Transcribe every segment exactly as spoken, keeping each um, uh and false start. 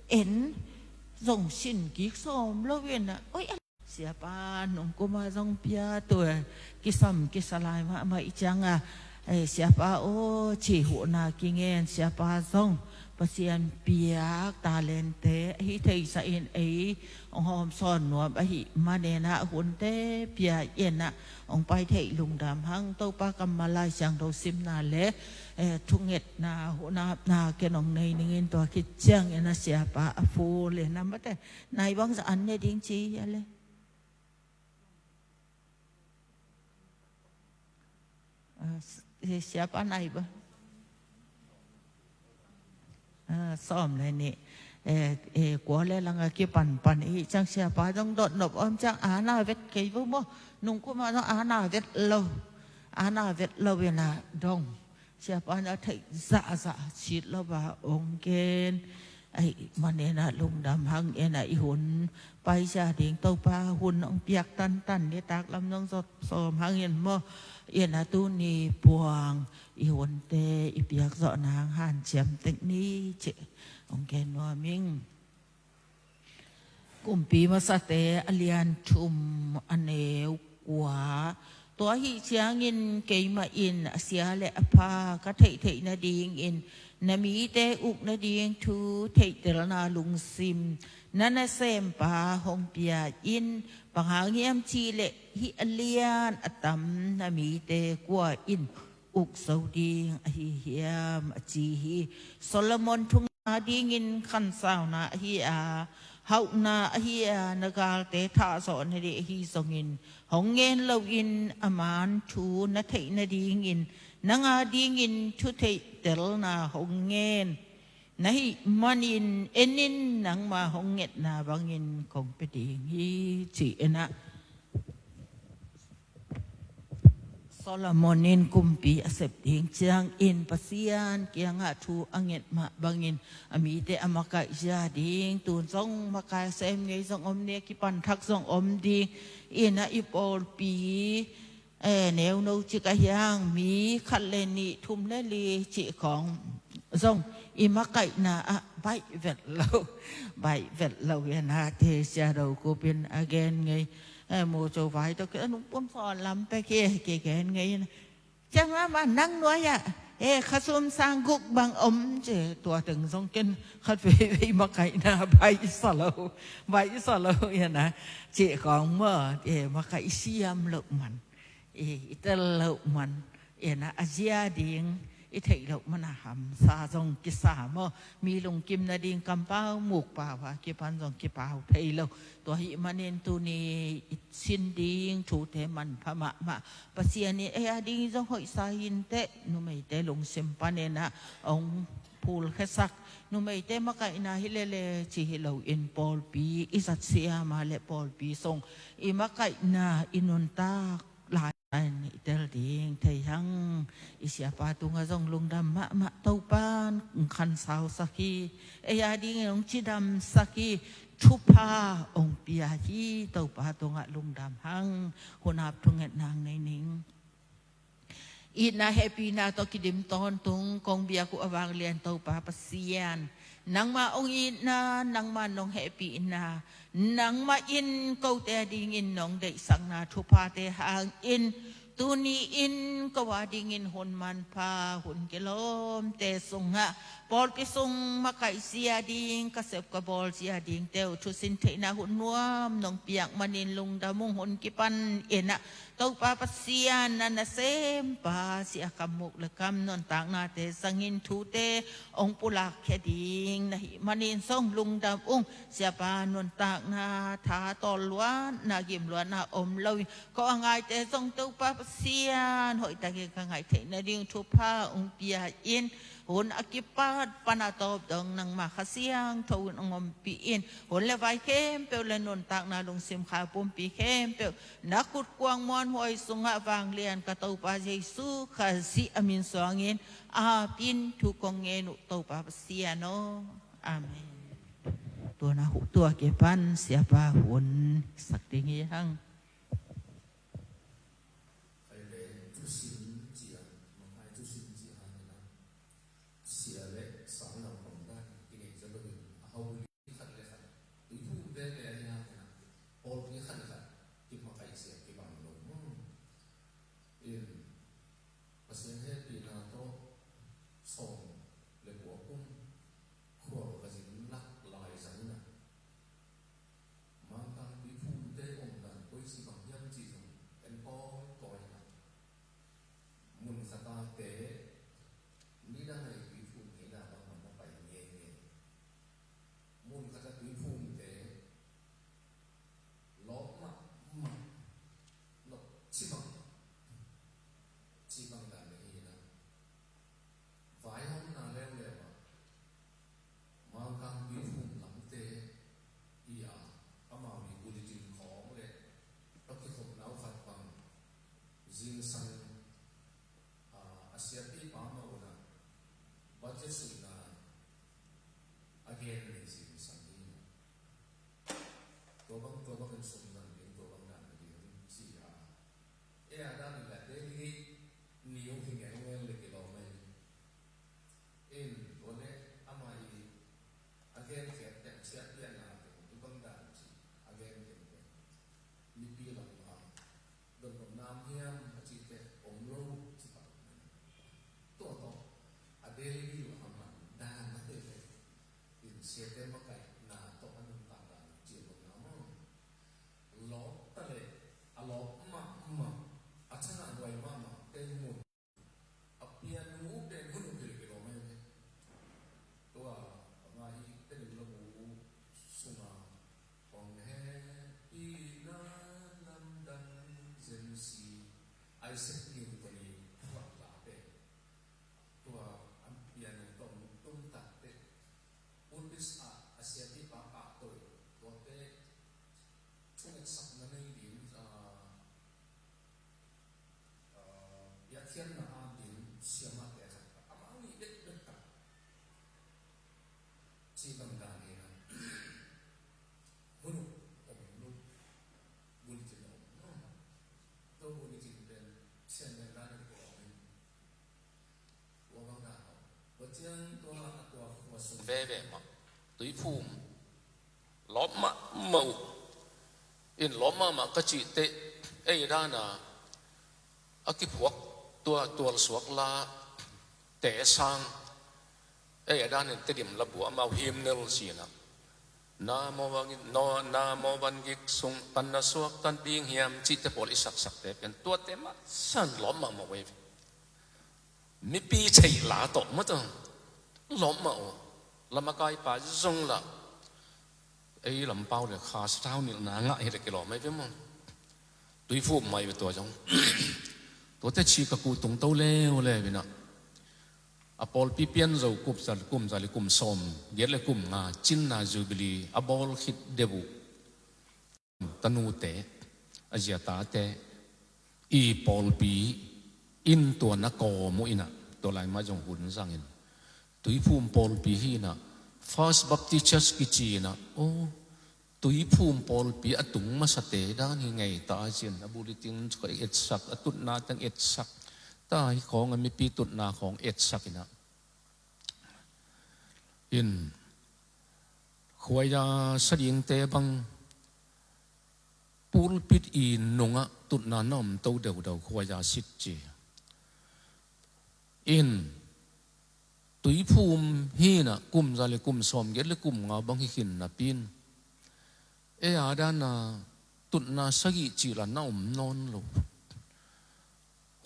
en zong sin kik sawm lo in ah, oi, a siapa nung kuma zong pia tua kisam kisa lai mahmah i cianga, eh, siapa aw ci huhna kingen, siapa zong Pasian piak talente ahi theisa in ei hong hawm sawn nuam ahi manena hunte pia ina hong pai theih lungdam hang. Topa kammal Lai Siangtho simna le, eh, thungetna hunapna ken hong nei ningin tua khit ciangin a siapa a fu le na mate nai bangza an ne ding ci hi a le. Ah, s-, eh, siapa nai ba? Ah, sawm le nih. Eh, eh, kua le langa kipanpan i ciang siapa zong dot nop om ciang ana vet kei bu maw. Nung kuma zong ana vet lo. Ana vet lo ina dong. Siapa na theih zahzah sit lo ba ong gen. Ai, manena lungdam hang ina i hun paisa ding Topa hun ong piak tantan ni taklam nong zot sawm hangin maw. Ina tuni puang i hunte i piak zawh nang hanciam tek ni ci ong gen nuam ing. Kumpi Masate a lian thum a neu kua. Tua ahi ciangin keimah in a sia le a pha ka theihtheih nadingin na mite uk nading thu theihtelna lungsim na nasempa hong pia in, bang hang hiam cih leh hih a lian a tam na mite kua in uk zo ding ahi hiam a ci hi. Solomon thu ngai dingin khansauna ahi a, hauhna ahi a, na galte thahzawh nading ahi zongin hong ngen loin a man thu na theih nadingin nang a dingin thu theihtelna hong ngen na hih manin en in, nangma hong ngetna bangin kong pia ding hi ci ina. Solomon in kumpi a sep ding ciangin Pasian kiangah thu a nget mah bangin a mite a makaih zia ding, tun zong makai sem ngei zong om ni, kipan thak zong om ding ina i pawlpi, eh, neuno cik a hiang mi khat le nih thum le li cih khawng zong i makaihna ah baih vet lo, baih vet lo ina te sia do kupin a gen ngei. Eh, mu co vai tawh kei a nung pum sawn lam pek hi, kei gen ngei in. Ciang mama nang nuai ah, eh, khasum sang guk bang om ci, tua teng zong ken khat veivei makaihna baih sa lo, baih sa lo ina. Ci kong maw, eh, makaih siam loh man, eh, i tel loh man, ina a zia ding i theih loh mana hamsa zong kisa maw. Mi lungkim nading kampau mukpau a kipan zong kipau thei lo. Tua hih manin tuni i sin ding thute manpha mahmah. Pasian in ei a ding zong hoihsa hinteh, numeite lungsim pan ina ong phulkhiasak. Numeite makaihna hi lele ci hi loin pawlpi i zat siama le pawlpi song i makaihna i nuntak lai in i tel ding thei hang. I siapa tungah zong lungdam mahmah, Topa in khansausak hi. Ei a dingin hong cidamsak hi. Thupha hong pia hi. Topa tungah lungdam hang. Hunap thungetna nei ning. Itna hehpihna tawh kidim tawntung kong biak uh a vanglian Topa Pasian, nangmah hong itna, nangmah nong hehpihna, nangmah in kote a dingin nong deihsakna thuphate hangin tuni in ko a dingin hun manpha, hun kilawmte sungah pawlpi sung makaih zia ding, ka sep ka bawl zia dingte uh thusin theihna hun nuam nong piak manin lungdam ung. Hun kipan ina Topa Pasian, na nasempa Sia Kham Muk le kam nuntaknate zangin thute hong pulakkhia ding na hih manin zong lungdam ung. Siapa nuntakna tha tawlluatna, gimluatna om loin ko a ngaite zong Topa Pasian hoihtakin ka ngaih theih nading thupha hong pia in. Hun a kipat pan a tawp dong nangma Kha Siangtho in hong ompih in. Hun le vai khempeuh le nuntakna lungsim kha pumpi khempeuh na khutkuang muanhuai sungah vanglian ka Topa Jesu Khazih a min suangin apin thu kong ngen uh Topa Pasian aw. Amen. Tua na hu tua kipan siapa hun sak ding hi hang. Sia le sang lam hong dan i neih zaw loin Tua bang, tua bang in sum zang ding, tua bang dan ding ci a. E a dan in la te ding hi, ni uh hi ngeungeu le kilawm ahi. In tua le ama i a gen khiat teng ciat pian a teng, tua bang dan ci a gen teng teng. Mipi lam a dongdong nam hiam a cihte om lo ci pak. Tua tawh a daily life a man dan a te le in siate makaihna tawh a nuntak dan ci a bang na maw. Lawp ta le a lawp mahmah, a thana huai mahmah te mun. A pianu pen hun uh pil pil om ahi ve. Tua a ngai hi Tedim labu sunga hong hehpihna lamdang zen si Isaac Newton i phuak la pen. Tua a pianu tawh tum tak teh. Pulpit ah a siapipa pahtawi tuate thungetsakna nei ding, ah, ah, biakhiatna a ding siamahte khat amau nih bekbek tak ci bang dan hi na. Hun uh om lo, bulletin a om lo. Tua bulletin pen sian pen dan a ko om in. Veve mah, Tuiphum lawp mahmah uh. In lawp mahmah ka cih teh, ei dana a kiphuak tua tualsuak la te sang, ei a danin Tedim labu amau hymnal sina. Na maw bangin, no, na maw ban gik sung tan na suak tan ding hiam cihte pawl i saksakte pen tuate mah san lawp mahmah uh ei ve. Mipi theih la tawh maw tawh lawp mah uh. Lamakaipa zong lah ei lampau le kha sathau nilhna ngah hi le kilawm ei ve maw. Tuiphum mai ve tua zong. Tuate ci ka kuh tungto leuleu inah. A pawlpi pian zo kum za le kum za le kum sawm giat le kum nga cinna Jubilee a bawl khit deuh uh. Tanute, a ziatate, i pawlpi in tua na kawm uh inah, tua lai mah zong hun zangin. Tuiphum pawlpi hi inah, First Baptist Church kici inah, oh, Tuiphum pawlpi a tung masate dan hi ngei ta a cin, a bulletin khawng etsak, a tutna teng etsak, ta hi khawng a mipi tutna khawng etsak inah. In, khuaia sa dingte bang, pulpit i nungah tutna na om to deuhdeuh khuaia sit ci. In, Tuiphum hi inah kum za le kum sawm giat le kum nga bang hi khin napi in. Ei a dana tutna sagih cih la na om nawn lo.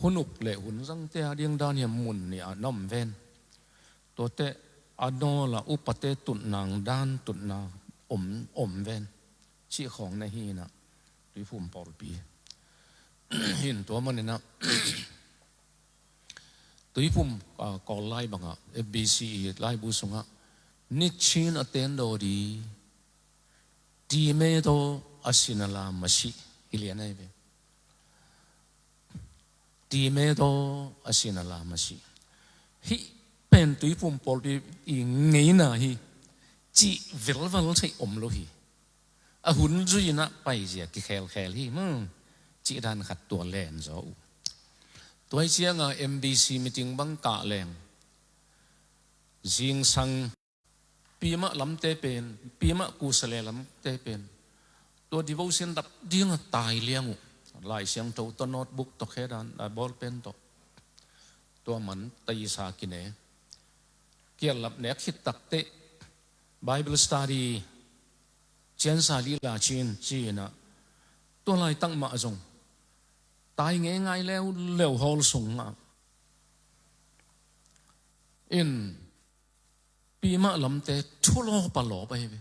Hun uk le hun zangte a ding dan hiam mun nih ah na om ven. Tuate a nawl a upate tutna dan tutna om, om ven. Cih khawng na hi inah Tuiphum pawlpi. Hin tua man inah. Tuiphum, ah, Kawl lai bangah, F B C i laibu sungah, nichin a tendaw di, timedaw a sinala masi, hi lian ai ve. Timedaw a sinala masi. Hih pen Tuiphum pawlpi i ngeina hi, cih velval thei om lo hi. A hun zui inah paizia kikhelkhel hi, hmm, cih dan khat tua len zaw uh. Tua hi cianga M B C meeting bang kah leng. Zingsang pimah lamte pen, pimah kusale lamte pen. Tua devotion dap dinga tai liang uh. Lai Siangtho tawh notebook tawh khe dan, a bawlpen tawh. Tua man taisa kine. Kiallap nek khit takteh Bible study ciansa lila cin, ci inah. Tua laitak mah zong tai ngeingai leuleu hawl sungah. In, pimah lamte thu lawpa lawp ahi ve.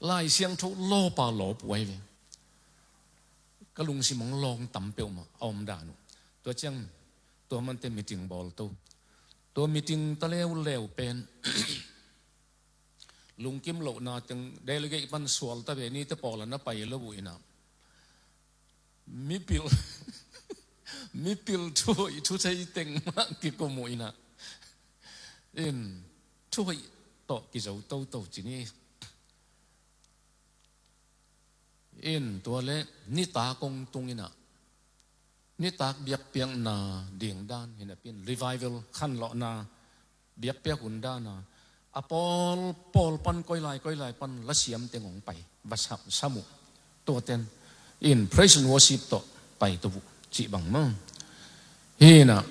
Lai Siangtho lawpa lawp uh ahi ve. Ka lungsim hong lawng tam peuhmah a om dan uh. Tua ciang tua mante meeting bawl to. Tua meeting ta leuleu pen lungkim lohna teng delegate pan sual ta ve, nite pawl a na pai lo uh inah. Mipil, mipil thuhoih thuthei teng mah kikum uh inah. In, thuhoih tawh kizo toto ci ni. In tua le nitak kong tung inah, nitak biakpiakna ding dan hi napi-in, revival khanlawhna biakpiak hun dana a pawl pawl pan koi lai koi lai pan lasiam teng hong pai va sam uh. Tuaten in praise and worship tawh pai to uh cih bang maw. Hi inah,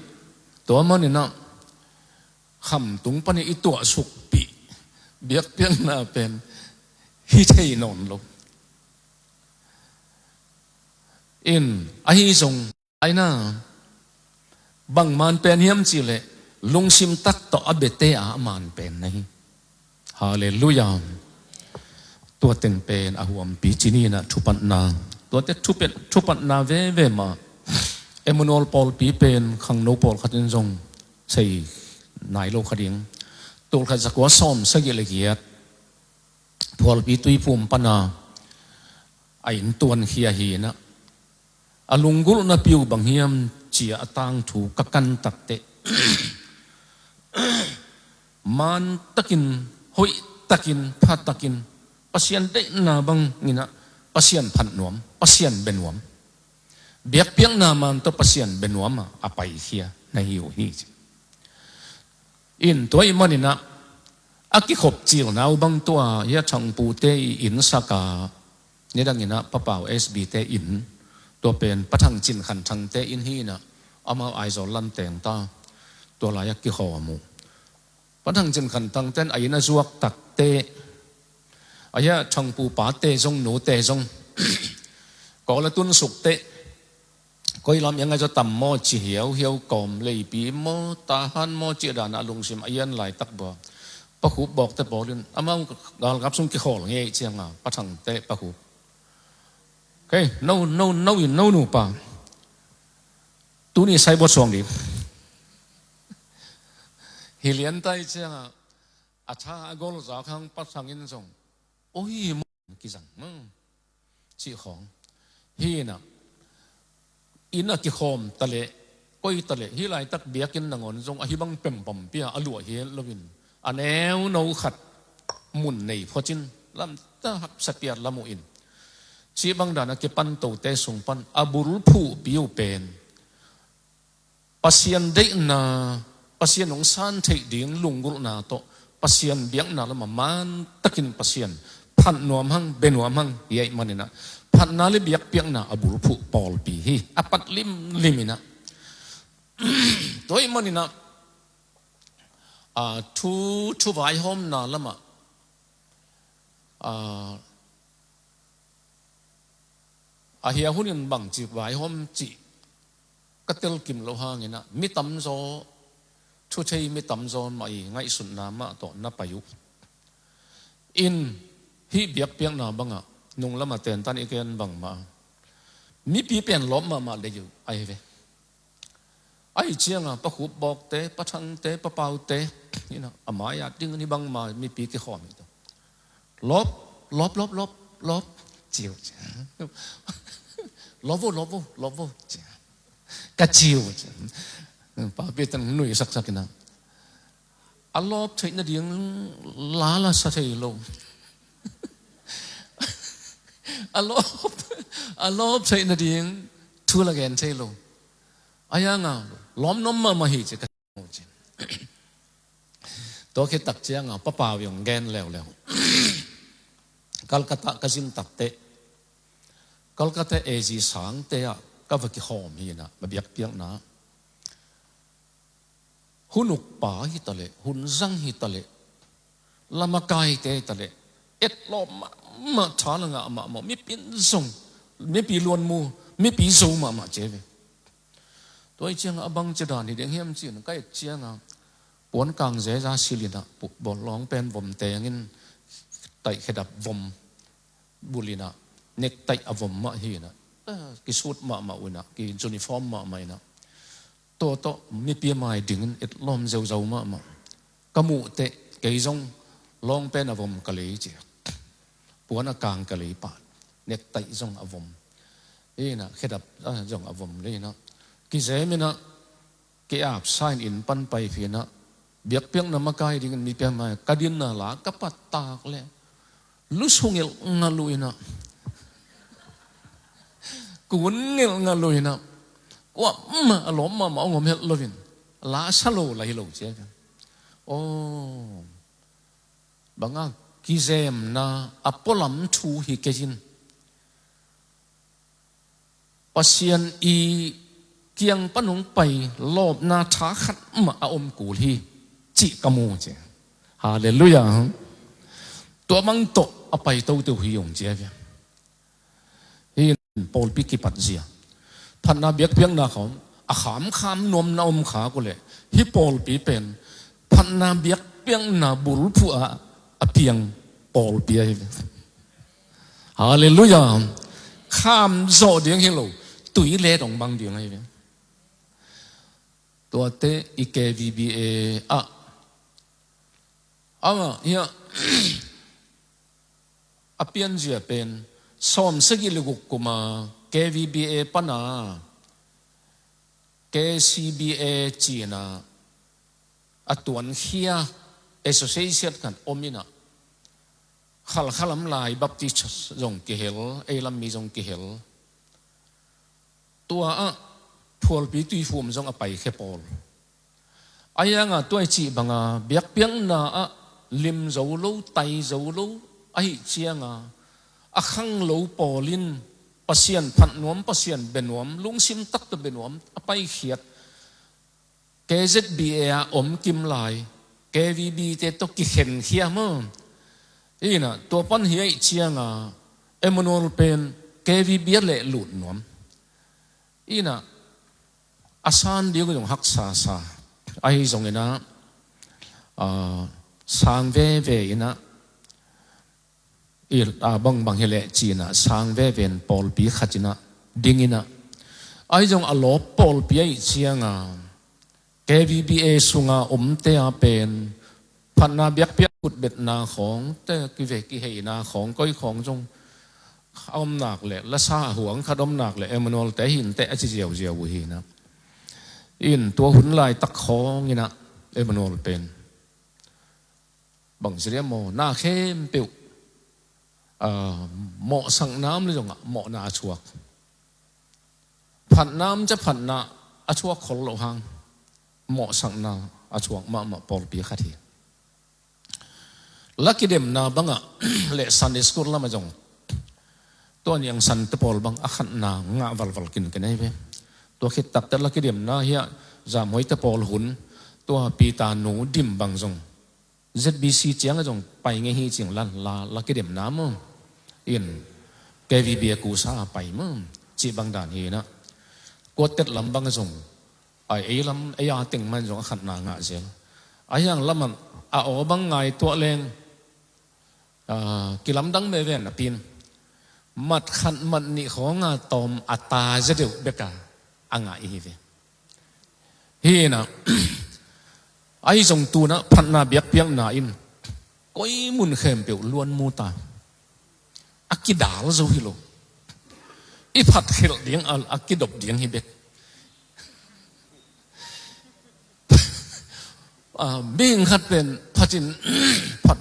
tua man inah khamtung pan i tuahsukpih biakpiakna pen hi thei nawn lo. In ahi zong, aina, bang man pen hiam cih leh lungsim tak tawh a biate a man pen na hi. Halleluiah. Tua teng pen a huampi ci ni inah thupatna, tuate thupet, thupatna veve mah. Emmanuel pawlpi pen khangno pawlkhat in zong sei nai lo kha ding. Tulkhat zakua sawm sagih le giat Phualpi Tuiphum pana a inntuankhia hi inah, a lunggulhna piu bang hiam ci-a a tangthu ka kan takteh, man takin, hoih takin, pha takin, Pasian deihna bang inah Pasian phat nuam, Pasian bia nuam, biakpiakna man tawh Pasian bia nuam a, a paikhia na hi uh hi ci. In tua ahih man inah a kikhop cilna uh bang tua hi a, Thangpute i inn sak a, nidang inah Pa Pau S B te inn, tua pen Pa Thang Cin Khan Thangte inn hi inah, amau Aizawl lam teng ta, tua lai-ah kikhawm uh. Pa Thang Cin Khan Thangte in a inn a zuak takteh, a hi a, Thangpu pate zong nute zong Kawl a tun sukteh, koi lam i a ngaih zaw tam maw ci hiauhiau kawm, Leipi maw, Tahan maw cih danah a lungsim a ian laitak bua, Pa Khup Bawkte pawl in amau galkap sung kikhawl ngei cianga, Pa Thangte, Pa Khup, kei, no, no, no in no nupa, tuni saibuat suang ding hi lian tai cianga, a tha a gol zak hang Pa Thang in zong, oi, maw kizang maw, cih khawng hi inah, inn a kikhawm taleh, koi taleh, hih laitak biakinn nangawn zong ahi bang pempam pia a luah hi loin, a neuno khat mun nei phot in, lamta haksa piat lam uh in, cih bang dana kipan tote sung pan a bulphuhpi uh pen Pasian deihna, Pasian hong san theih ding lunggulhna tawh, Pasian biakna lamah man takin Pasian phat nuam hang, bia nuam hang hi ahih man inah, phatna le biakpiakna a bulphuh pawlpi hi a, pat limlim inah. Tua ahih man inah, a, thu, thu vaihawmna lamah, a, a hia hun in bangci vaihawm cih ka telkim loh hang inah, mi tamzaw, thu thei mi tamzaw mah i ngaihsutna mah tawh na pai uh. In hih biakpiakna bangah nung lamah tentan i ken bangmah, mipi pen lawp mahmah lei uh ahi ve. Ahi cianga Pa Khup Bawkte, Pa Thangte, Pa Paute inah, a mai-ah ding ni bangmah mipi kikhawm hi to. Lawp, lawp, lawp, lawp, lawp, ci uh ci. Lawp vo, lawp vo, lawp vo, ci. Ka ci uh ci. Papi tan nuisaksak inah, a lawp theih nading la la sa thei lo. A lawp, a lawp theih nading thu la gen thei lo. A hianga lawmnom mahmah hi ci ka ci. Tua khit tak cianga Pa Pau in hong gen leuleu. Calcutta ka zin takteh, Calcutta A G sangte ah ka va kikhawm hi inah, a biakpiakna, hun ukpa hi taleh, hun zang hi taleh, lamakaite hi taleh, etlawm mahmah, tha la ngah mahmah, mipi in zong, mipi luanmu, mipi zo mahmah ci ve. Tua ahih cianga a bangci dan hi ding hiam ci-in ka et cianga, puan kang zeza silh inah, pu-, bawlawng pen vom tengin, taih khedap vom bul inah, necktie a vom mah hi inah, a, kisut mahmah uh inah, ki uniform mahmah inah, tua tawh mipi a mai dingin etlawm zeuzau mahmah. Ka muhteh kei zong lawng pen a vom ka lei ci. Puan a kang ka lei pah. Necktie zong a vom. Inah, khedap, a, zong a vom lei inah, kizem inah, ki-apsa in inn pan paipih inah, biakpiakna makai dingin mipi a mai ka dinna la ka pattak leh, lu sung el ngal uh inah, Kun ngelh ngal lo in ah, kuamah a lawp mahmah hong om het lo in, la sa lo la hi lo cia. Aw, bang a kizemna a pualam thu hi kei in, Pasian i kiang pan hong pai lawpna tha khat mah a om kul hi, cih ka mu cia. Halleluiah. Tua bang tawh a pai toto hi hong cia ve. Hih in pawlpi kipat zia, phatna biakpiakna khawng a khamkham nuamna om khak uh leh, hih pawlpi pen phatna biakpiakna bulphuh ah a piang pawlpi ahi ve. Halleluiah. Kham zawh ding hi lo, tui let hong bang ding ahi ve. Tuate i K V B A ah, amah hiah a pianzia pen sawmsagih le guk kuma K V B A pana K C B A cina a tuankhia association khat om in ah, Khalkha lam lai Baptist zong kihel, ei lam mi zong kihel. Tua ah phualpi tuiphum zong a paikhia pawl. A hianga tua i cih banga biakpiakna ah lim zo lo, tai zo lo ahih cianga a khanglo pawl in Pasian phat nuam, Pasian bia nuam, lungsim taktak bia nuam a paikhiat. K Z B A ah om kim lai K V B te tawh kikhenkhia maw? Ina tua pan hi ahih cianga Emmanuel pen K V B ah leh lut nuam. Ina a san ding zong haksa sa. Ahi zong ina, ah, sang veve ina, i, ah, bangbang hi leh ci ina sang veve in pawlpi khat ina ding ina. Ahi zong a lawp pawlpi ahih cianga K V B A sunga omte a pen phatna biakpiak khutbetna khawngte, kive kiheina khawng, koi khawng zong a om nak leh, lasa a huang khat om nak leh Emmanuel te hinte a ci ziauziau uh hi ina. In tua hun laitak khawng ina Emmanuel pen bang ci dia maw, na khempeuh, ah, mawhsakna om le zongah mawhna a thuak. Phatna om cia phatna a thuak khol loh hang mawhsakna a thuak mahmah pawlpi khat hi. La kidemna bangah le Sunday school lamah zong tua niang sante pawl bang a khatna ngah valval kinkin ahi ve. Tua khit takte la kidemna hiah zamhoite pawl hun, tua Peter nu dim bang zong Z B C ciangah zong pai ngei hi cing la, la, la kidemna maw? In K V B a kusa a pai maw? Cih bang dan hi ina. Kuatet lam bangah zong, ai, ei lam, ei a teng man zong a khatna ngah zel. A hiang lamah a aw bang ngai tuah leng, ah, kilamdang veve napi in mat khat mat nih khawnga tawm a ta za deuh beka a ngah i hi ve. Hi ina, ahi zong tu ina phatna biakpiakna in koi mun khempeuh luan mu ta. A kidal zo hi lo. I phat khelh ding a, a kidop ding hi bek. Ah, mihing khat pen phatin phat.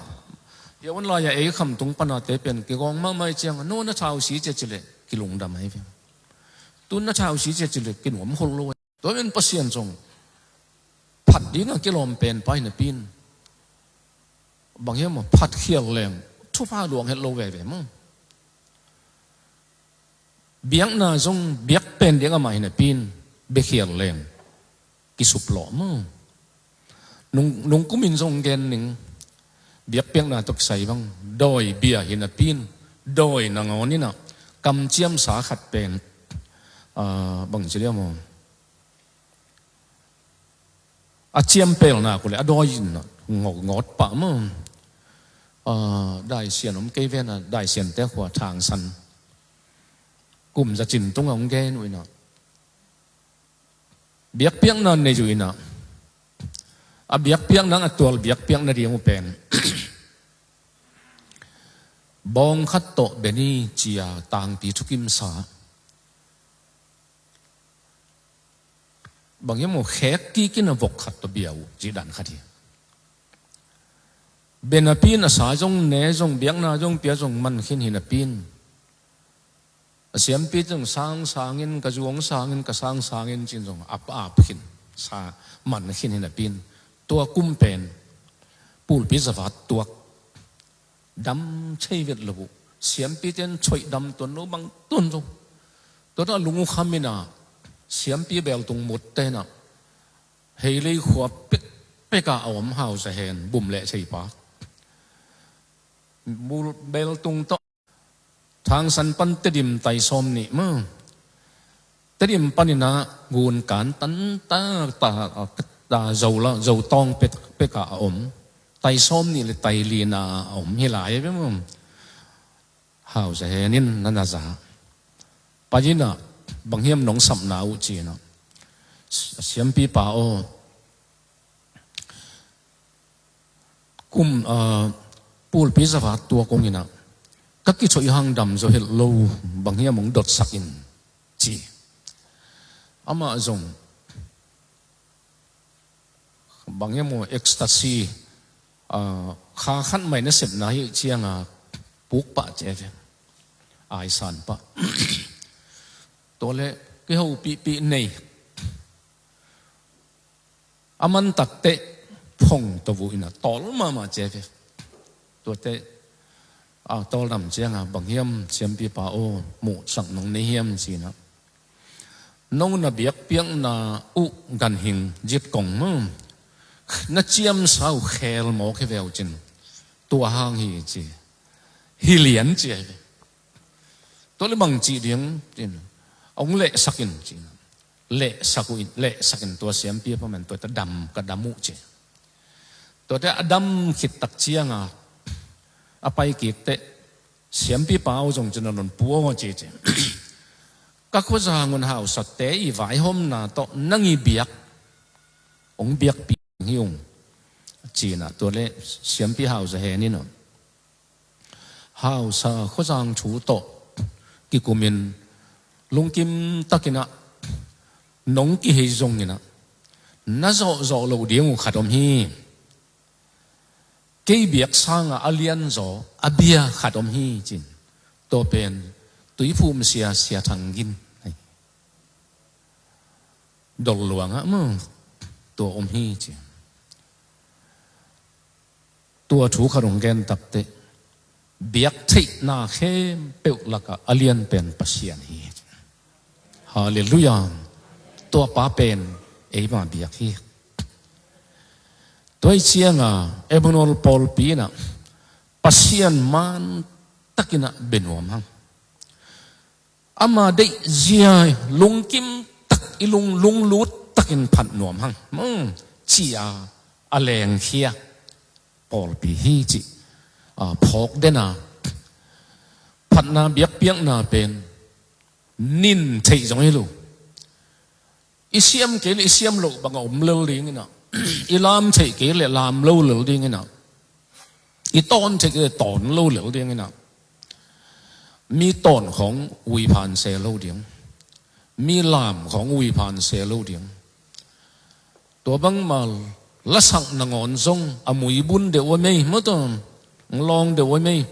Hia online ah ei khamtung panate pen kigawng mahmah i ciang, no na thau si cia ci leh kilungdam ahi ve. Tu na thau si cia ci leh kinuam khol lo. Tua men Pasian zong phat dingah kilawm pen pai napi in bang hiam maw, phat khial leng thupha luang het lo veve maw? Biakna zong biak pen ding amah hi napi in bia khial leng kisup lawh maw? Nung, nung kumin zong gen ning, biakpiakna tawh kisai bang dawi bia hi napi in dawi nangawn ina kamciamsa khat pen, ah, bang ci dia maw? A ciampelna kule a dawi in ngawt, ngawt pah maw? Ah, daisian om kei vena, daisiante khua thangsan kum za cin tungah hong gen uh ina. Biakpiakna nei uh ina. A biakpiakna a tual biakpiakna ding uh pen bawng khat tawh beni cia tangpi thukimsa. Bang hiam maw, khek kik ina vok khat tawh bia uh cih dan khat hi. Bia napi in a sa zong ne zong biakna zong pia zong man khin hi napi in A siampi zong sang sangin, ka zu hong sangin, ka sang sangin cin zong ap ap khin, sa man khin hi napi in, tua kum pen pulpi zavat tuak, dam thei vet lo uh. Siampi ten choih dam tuan lo bang tuan zo. Tua ta lung uh kham in a, siampi beltung mut te in a, Heilei khua pek pek a a om Hau Za Hen, bum leh thei pa. Mul beltung tawh Thangsan pan Tedim tai sawm nih maw. Tedim pan in a gun kan tan ta, ta, ta, zo la, zo tawng pek pek a a om. Tai sawm nih le tai li na a om hi lai ve maw. Hau Za Hen in na na za. Pai in a, bang hiam nong sapna uh ci in a. Siampi pa aw, kum, ah, pulpi zavat tuak kong in a, ka kichoih hang dam zo het lo, bang hiam hong dotsak in ci. Amah zong bang hiam aw, ecstasy, ah, kha khat mai na sepna hi ciang a puk pah ci ve. Aisan pah. Tua leh kihopihpih nei. A man tak teh phong to vu in a tawl mahmah ci ve. Tua teh a tawl dam ciang a, bang hiam siampi pa aw, muhsak nong nei hiam ci in a. No na biakpiakna uh ganhing zit kong maw, na ciamsa uh khel mawk hi ve uh cin, tua hang hi ci. Hi lian ci hi ve. Tua leh bang ci ding cin, hong lehsak in cin. Lehsak uh in, lehsak in, tua siampi pa man tua ta dam, ka dam uh ci. Tua teh a dam khit tak ciang a, a pai kik teh siampi pa aw zong cin a non pua aw ci ci. Ka khuazang un hausate i vaihawmna tawh nang i biak, hong biakpih hi ung ci in a, tua leh siampi Hau Za Hen in a, hausa khuazang thu tawh kikum in, lungkim tak in a nong kihei zong in a, na zawhzawh loh ding uh khat om hi. Kei biak sang a a lian zaw a bia khat om hi cin. Tua pen Tuiphum sia, Sia Thang Gin. Dol luang ah maw, tua om hi cin. Tua thu khat hong gen tak teh, biak theihna khempeuh lak a a lian pen Pasian hi. Halleluiah. Tua pa pen eima biak hi. Tua hi ciang a, Emmanuel pawlpi in a, Pasian man tak in a bia nuam hang. Ama deihzia lungkim tak, i lung, lunglut takin phat nuam hang. Hmm, ci a, a lengkhia pawlpi hi ci a, phawk den a, phatna biakpiakna pen nin theih zong hi lo. I siam kei leh i siam loh bang a om lel ding in a, i lam theih kei leh lam lo lel ding in a, i tawn theih kei leh tawn lo lel ding in a, mi tawn khawng ui phan se lo ding, mi lam khawng ui phan se lo ding. Tua bangmah lasak nangawn zong a muibun deuh a mei, maw tua, lawng deuh a mei,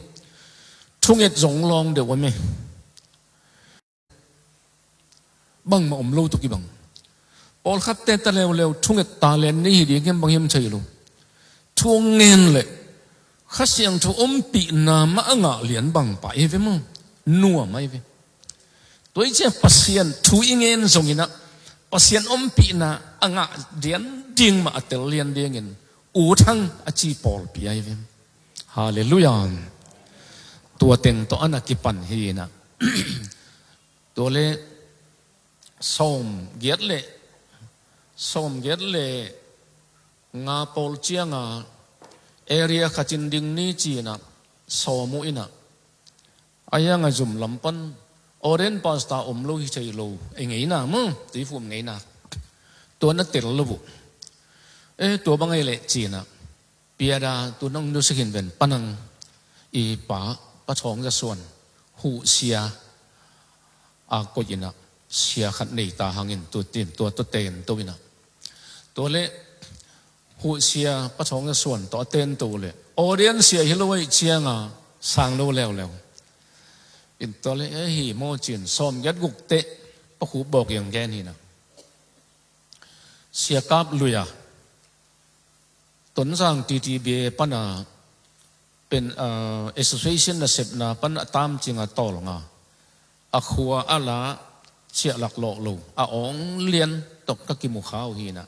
thunget zong lawng deuh a mei. Bangmah om lo tawh kibang. Pawlkhatte ta leuleu thunget talent nei hi ding hiam, bang hiam thei lo. Thu hong ngen leh Kha Siangtho ompihna mah a ngah lian bang pa hi ve maw. Nuam ahi ve. Tua hi ciang Pasian thu i ngen zong in a, Pasian ompihna a ngah lian ding mah a tel lian dingin ut hang a ci pawlpi ahi ve. Halleluiah. Tua teng tawh a na kipan hi in a. Tua leh sawm giat leh, sawm giat leh nga pawl ciang a, area khat in ding ni ci in a, sawm uh in a. A hiang a zum lam pan ordained pastor om lo hi thei lo, ei ngeina maw, Tuiphum ngeina. Tua na tel lo uh. Eh, tua bang ei leh ci in a. Piada tu nong nusia khin ven, Pa Nang i pa, Pa Thawng Za Suan, Huh Sia a koih in a, sia khat nei ta hangin tu tin, tua tawh tento in a. Tua leh Huh Sia, Pa Thawng Za Suan tawh a tento leh, ordain sia hi lo ahih ciang a, sang lo leuleu. In tua le, eh, hi maw cin, sawmgiat guk teh, Pa Khup Bawk in gen hi na. Sia Kap Lui a, Tonzang T T B A pan a, pen, ah, association nasepna pan a tamcing a tawlnga, a khua a la ciah lak lawh lo, a awng lian tawh ka kimu kha uh hi na.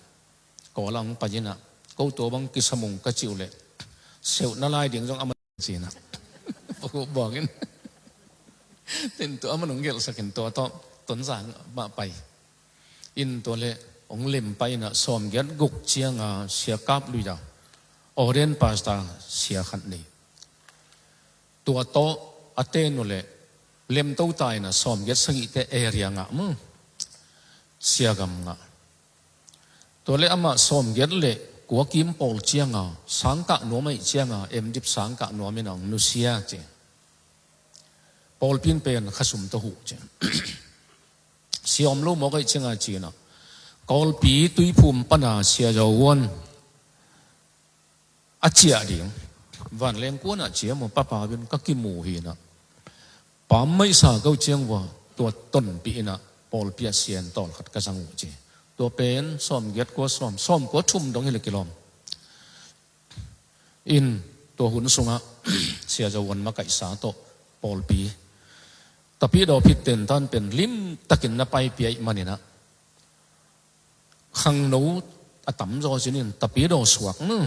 Kawl ah hong pai in a, ko tua bang kisam ung ka cih uh leh, seuhna lai ding zong a man ci na. Pa Khup Bawk in, in tua a man hong gelhsak in tua tawh Tonzang mah pai. In tua le, hong lem pai in a, sawmgiat guk ciang a Sia Kap Lui a, ordained pastor sia khat nei. Tua tawh a ten uh leh, lemto ta in a, sawmgiat sagih teh area ngah mu, sia gam ngah. Tua le amah sawmgiat le kua kim pawl ciang a, sang kah nuam ahih ciang a, M.Div sang kah nuam in a, hong nusia ci. Pawlpi in pen khasum tawh huh ci. Sia om lo mawk ahih ciang a ci na, Kawlpi Tuiphum pan a Sia Zo Vuan a ciah ding, Vanleng kuan ah ciah maw, Pa Pau in ka kimu hi na. Pammaih sa ko ciang vua, tua tonpih in a, pawlpi ah sia in tawlkhat ka zang uh ci. Tua pen sawmgiat kua, sawm, sawmkua thum dong hi le kilawm. In tua hun sungah Sia Zo Vuan makaihsa tawh pawlpi Tapidaw phit tentan pen limtakin na paipih ahih manin a, khangno a tamzaw cinin Tapidaw suak na,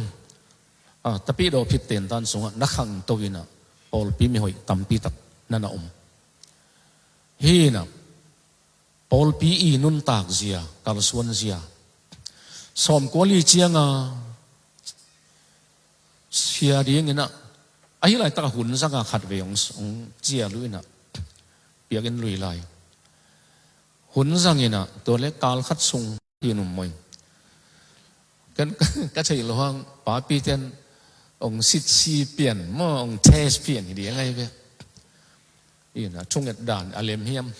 a, Tapidaw phit tentan sungah na khangto in a, pawlpi mihoih tampi tak na na om hi na. Pawlpi i nuntak zia, kalsuan zia, sawmkua li ciang a sia ding in a, ahi laitak a hun zang a khatvei hong, hong cial uh in a, piak in lui lai. Hun zang in a, tua le kal khat sung hi num maw ing. Ken ka thei lo hang, papi ten hong sitsi pian maw, hong test pian hi ding ahi ve. In a, thunget dan a lem hiam,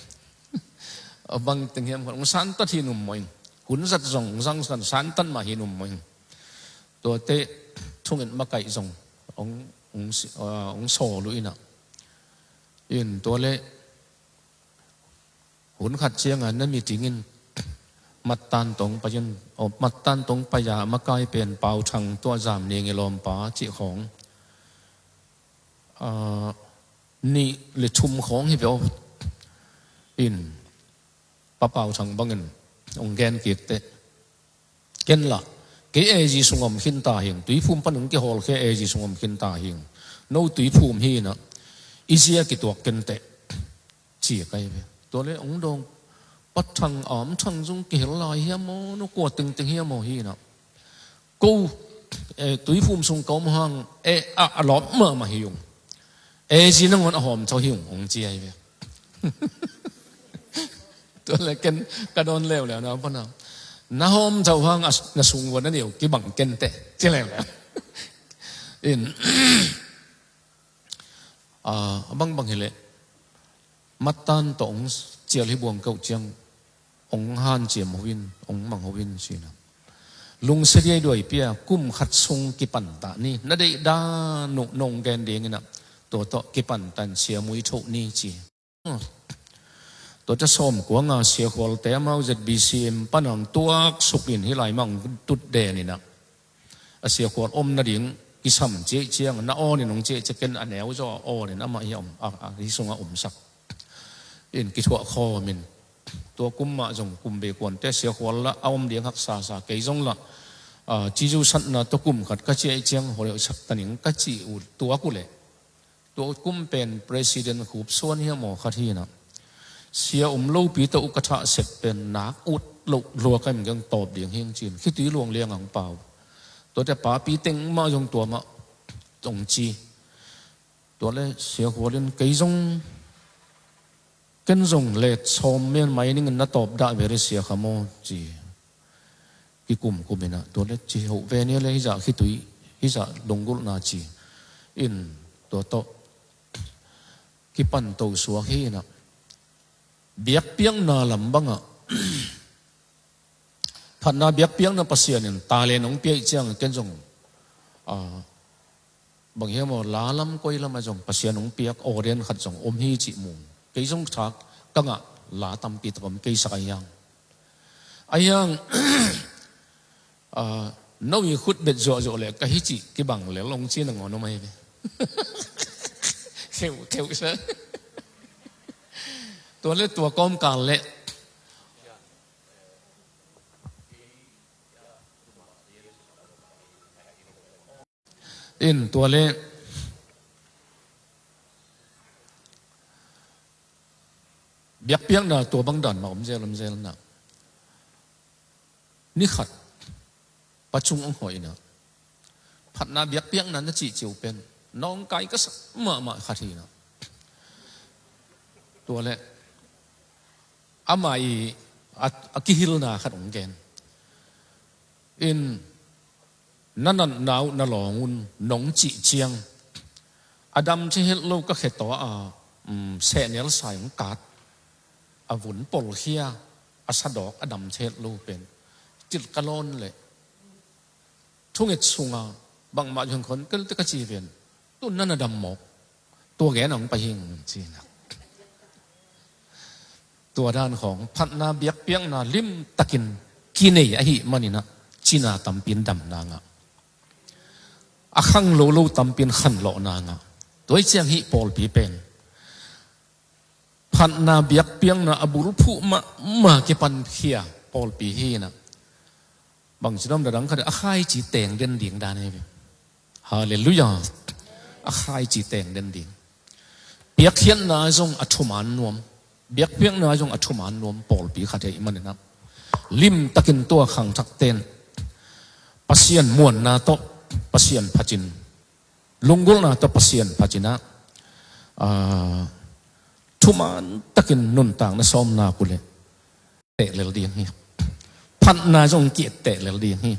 a bang teng hiam, hong santat hi num maw ing. Hun zat zong hong zang san, santat mah hi num maw ing. Tuate thunget makaih zong hong, hong si-, ah, hong sawl uh in a. In tua le hun khat ciang a na meeting in mattan tawh hong pai in, oh, mattan tawh hong pai a makai pen Pau Thang, tua Zam Ning i lawmpa cih khawng, ah, nih le thum khawng hi ve aw. In Pa Pau Thang bangin hong gen kik teh, ken lah, kei A G sung om khin ta hing, Tuiphum pan hong kihawlkhia A G sung om khin ta hing, no Tuiphum hi na, i zia kituak ken teh, ci ka hi ve. Tua le hong dawng, Pa Thang, Am Thang zong kihel lai hiam maw, no kua tengteng hiam maw hi na. Ko, eh, Tuiphum sung ka om hang, eh, a, a lawp mahmah hi ung. A G nangawn a hawmtho hi ung, hong ci ahi ve. Tua le ken ka dawn leuleu na pana, na hawmtho hang a, na sung vua na neu kibang ken teh, ci leuleu. In, ah, a bangbang hi leh, mattan tawh hong cial hi buang keuh ciang, hong hanciam ho in, hong mang ho in ci na. Lungsia diaiduai pia, kum khat sung kipan ta ni, na deih dan uh nong gen ding in a, tua tawh kipan tan sia mui thoh ni ci. Tua teh sawmkua nga Sia Khualte amau Z B C M pan hong tuak suk in hi lai mah hong tut den in a, a Sia Khual om nading kisam ciah ciang, na awn in hong ciah ciah ken a neu zaw a awn in amah hi a om, a, a, hi sungah omsak. In kithuah khawm in, tua kum mah zong kum bei kuante Sia Khual lah a om ding haksa sa, kei zong lah, ah, Jesu satna tawh kum khat ka ciah ciang hawleusak ta ning ka ci uh, tuak uh leh. Tua kum pen President Khup Suan hiam aw khat hi na. Sia um lopi tawh uh ka thah sep pen nak ut loh lua ka him keng tawp ding hing cin. Khitui luang liang ang pau. Tuate papi teng mah zong tua mah tong ci. Tua le Sia Khual in kei zong, ken zong let sawm men mai ning in na tawp dah ve le Sia Kham aw ci. Kikumkum in a, tua le ci hoh ve ni le hizah khitui, hizah lunggulhna ci. In tua tawh kipan to suak hi in a, biakpiakna lam bang a, phatna biakpiakna Pasian in talent hong pia ih ciang ken zong, ah, bang hiam aw, la lam koi lam ah zong Pasian hong piak ordain khat zong om hi cih mu. Kei zong thak ka ngah la tampi tak om kei sak a hiang. A hiang, ah, no i khut bet zuahzuah leh ka hi cih kibang lel ong ci nangawn om ahi ve. Kheuh, kheuh sa. Tua le tua kawmkal le. In tua le biakpiakna tua bang dan mah om zel, om zel na. Ni khat pa cung ong hoih na. Phatna biakpiakna na cihcih uh pen nawngkai ka sak mahmah khat hi na. Tua le ama i a, a kihilna khat ong gen. In na natna uh na lawng un nong cih ciang a dam thei het lo ka khe tawh a, um, sehnel sai ong kat a vun polkhia a sadawk a dam thei het lo pen cil ka lawn le thunget sunga bangmah hong khon kel te ka ci ven. Tu na na dam mawk. Tua gen ang pai hing ci na. Tua dan khawng phatna biakpiakna limtakin kinei ahih manin ah cina tampin damna ngah, a khang lo lo tampin khanlawhna ngah. Tua i ciang hih pawlpi pen phatna biakpiakna a bulphuh mahmah kipankhia pawlpi hi na. Bangci dam dadang khat a khaici teng den ding dan hi ve. Halleluiah. A khaici teng den ding. Piakkhiatna zong a thuman nuam, biakpiakna zong a thuman nuam pawlpi khat hi manin ah limtakin tua khangthakte'n Pasian muanna tawh Pasian phatin, lunggulhna tawh Pasian phatin ah, ah, thuman takin nuntakna sawmna uh leh tehlel ding hi. Phatna zong ki-et tehlel ding hi.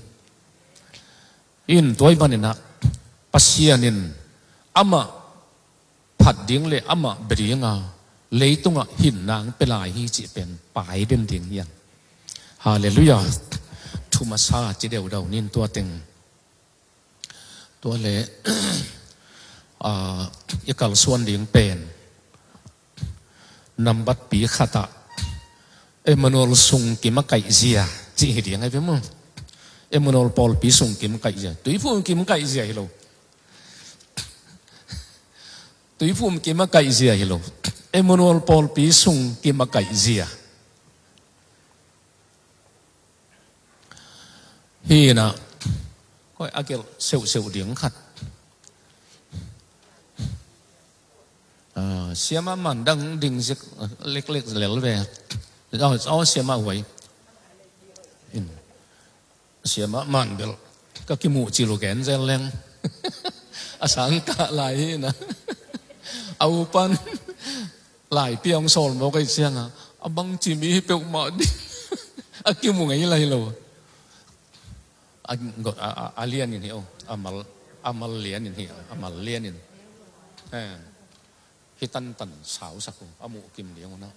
In tua i manin ah Pasian in amah phat ding le amah bia dinga leitungah hinna ong pia lai hi cih pen pai den ding hi hang. Halleluiah. Thu masa ci deudau nin tua teng. Tua le, ah, i kalsuan ding pen nambatpi khat ah Emmanuel sung kimakaih zia cih hi ding ahi ve maw. Emmanuel pawlpi sung kimakaih zia. Tuiphum kimakaih zia hi lo. Tuiphum kimakaih zia hi lo. Emmanuel pawlpi sung kimakaih zia. Hi na, koi a gelh seuhseuh ding khat. Ah, siamah man dang ding zik leklek lel ve. Aw, aw, siamah huai. In. Siamah man bel ka kimuh cil uh gen zel leng. A sang kah lai hi na. A upan lai piang sawl mawk ahi cianga a bangci mi hi peuhmah ding. A kimu ngei lai lo. A, a, a, a lianin hi o, a mal, a mal lianin hi, a mal lianin. Eh, hi tantan sausak uh, a muh kim liang uh na.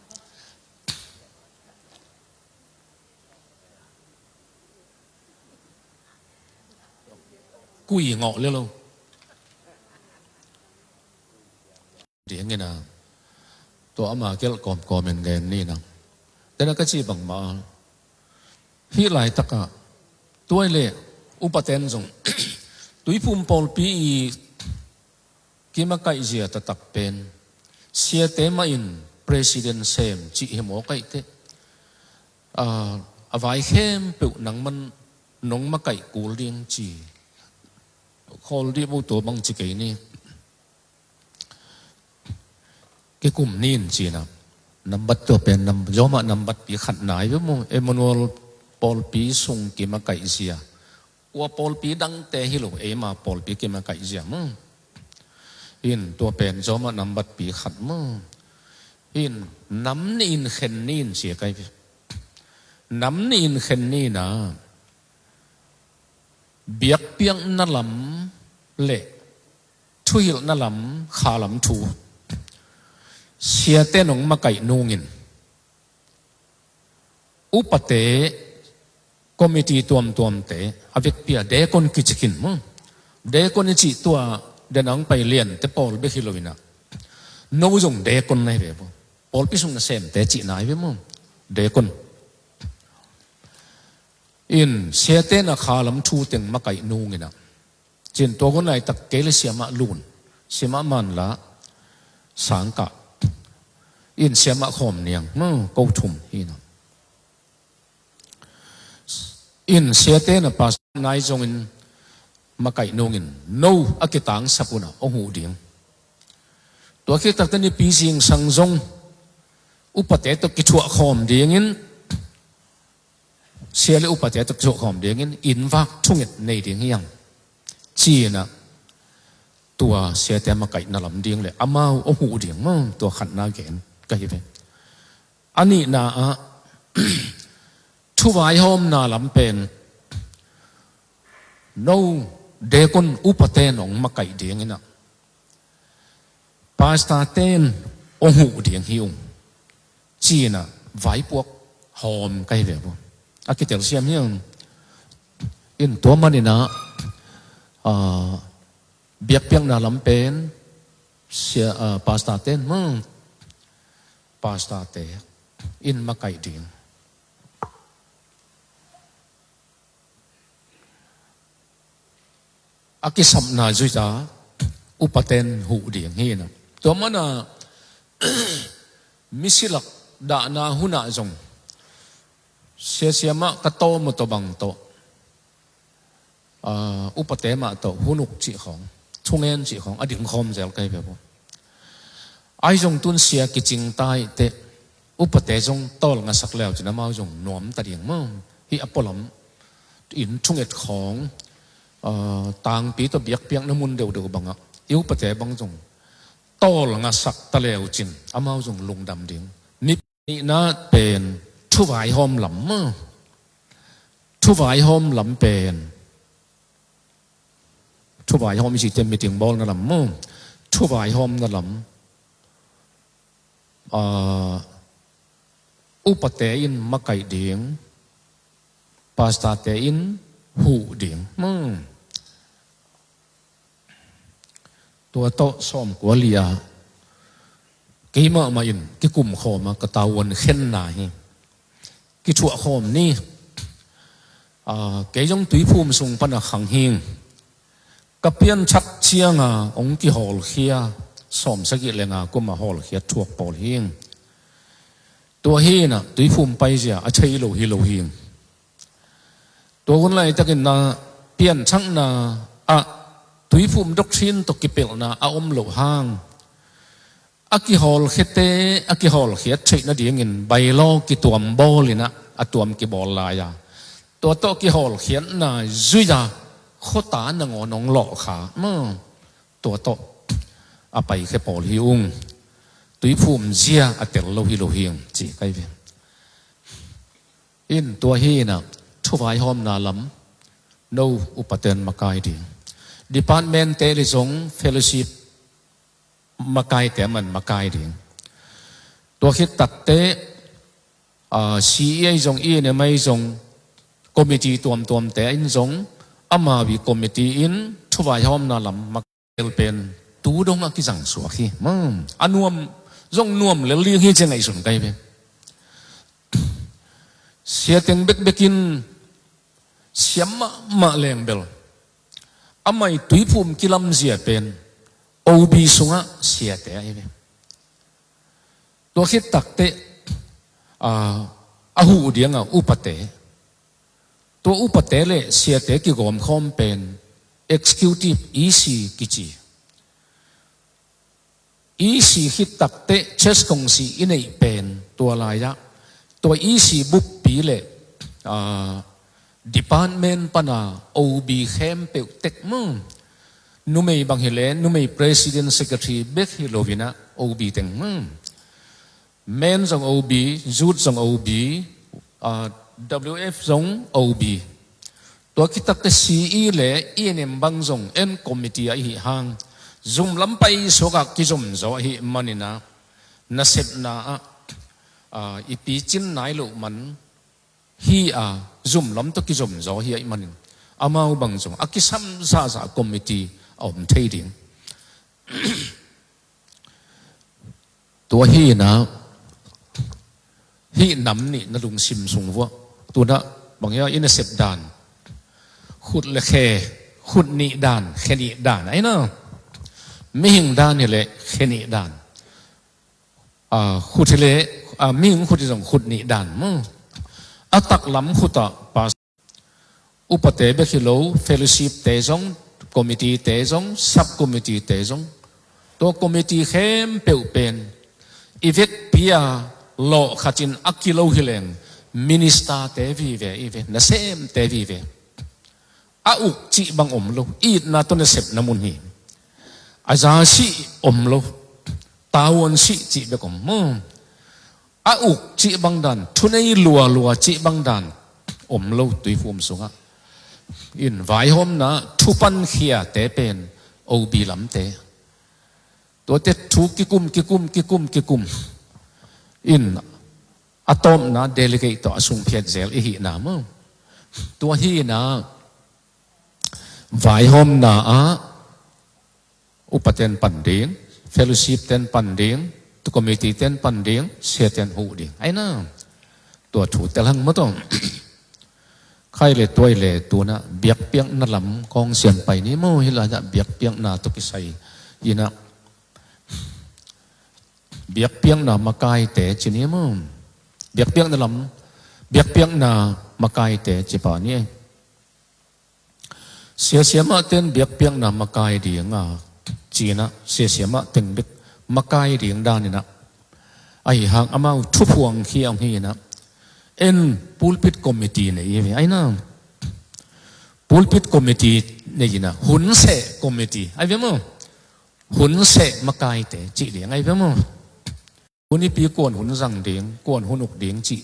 Kui ngawh le lo. Ding ina, tua ama gelh kawmkawm in gen ni na. Tena ka ci bangmah hih laitakah tuai le upaten zong Tuiphum pawlpi i kimakaih zia taktak pen siate mah in president sem cih hi mawk aih teh. Ah, a vai khempeuh nangman nong makaih kul ding ci. Khawl dih bu tua bang ci kei ni. Kikum nin ci na. Nambat tua pen nam, zawmah nambatpi khat nai ve mu. Emmanuel pawlpi sung kimakaih zia. Kua pawlpi dangte hi lo, eima pawlpi kimakaih zia mu. In tua pen zawmah nambatpi khat mu. In nam nih in khen nin sia kai ve. Nam nih in khen nin a biakpiakna lam le thuhilhna lam, kha lam thu siate nong makaih nungin upate, committee tuamtuamte a vekpi a dekon kici khin mu. Dekon i cih tua denang pai liante pawl bek hi lo ina no zong dekon na hi ve bu. pawlpi sung nasemte cihna hi ve maw. Deacon in siate na kha lam thu teng makaih nung inah, cin tua hun laitak kei le siamah Lun, siamah Manla, Sangkah, in siamah Khawm Niang, hmm, ko thum hi inah. In siate na pastor nai zongin makaih nungin no a kitangsap unah hong huh ding. Tua khit takte Nipi zingsang zong upate tawh kithuah khawm dingin, sia le upate tawh kithuah khawm dingin innvak thunget nei ding hi hang, ci inah tua siate makaihna lam ding le amau hong huh ding maw, tua khatna gen ka hi ve. A nihna ah thuvaihawmna lam pen no deacon upate in hong makaih ding inah, pastorte in hong huh ding hi ung, ci inah vaipuak hawm ka hi ve maw. A kitelsiam hi ung. In tua man inah, ah, biakpiakna lam pen sia, ah, pastorte in maw, pastorte in makaih ding. A kisapna zui-a upate in huh ding hi inah. Tua manah misi lak dahna hunah zong sia siamah ka tawm uh tawh bang tawh, ah, upate mah tawh hun uk cih khawng, thungen cih khawng a ding khawm zel ka hi ve maw. Ahi zong tun sia kicing ta hi teh, upate zong tawlngasak leu cin amau zong nuam ta ding maw. Hih a pualam in thunget khawng, ah, tangpi tawh biakpiakna mun deuhdeuh bangah i upate bang zong tawlngasak ta leu cin amau zong lungdam ding. Ni nihna pen thuvaihawm lam maw. Thuvaihawm lam pen, thuvaihawm i cihte meeting bawlna lam maw. Thuvaihawmna lam, ah, upate in makaih ding, pastorte in huh ding maw. Tua tawh sawmkua li-a keimah mah in kikum khawm a ka tavuan khenna hi. Kithuah khawm ni. Ah, kei zong Tuiphum sung pana khang hing. Ka pianthak cianga hong kihawlkhia sawmsagih le nga kuma hawlkhia thuak pawl hing. Tua hi inah Tuiphum paizia a thei lo hi lo hing. Tua hun laitakin na pianthakna ah Tuiphum doctrine tawh kipelhna a om loh hang, a kihawlkhiate, a kihawlkhiat theih nadingin bylaw kituam bawl inah a tuam kibawl lai-a, tua tawh kihawlkhiatna zui-a khuata nangawn hong lawhkha maw. Tua tawh a paikhia pawl hi ung. Tuiphum zia a tel lo hi lo hing ci ka hi ve. In tua hi inah thuvaihawmna lam no upate in makai ding. Departmentte le zong fellowship makaite man makai ding. Tua khit takte, ah, C E ahi zong, E N M ahi zong, committee tuamtuamte in zong amau i committee in thuvaihawmna lam mak pen tu dong a kizang suak hi. Hmm. A nuam zong nuam lel ding hi ci ngaihsun ka hi ve. Sia teng bekbek in siam mahmah leng bel amah i Tuiphum kilamzia pen O B sungah siate ahi ve. Tua khit takte, ah, a huh ding a upate, tua upate le siate kigawmkhawm pen executive E C kici. E C khit takte church kongsi i neih pen tua lai-ah tua E C buppi le, ah, department pana O B khempeuh tek maw. Numei bang hi le numei president secretary bek hi lo inah O B teng maw. Men zong O B, youth zong O B, ah, W F zong O B. Tua khit takte C E le E N M bang zong en committee ahi hang, zum lam pai suakah kizomzaw ahi manin ah, nasepna ah, ah, i picin nai loh man hi a, zum lam tawh kizomzaw hi ahih manin amau bang zong a kisam zahzah committee a om thei ding. Tua hi inah Hih nam nih na lungsim sung vuah. Tunah bang hia i nasep dan, khut le khe, khut nih dan, khe nih dan, aina. Mihing dan hi leh khe nih dan. A, khut hi leh, a, mihing khut hi zong khut nih dan maw. A taklam khutah pas upate bek hi lo, fellowship te zong, committee te zong, sub committee te zong. Tua committee khempeuh pen i vekpi a lawh khatin a kilo hi leng, minister te vive i ve, nasemte vive. A uk cih bang om lo, itna tawh nasepna mun hi. A za sih om lo, tavuan sih cih bek om maw. A uk cih bang dan, thunei lualua cih bang dan om lo Tuiphum sungah. In vaihawmna thupankhiate pen O B lamte. Tuate thu kikum, kikum, kikum, kikum. In a tawpna delegate tawh a sungphiat zel i hihna maw. Tua hihna vaihawmna ah upaten pan ding, fellowship ten pan ding, tu committee ten pan ding, siaten huh ding. Aina, tua thu telhang maw tawh. Khai le tuai le tunah biakpiakna lam kong sian pai ni maw, hih lai-ah biakpiakna tawh kisai. Inah biakpiakna makaite ci ni maw. Biakpiakna lam, biakpiakna makaite ci pa ni. Siasia mahten biakpiakna makai dinga, cinah siasia mah teng bek makai ding daninah. Ahi hang amau thuphuang khiang hinah. En pulpit committee nei hi ve, aina. Pulpit committee nei inah, hunseh committee. Ai ve maw? Hunseh makaite cih ding, ai ve maw? Hunipi kuan hun zang ding, kuan hun uk ding cih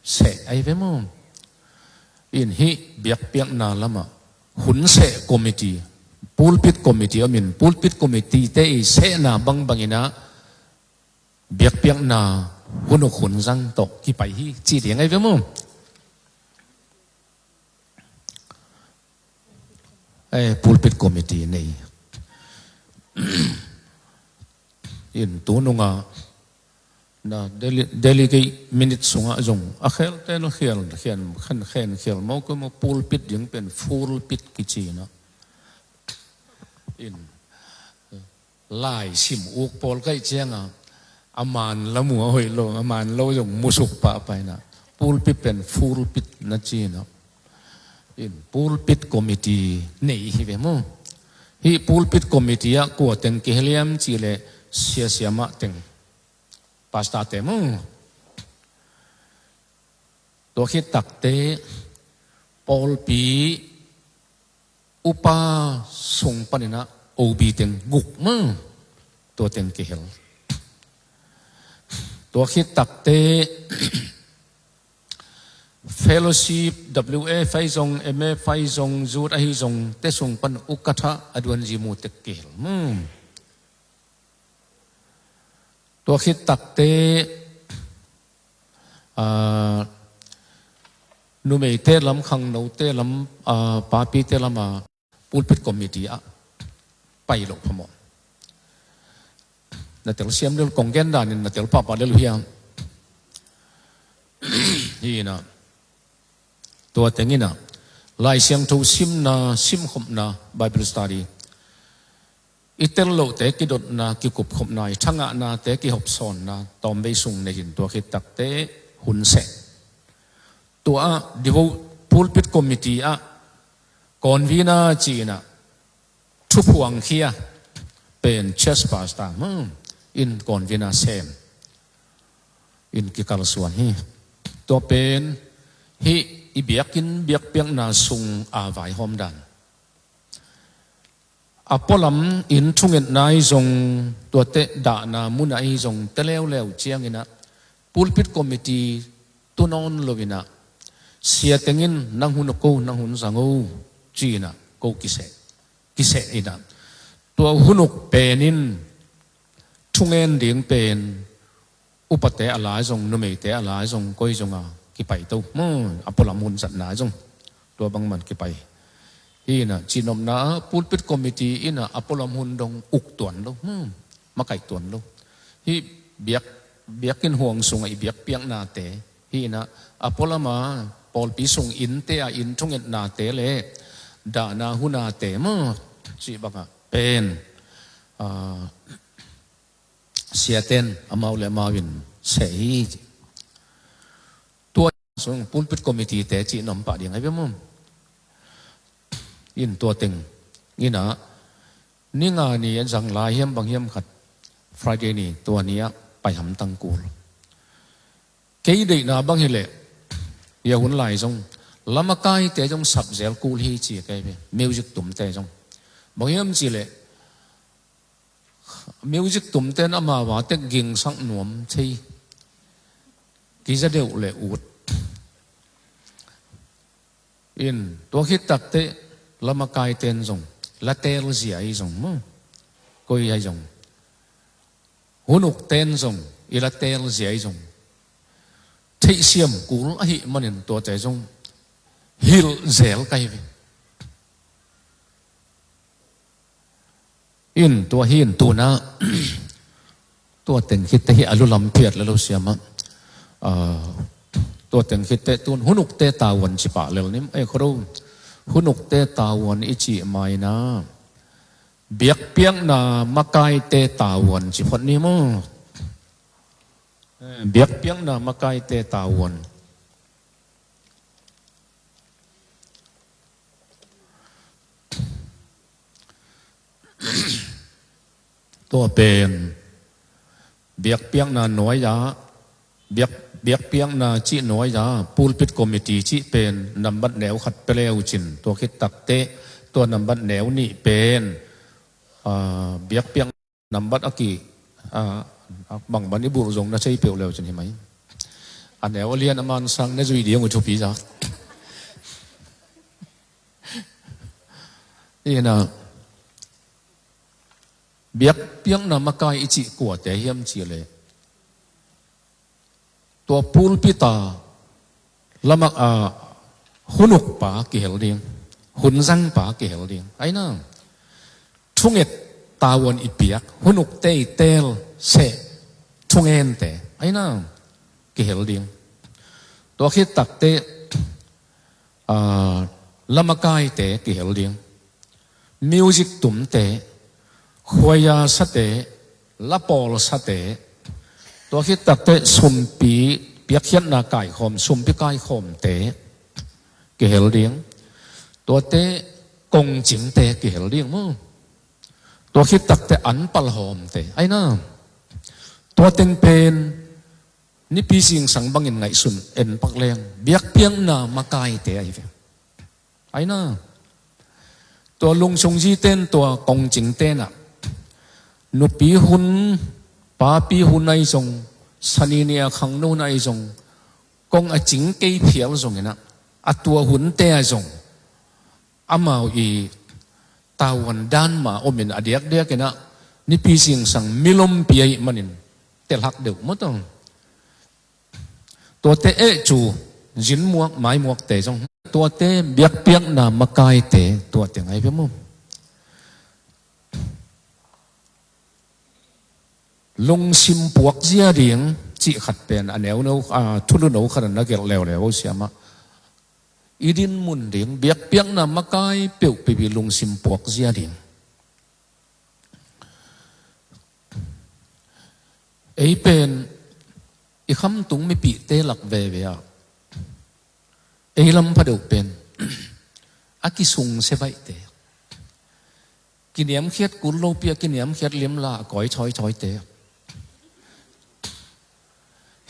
seh ai ve maw? In hih biakpiakna lamah hunseh committee, pulpit committee om in, pulpit committee te i sehna bangbang inah biakpiakna hun uk hun zang tawh kipai hi cih ding ai ve maw? Eh, pulpit committee nei. In tu nunga na dele-, delegate minute sungah zong a khelte na khial, khian, khen, khen khial maw, ko maw pulpit ding pen full pit kici na. In lai sim uk pawl kaih cianga a man la mu a hoih lo, a man lo zong musuk pahpah inah pulpit pen full pit na ci na. In pulpit committee nei hi ve maw? Hih pulpit committee ah kua teng kihel hiam cih leh siasia mah teng, pastor te maw? Tua khit takte pawlpi upa sung paninah O B teng guk maw? Tua teng kihel. Tua khit takte fellowship, W F ahi zong, M F ahi zong, zut ahi zong, te sung pan ukatha a duanzi mu tek kihel maw? Tua khit takte, ah, numeite lam, khangnote lam, ah, papite lam ah pulpit committee ah pai loh phamawh. Na telsiam lel, kong gen danin na tel pahpah lel uh hiam? Hi inah. Tua teng inah Lai Siangtho simna, simkhopna, Bible study. I tel lohte kidotna, kikupkhopna, i thangahnate kihopsawnna tawmvei sung nei in tua khit takte hunseh. Tua ah devo-, pulpit committee ah convener ci inah thuphuangkhia pen church pastor maw, in convener sem in kikalsuan hi. Tua pen hih i biakinn biakpiakna sung a vaihawm dan. A pualam in thungetna ahi zong, tuate dahna mun ahi zong, te leuleu cianginah pulpit committee tu nawn lo inah, sia tengin nang hun uk ko, nang hun zang o ci inah ko kiseh, kiseh inah. Tua hun uk pen in thungen ding pen upate a lai zong, numeite a lai zong, koi zonga kipai to maw, a pualam hun zatna zong tua bangman kipai. Hi inah cihnopna ah pulpit committee inah a pualam hun dong uk tuan lo, hmm, makaih tuan lo. Hih biak, biakinn huang sungah i biakpiaknate hi inah, a pualama pawlpi sung innte ah inn thungetnate le dahna hunate maw, cih bangah pen, ah, siaten amau le amau in seh hi. Tua sung pulpit committee te cih na om pah ding ahi ve maw. In tua teng inah, ni nga ni a zang lai hiam bang hiam khat, Friday ni tua ni ah pai hamtang kul. Kei deihna bang hileh, hia hun lai zong lamakaite zong sapzel kul hi ci ka hi ve, music tumte zong. Bang hiam cihleh, music tumten amau a tek gingsak nuam thei, kiza deuh le ut. In tua khit takteh lamakaiten zong, la teel zia i zong maw, koi ai zong, hunukten zong i la teel zia i zong, theihsiam kul ahih manin tuate zong hilh zel ka hi ve. In tua hi in tunah, tua teng khitteh hi a lu lam phiat la lo siamah. Ah, tua teng khitteh tun hunukte tavuan ci pah lel nim. Ei, khoro, hunukte tavuan i cih mainah, biakpiakna makaite tavuan ci phot ni maw. Eh, biakpiakna makaite tavuan. Tua pen biakpiakna nuai-ah, biak, biakpiakna cih nuai-ah pulpit committee cih pen nambat neu khat pia le uh cin, tua khit takteh tua nambat neu nih pen, ah, biakpiak nambat a ki, ah, bangban i bulh zong na thei peuh le uh cin hi mai. A neu a lian a man sang na zui ding uh thupi za. Inah, biakpiakna makai i cih kuate hiam cihleh, tua pulpit a lamak a hunukpa kihel ding, hunzangpa kihel ding. Aina, thunget tavuan i piak, hunukte i teel seh thungente, aina, kihel ding. Tua khit takteh, ah, lamakaite kihel ding. Music tumte, khuaia sate, lapawl sate, tua khit takteh sumpi piakkhiatna kaikhawm, sumpi kaikhawmte kihel ding. Tuate kongcingte kihel ding maw. Tua khit takteh an palhawmte, aina, tua teng pen nipi singsang bangin ngaihsun en pak leng biakpiakna makaite ahi ve. Aina, tua lungsung ziten, tua kongcingten ah, nupi hun, papi hun ahi zong, sani ni a khangno hun ahi zong, kong a cing kei phial zong inah, a tua hunte ahi zong, amau i tavuan dan mah om in a diakdiak inah, nipi singsang milompi ahih manin telhak deuh maw tong. Tuate eh cu, zinmuak, maimuakte zong. Tuate biakpiakna makaite, tuate ngai pia maw. Lungsim puak zia ding, cih khat pen, a neuno, a thulu no khat a na gelh leuleu siamah. I dinmun ding, biakpiakna makai peuhpeuh i lungsim puak zia ding. Ei pen, i khamtung mipihte lak veve ah, ei lam phadeuh pen, a kisungsia baihte, kiniamkhiat kul lopi a kiniamkhiat limla a kawi thawithawite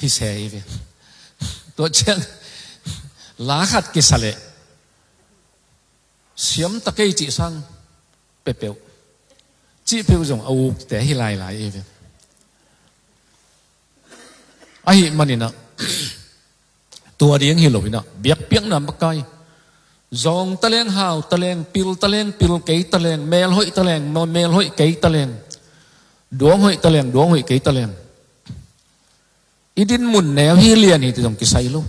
hi se hi ve. Tua ciang la khat kisa leh, siam ta kei cih sang pepeuh, cih peuh zong a ukte hi lailai hi ve. Ahih maninah, tua ding hi lo inah, biakpiakna makai, zawng taleng, hau taleng, pil taleng, pil kei taleng, melhoih taleng, melhoih kei taleng, duanghoih taleng, duanghoih kei taleng, i dinmun neu hi lian hi ti zong kisai lo.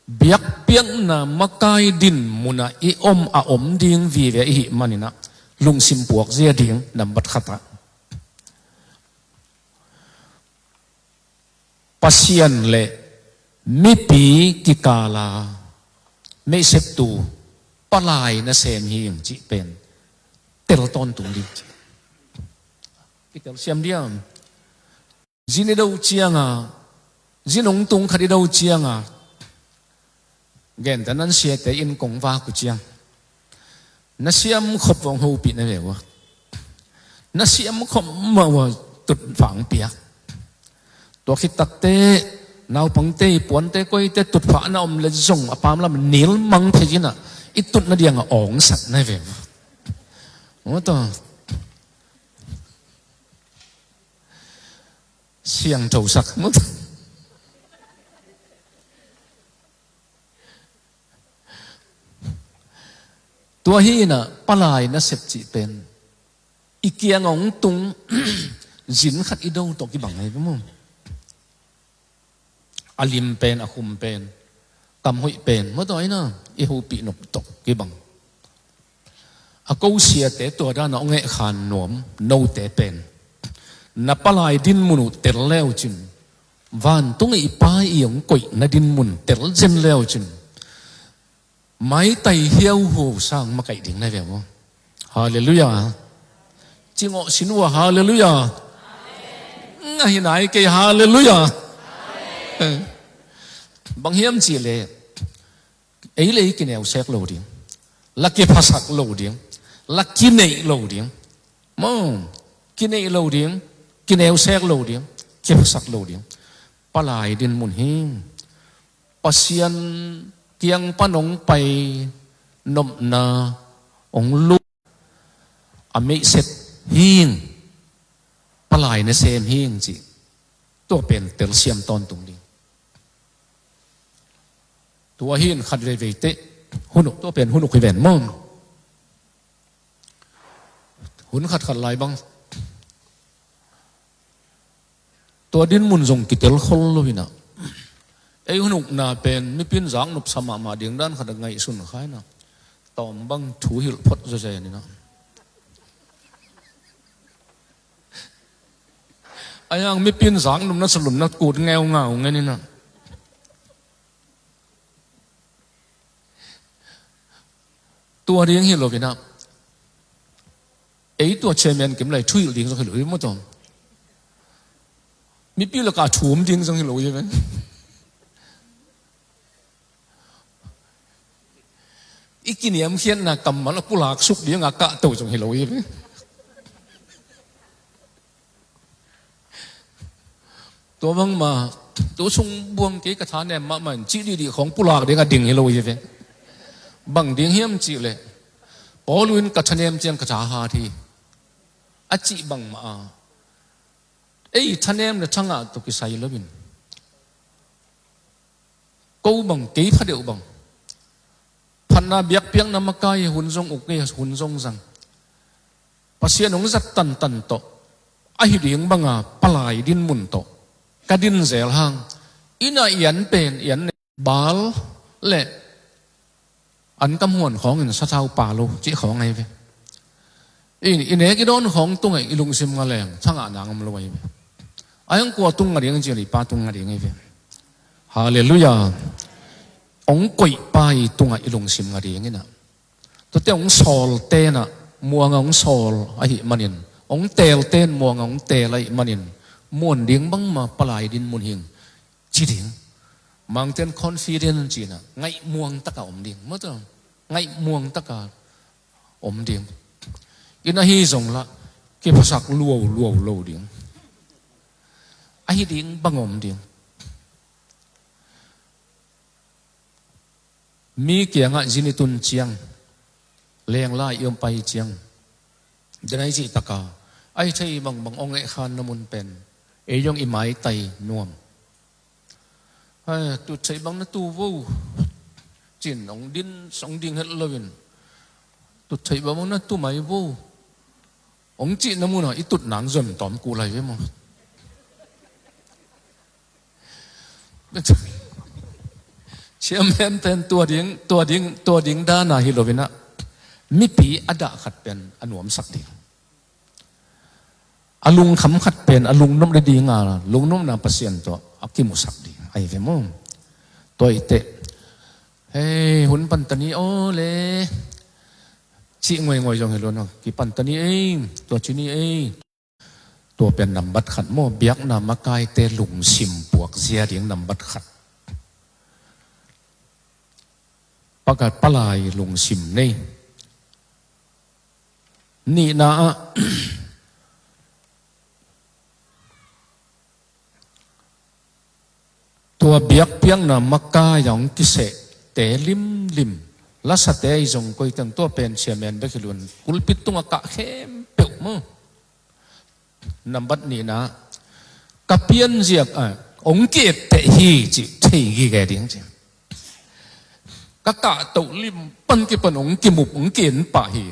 Biakpiakna makai dinmunah i om a om ding vive i hih maninah, lungsim puak zia ding nambat khatah. Pasian le mipi kikala meiseptu palai nasem hi ing cih pen tel tawntung ding ci. Kitel siam diam? Zin i do cianga, zin hong tung khat i do cianga, genta nan siate in kong vak uh ciang, na siam khop vong hopih na ve uh a, na siam khop mah uh a tutphah hong piak. Tua khit takteh naupangte, puante, koite tutphah na om le zong a pamlam nilmang phei in a, i tutna dianga awngsak na ve uh a. Maw tua siangthosak. Tua hi in a, palai nasep cih pen i kiang hong tung zin khat i do tawh kibang hi ve maw. A lim pen, a khum pen, kam hoih pen, maw tua hi in a, i hopih nop tawh kibang. A ko siate tua dana hong hehkhan nuam note pen, na palai dinmun uh tel le uh cin, vantung i Pa i hong koihna dinmun tel zen le uh cin, maitai hiauhuau sang makaih ding na ve maw. Halleluiah. Cingawh sin uh a, halleluiah. Ngah hi nai kei, halleluiah. Bang hiam cih leh, ei le ei kineusek lo ding, la kiphasak lo ding, la kineih lo ding. Maw, kineih lo ding, kineusek lo ding, kiphasak lo ding. Palai dinmun hi. Pasian kiang pan hong pai nopna hong luk a meisep hi ing, palai nasem hi ing cih tua pen telsiam tawntung ding. Tua hi in khat veivei teh hun uk, tua pen hun uk hi ven maw. Hun khatkhat lai bang tua dinmun zong kitel khol lo in a, ei hun ukna pen mipi in zaknop sa mahmah ding dan khat a ngaihsun kha in a, tawm bang thu hilh phot zawzen in a, a yang mipi in zaknopna sa lumna kut ngeungau ngen in a. Tua ding hi lo in a, ei tua chairman kim lai thuhilh ding zong hi lo hi maw tua. Mipi lakah thum ding zong hi lo hi ve. I kiniamkhiatna kammal a pulak suk dinga kahto zong hi lo hi ve. Tua bangmah, tu sung buang kei ka thanem mahmah in cih dihdih khawng pulak ding a ding hi lo hi ve. Bang ding hiam cih leh, Paul in ka thanem ciang ka tha hat hi a cih bangmah a, ei thanem le thangah tawh kisai lo in, ko bang, kei phadeuh bang, phatna biakpiakna makai hun zong uk, hun zong zang, Pasian hong zat tantan tawh, ahi ding banga palai dinmun tawh ka din zel hang, inn ah i an pen, i an ne, bal le an kam huan khawngin sathau pa lo cih khawng ahi ve. I, i nek i dawn khawng tungah i lungsim nga leng thangah nang om lo ahi ve. A hong kua tung nga ding ci leh i Pa tung nga ding ahi ve. Halleluiah. Hong koih pa i tungah i lungsim nga ding in a, tuate hong sawlte in a, muanga hong sawl ahih manin, hong teelte in muanga hong teel ahih manin, muan ding bangmah palai dinmun hi ing ci ding. Mangten confident ci in a, ngaihmuang taka om ding. Maw tua, ngaihmuang taka om ding. Inn ahi zong lah kiphasak luauluau lo ding. Ahi ding bang om ding. Mi kiangah zin i tun ciang, lenglai i om pai ciang, denai cih taka, ahi thei bangbang hong hehkhanna mun pen, ei zong i maitai nuam. Hai, tut theih bang na tu vo, cin hong din, hong ding het lo in, tut theih bang na tu mai vo, hong cihna munah i tut nang zon tawm kuh lai ve maw. Chairman pen tua ding, tua ding, tua ding dana hi lo in a, mipi a dah khat pen a nuamsak ding. A lungkham khat pen a lungnop le dinga lungnopna Pasian tawh a kimusak ding ahi ve maw. Tua ih teh, hei, hun pan ta ni aw le, cih nguainguai zong hi lo na, kipan ta ni ei, tua ci ni ei. Tua pen nambat khat maw, biakna makaite lungsim puak zia ding nambat khat. Pakat palai lungsim nei. Nihna ah, tua biakpiakna makai a hong kisehte limlim. Lasate ahi zong koi teng tua pen chairman bek hi lo in pulpit tungah kah khempeuh maw. Nambat nihna, ka pianziak ah hong ki-etteh hi cih thei gige ding ci. Ka kahtoh lim pan kipan hong kimup, hong ki-en pah hi.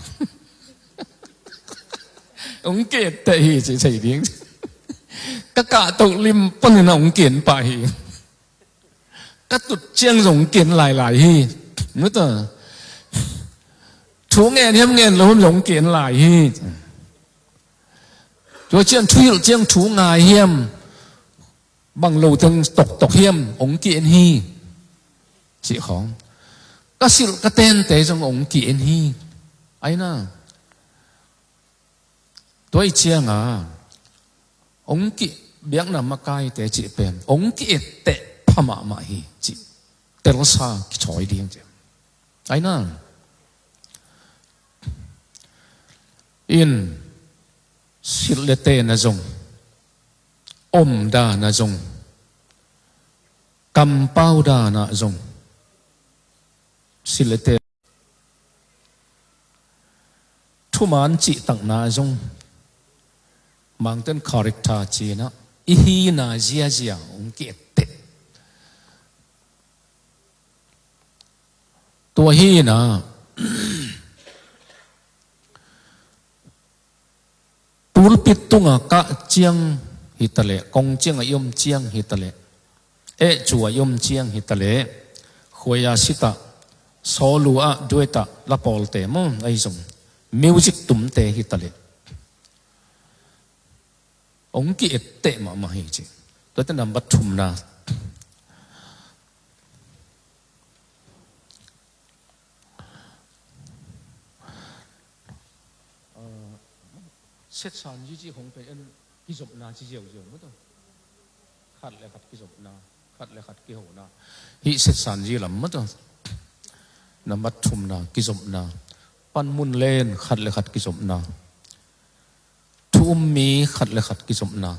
Hong ki-etteh hi cih thei ding. Ka kahtoh lim panin hong ki-en pah hi. Ka tut ciang zong hong ki-en lailai hi. Maw tua, thu ngen hiam ngen lo hiam zong hong ki-en lai hi. Tua ciang thuhilh ciang thu ngai hiam, bang lo teng toktok hiam hong ki-en hi. Cih khawng, ka silh ka tente zong hong ki-en hi. Aina, tua ih cianga hong ki, biakna makaite cih pen hong ki-etteh pha mahmah hi cih telsa kicawi ding ci. Aina, in silh le tena zong, omdana zong, kampau dana zong, silh le te, thuman cihtakna zong, Mangten character cina, i hina ziazia hong ki-etteh. Tua hina, pulpit tunga kah ciang hitaleh, kong cianga i om ciang hitaleh, eh cua i om ciang hitaleh, khuaia sitah, solo ah, duet ah, lapawlte maw, ahi zong, music tumte hitaleh, hong ki-etteh mahmah hi ci. Tuate nambat thumna. Setsan zizi hong pen en kizopna ci ziauziau maw tua. Khat le khat kizopna, khat le khat kihona. Hih setsan zi lam maw tua. Nambat thumna, kizopna. Panmun len khat le khat kizopna. Thu um mi khat le khat kizopna.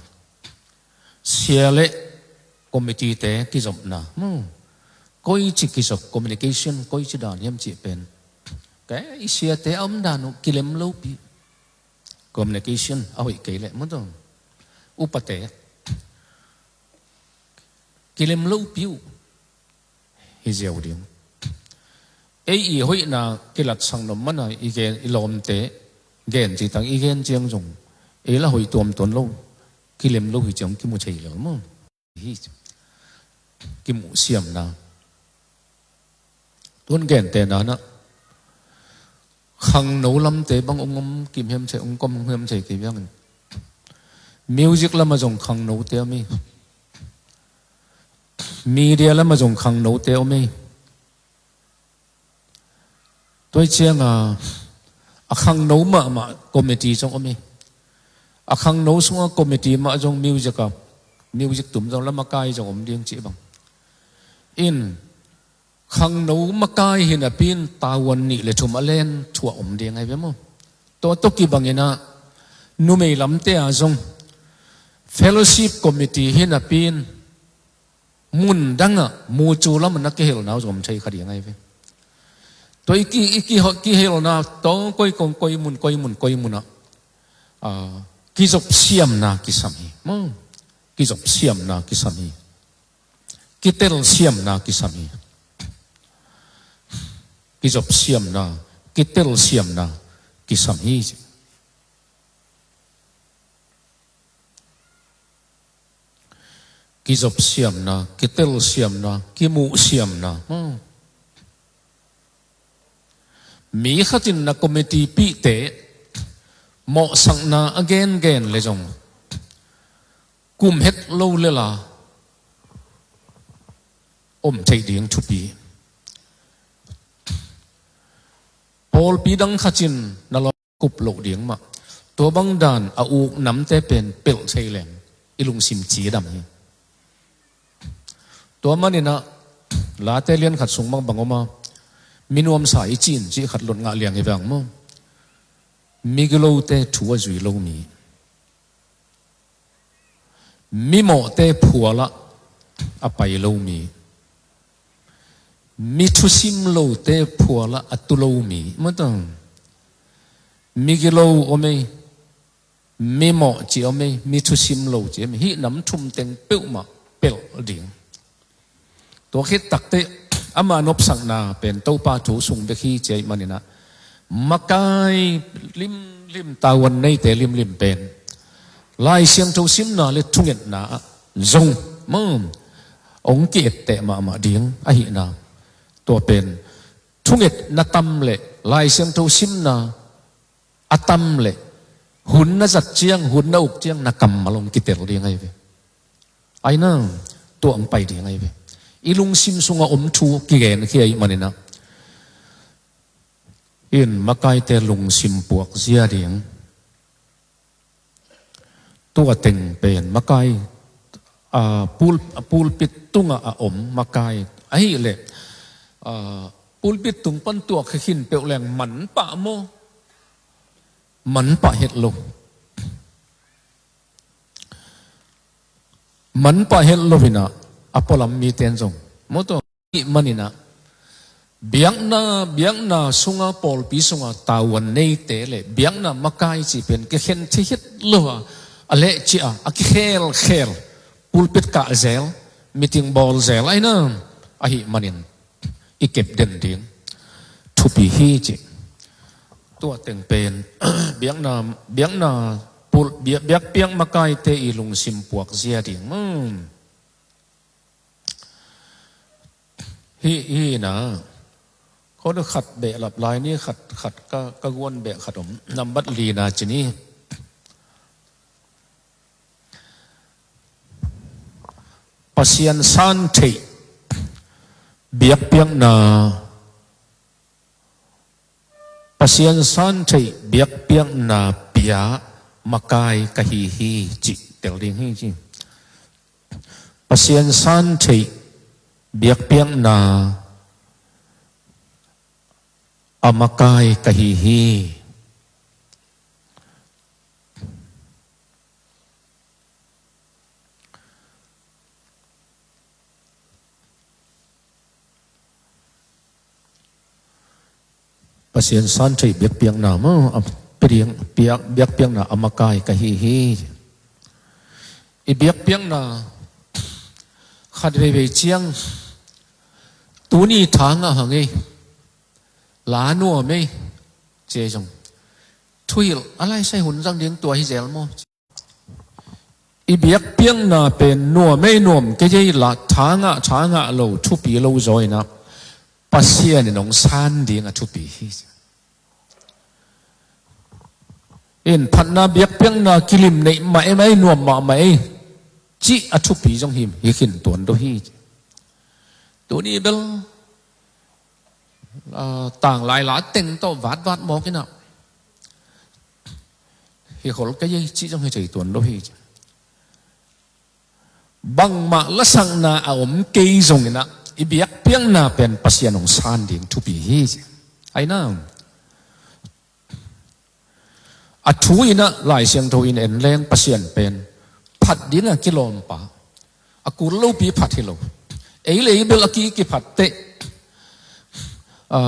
Sia le committee te kizopna. Hmm. Koici kizop communication, koici dan hiam cih pen. Kei i siate a om dan uh kilem lopi. Communication a hoih kei leh maw tua. Upate. Kilem lopi uh. Hi ziau ding. Ei i hoihna kilatsak nop mana i gen, i lawmte gen citang i gen ciang zong ei la hoih tuamtuam lo. Kilem lo hi ciang kimu thei lo maw. Hi kimuh siamna. Tun gente nanah khangno lamte bang ong om kim hiam thei, ong kom hiam thei kei biangin. Music lama zong khangnote om hi. Media lama zong khangnote om hi. Tua hi cianga a khangno mahmah committee zong om hi. A khangno sunga committee mah zong music a, music tum zong lama kai zong om ding cih bang. In khangno makai hi napi in tavuan nih le thum a len thuah om ding ahi ve maw. Tua tawh kibangin ah numei lamte ah zong fellowship committee hi napi in mun dangah mucu lamah na kihelna uh zong om thei kha ding ahi ve. Tua i ki, i ki, kihelna tawh koi kong koi mun, koi mun, koi munah, ah, kizop siamna kisam hi maw. Kizop siamna kisam hi. Kitel siamna kisam hi. Kizop siamna, kitel siamna kisam hi. Kizop siamna, kitel siamna, kimuh siamna. Hmm. Mi khatin na committee pihte mawhsakna a gengen le zong kum het lo lela om thei ding thupi. Pawlpi dang khat in na lawm kup loh ding mah. Tua bang dan a uk namte pen pelh thei leng i lungsim cidam hi. Tua maninah Late lian khat sung bang bang om a, mi nuamsa i cin cih khat lot ngah liang hi vang maw. Migilote thu a zui lo mi, mimawhte phualah a pai lo mi, mi thusim lote phualah a tu lo mi, mataw. Migilo om ei, mimawh ci om ei, mi thusim lo ci om ei, hih nam thum teng peuhmah pelh ding. Tua khit takteh ama nopsakna pen Topa thu sung bek hi ci ahih maninah, makai limlim, tavuan neite limlim pen Lai Siangtho simna le thungetna ah zong maw, hong ki-etteh mahmah ding ahihna. Tua pen thungetna tam leh Lai Siangtho simna a tam leh hun na zat ciang, hun na uk ciang na kammal hong kitel ding ahi ve. Aina, tua hong pai ding ahi ve. I lungsim sungah om thu kigenkhia ahih maninah, in makaite lungsim puakzia ding. Tua teng pen makai, a, pul-, a, pulpit tungah a om makai ahih leh, a, pulpit tung pan tuak khin peuh leng manpah maw? Manpah het lo. Manpah het lo inah a pualam mite in zong maw, tua ahih maninah biakna, biakna sunga, pawlpi sunga tavuan neite le biakna makai cih pen kikhen thei het lo a, a lehcia a kikhelkhel, pulpit kah zel, meeting bawl zel aina ahih manin i kep den ding thupi hi ci. Tua teng pen biakna, biakna pul-, biak-, biakpiak makaite i lungsim puakzia ding. Hmm. Hi, hi na. Ko khat behlap lai ni, khat, khat ka, ka guan beh khat om. Nambat lina ci ni. Pasian san theih biakpiakna, Pasian san theih biakpiakna pia makai ka hi hi cih tel ding hi ci. Pasian san theih biakpiakna a makai ka hi hi. Pasian san theih biakpiakna maw, a pia ding, piak, biakpiakna a makai ka hi hi. I biakpiakna khat veivei ciang, tuni tha ngah hang ei, la nuam ei, ci ei zong, thuhilh a laisai hun zang ding tua hi zel maw? I biakpiakna pen nuam ei nuam kei ei lah, tha ngah, tha ngah lo, thupi lo zaw inah Pasian in hong san ding a thupi hi. In phatna biakpiakna kilim neih mah ei, nuam mahmah ei cih a thupi zong hi, hi khin tuan do hi. Tuni bel a, tanglai la teng tawh vatvat mawk inah, hi khol kei ei cih zong hi thei tuan lo hi. Bangmah lasakna a om kei zong inah i biakpiakna pen Pasian hong san ding thupi hi. Aina, a thu inah Lai Siangtho in en leng Pasian pen phat dingah kilawmpa, a kul lopi phat hi lo. Ei le ei bel a ki, kiphat teh, a,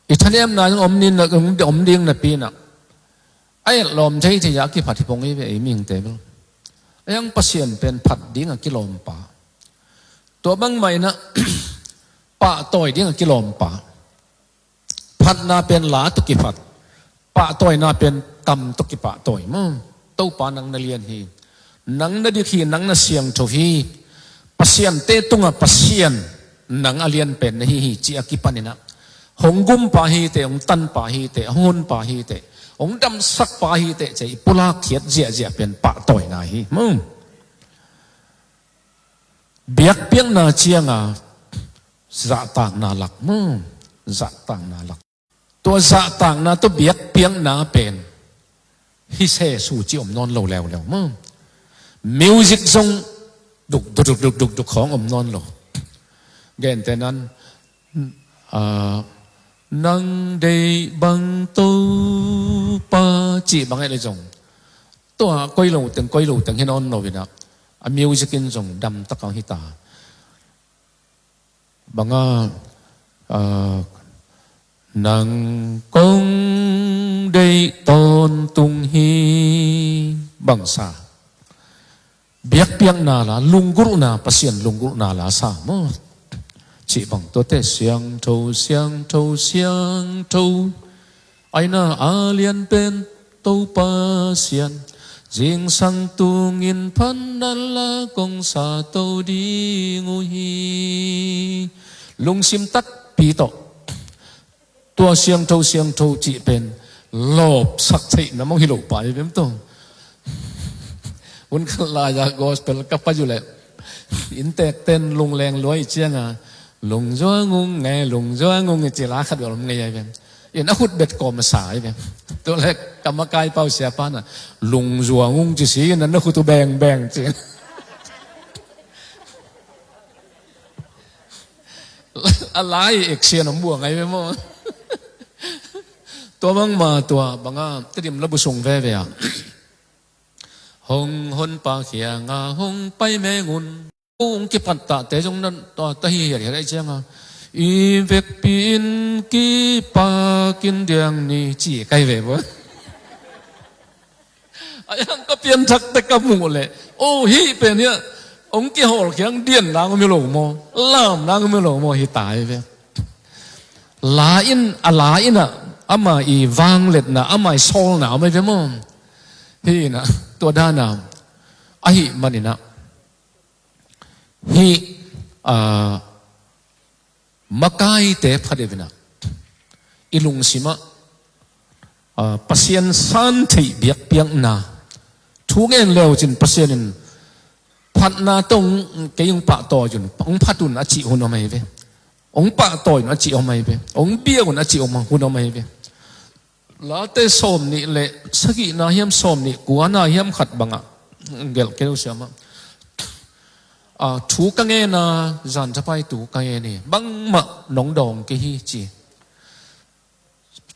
i thanemna zong om nin, om ding napi inah a etlawm thei thei a kiphat hi pong ei ve, ei mihingte bel. Ahi hang Pasian pen phat dingah kilawmpa. Tua bangmah inah pahtawi dingah kilawmpa. Phatna pen la tawh kiphat, pahtawina pen kam tawh kipahtawi maw. Topa, nang na lian hi, nang na dik hi, nang na siangtho hi. Pasiante tungah Pasian, nang a lian pen na hi hi ci a kipan inah, hong gumpa hi teh, hong tanpa hi teh, hong honpa hi teh, hong damsakpa hi teh ci a i pulak khiat ziahziah pen pahtawina hi maw. Biakpiakna cianga zahtakna lak maw? Zahtakna lak. Tua zahtakna tawh biakpiakna pen hi sesu ci om nawn lo leuleu maw? Music zong duk duk duk duk duk duk khawng om nawn lo. Gentehna in, ah, nang deih bang Topa cih bang eh le zong tua koi lo teng koi lo teng hi nawn lo inah, a music in zong damtak a hi ta. Banga, ah, nang kong deih tawntung hi bangsa. Biakpiakna la, lunggulhna, Pasian lunggulhna la sa maw? Cih bang tuate siangtho, siangtho, siangtho. Aina a lian pen Topa Sian, zingsang tungin phandan la kong sa to ding uh hi. Lungsim takpi tawh tua siangtho, siangtho cih pen lawpsak theihna mong hi lo pai vem tawh. Hun khat lai-ah gospel ka pai uh leh inntekten lungleng luai cianga lungzuang ung nge, lungzuang ung nge ci la khat bel om ngei ai vem. In a khut bet kawm a sa ai vem. Tua leh ka makai pau siapa na lungzuang ung ci si in a na khut uh bengbeng ci. A lai action om buang ai vem maw? Tua bangma tua banga Tedim labu sung veve a hong honpa khianga hong pai mengun. Hong kipattahte zong nan tua tahi hiathiat ai cianga i vekpi in kipakin diang ni ci kai ve bo. A yang ka pianthakte ka muh leh o hih pen hiah hong kihawl khiang dian nang om hi lo maw? Lam nang om hi lo maw? Hi tai ve. La in, a la inah ama i vangletna, ama i sawlna om ai ve maw? Hi inah tua dana ahih maninah hih, ah, makaite phadeuh inah i lungsimah, ah, Pasian san theih biakpiakna thu ngen leucin Pasian in phatna tawh kei hong pahtawi un, hong phat un a cih hun om ai ve. Hong pahtawi un a cih om ai ve. Hong bia un a cih om hun om ai ve. Late sawm nih le sagihna hiam sawm nih kuana hiam khat bangah gelh kei lo siamah. Ah, thu ka ngena zanthapai thu ka ngen hi. Bangmah nong dawng kei hi ci.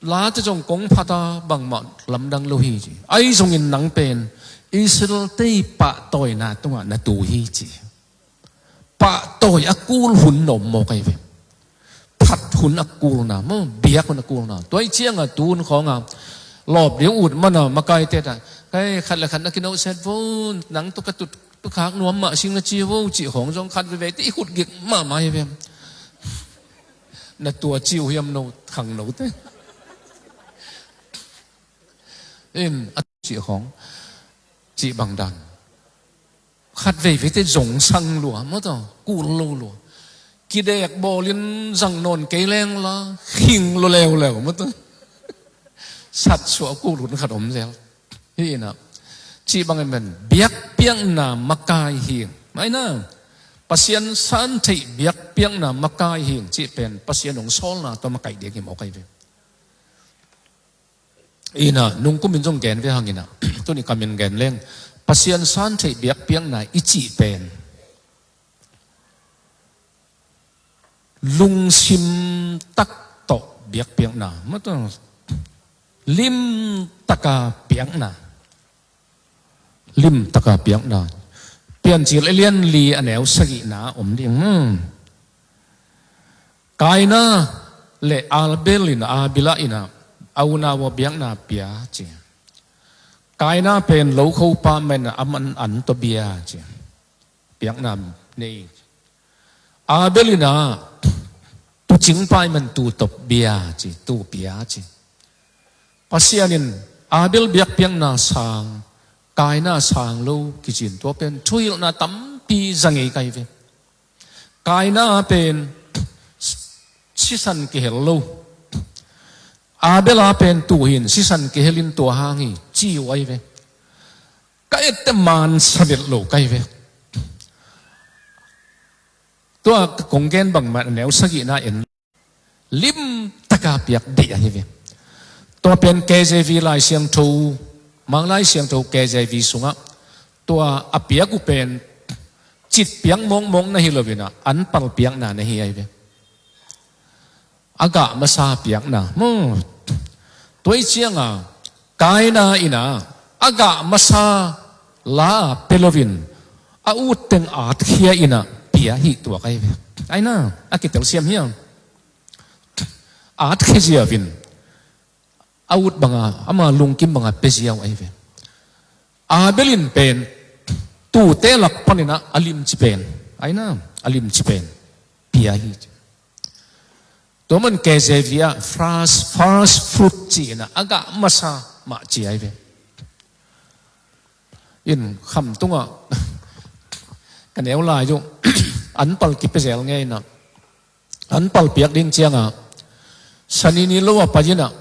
Late zong kong phata bangmah lamdang lo hi ci. Ai zongin nang pen Israel tei pahtawina tungah na tu hi ci. Pahtawi a kul hun na om mawk ai ve. Phat hun a kulna maw, biak hun a kulna. Tua i cianga tun khawnga lawp ding ut mana makaite ta kai khat le khat na kinohset vo. Nang tua ka tut tukhak nuam mah sing na ci vo cih khawng zong khat veve te i khut gik mahmah hi ve. Na tua ci uh hiam no khangno te in a cih khawng cih bangdan. Khat veiveite zong sang lua maw taw, kul lo lua. Kidek bawlin zang nawn kei lengla khing lo leuleu maw taw. Satsuah kul hun khat om zel. Hi inah cih bangin pen biakpiakna makai hi. Maina Pasian san theih biakpiakna makai hi cih pen Pasian hong sawlna tawh makaih ding hi mawk ai ve. Inah nungkumin zong gen ve hanginah tuni kamin gen leng Pasian san theih biakpiakna i cih pen lungsim tak tawh biakpiakna maw taw, limtaka piakna. Limtaka piakna. Piancil a lian li a neu sagihna om ding. Hmm. Kaina le Abel in, Abel in a unau a biakna pia ci. Kaina pen lokhopa maina a man an tawh bia ci. Biakna nei. Abel in a tuucing pai man tuu tawh bia ci, tuu pia ci. Pasian in Abel biakpiakna sang, Kaina sang lo kicin tua pen thuhilhna tampi za ngei kai ve. Kaina pen sisan kihel lo. Abel a pen tuhin sisan kihelin tua hang hi ci uh ai ve. Ka etteh man savet lo kai ve. Tua kong gen bangmah a neu sagihna en limtaka piak deih ahi ve. Tua pen K J V Lai Siangtho, Mang Lai Siangtho K J V sungah tua a piak uh pen cit piak mawkmawk na hi lo-in ah anpal piakna na hi ahi ve. A gah masa piakna maw. Tua hi cianga Kaina in ah a gah masa la pia lo-in a utteng atkhia in ah pia hi tuak ahi ve. Aina a kitelsiam hiam? Atkhia ziau-in a ut banga ama lungkim banga pia ziau ahi ve. Abel in pen tuute lak panin ah a limci pen, aina a limci pen pia hi. Tua man K J V ah first, first fruit ci-in ah a gah masa mah ci ahi ve. In kham tungah ka neu lai uh anpal kipia zel ngei in ah anpal piak ding cianga Sani ni lo a pai in ah,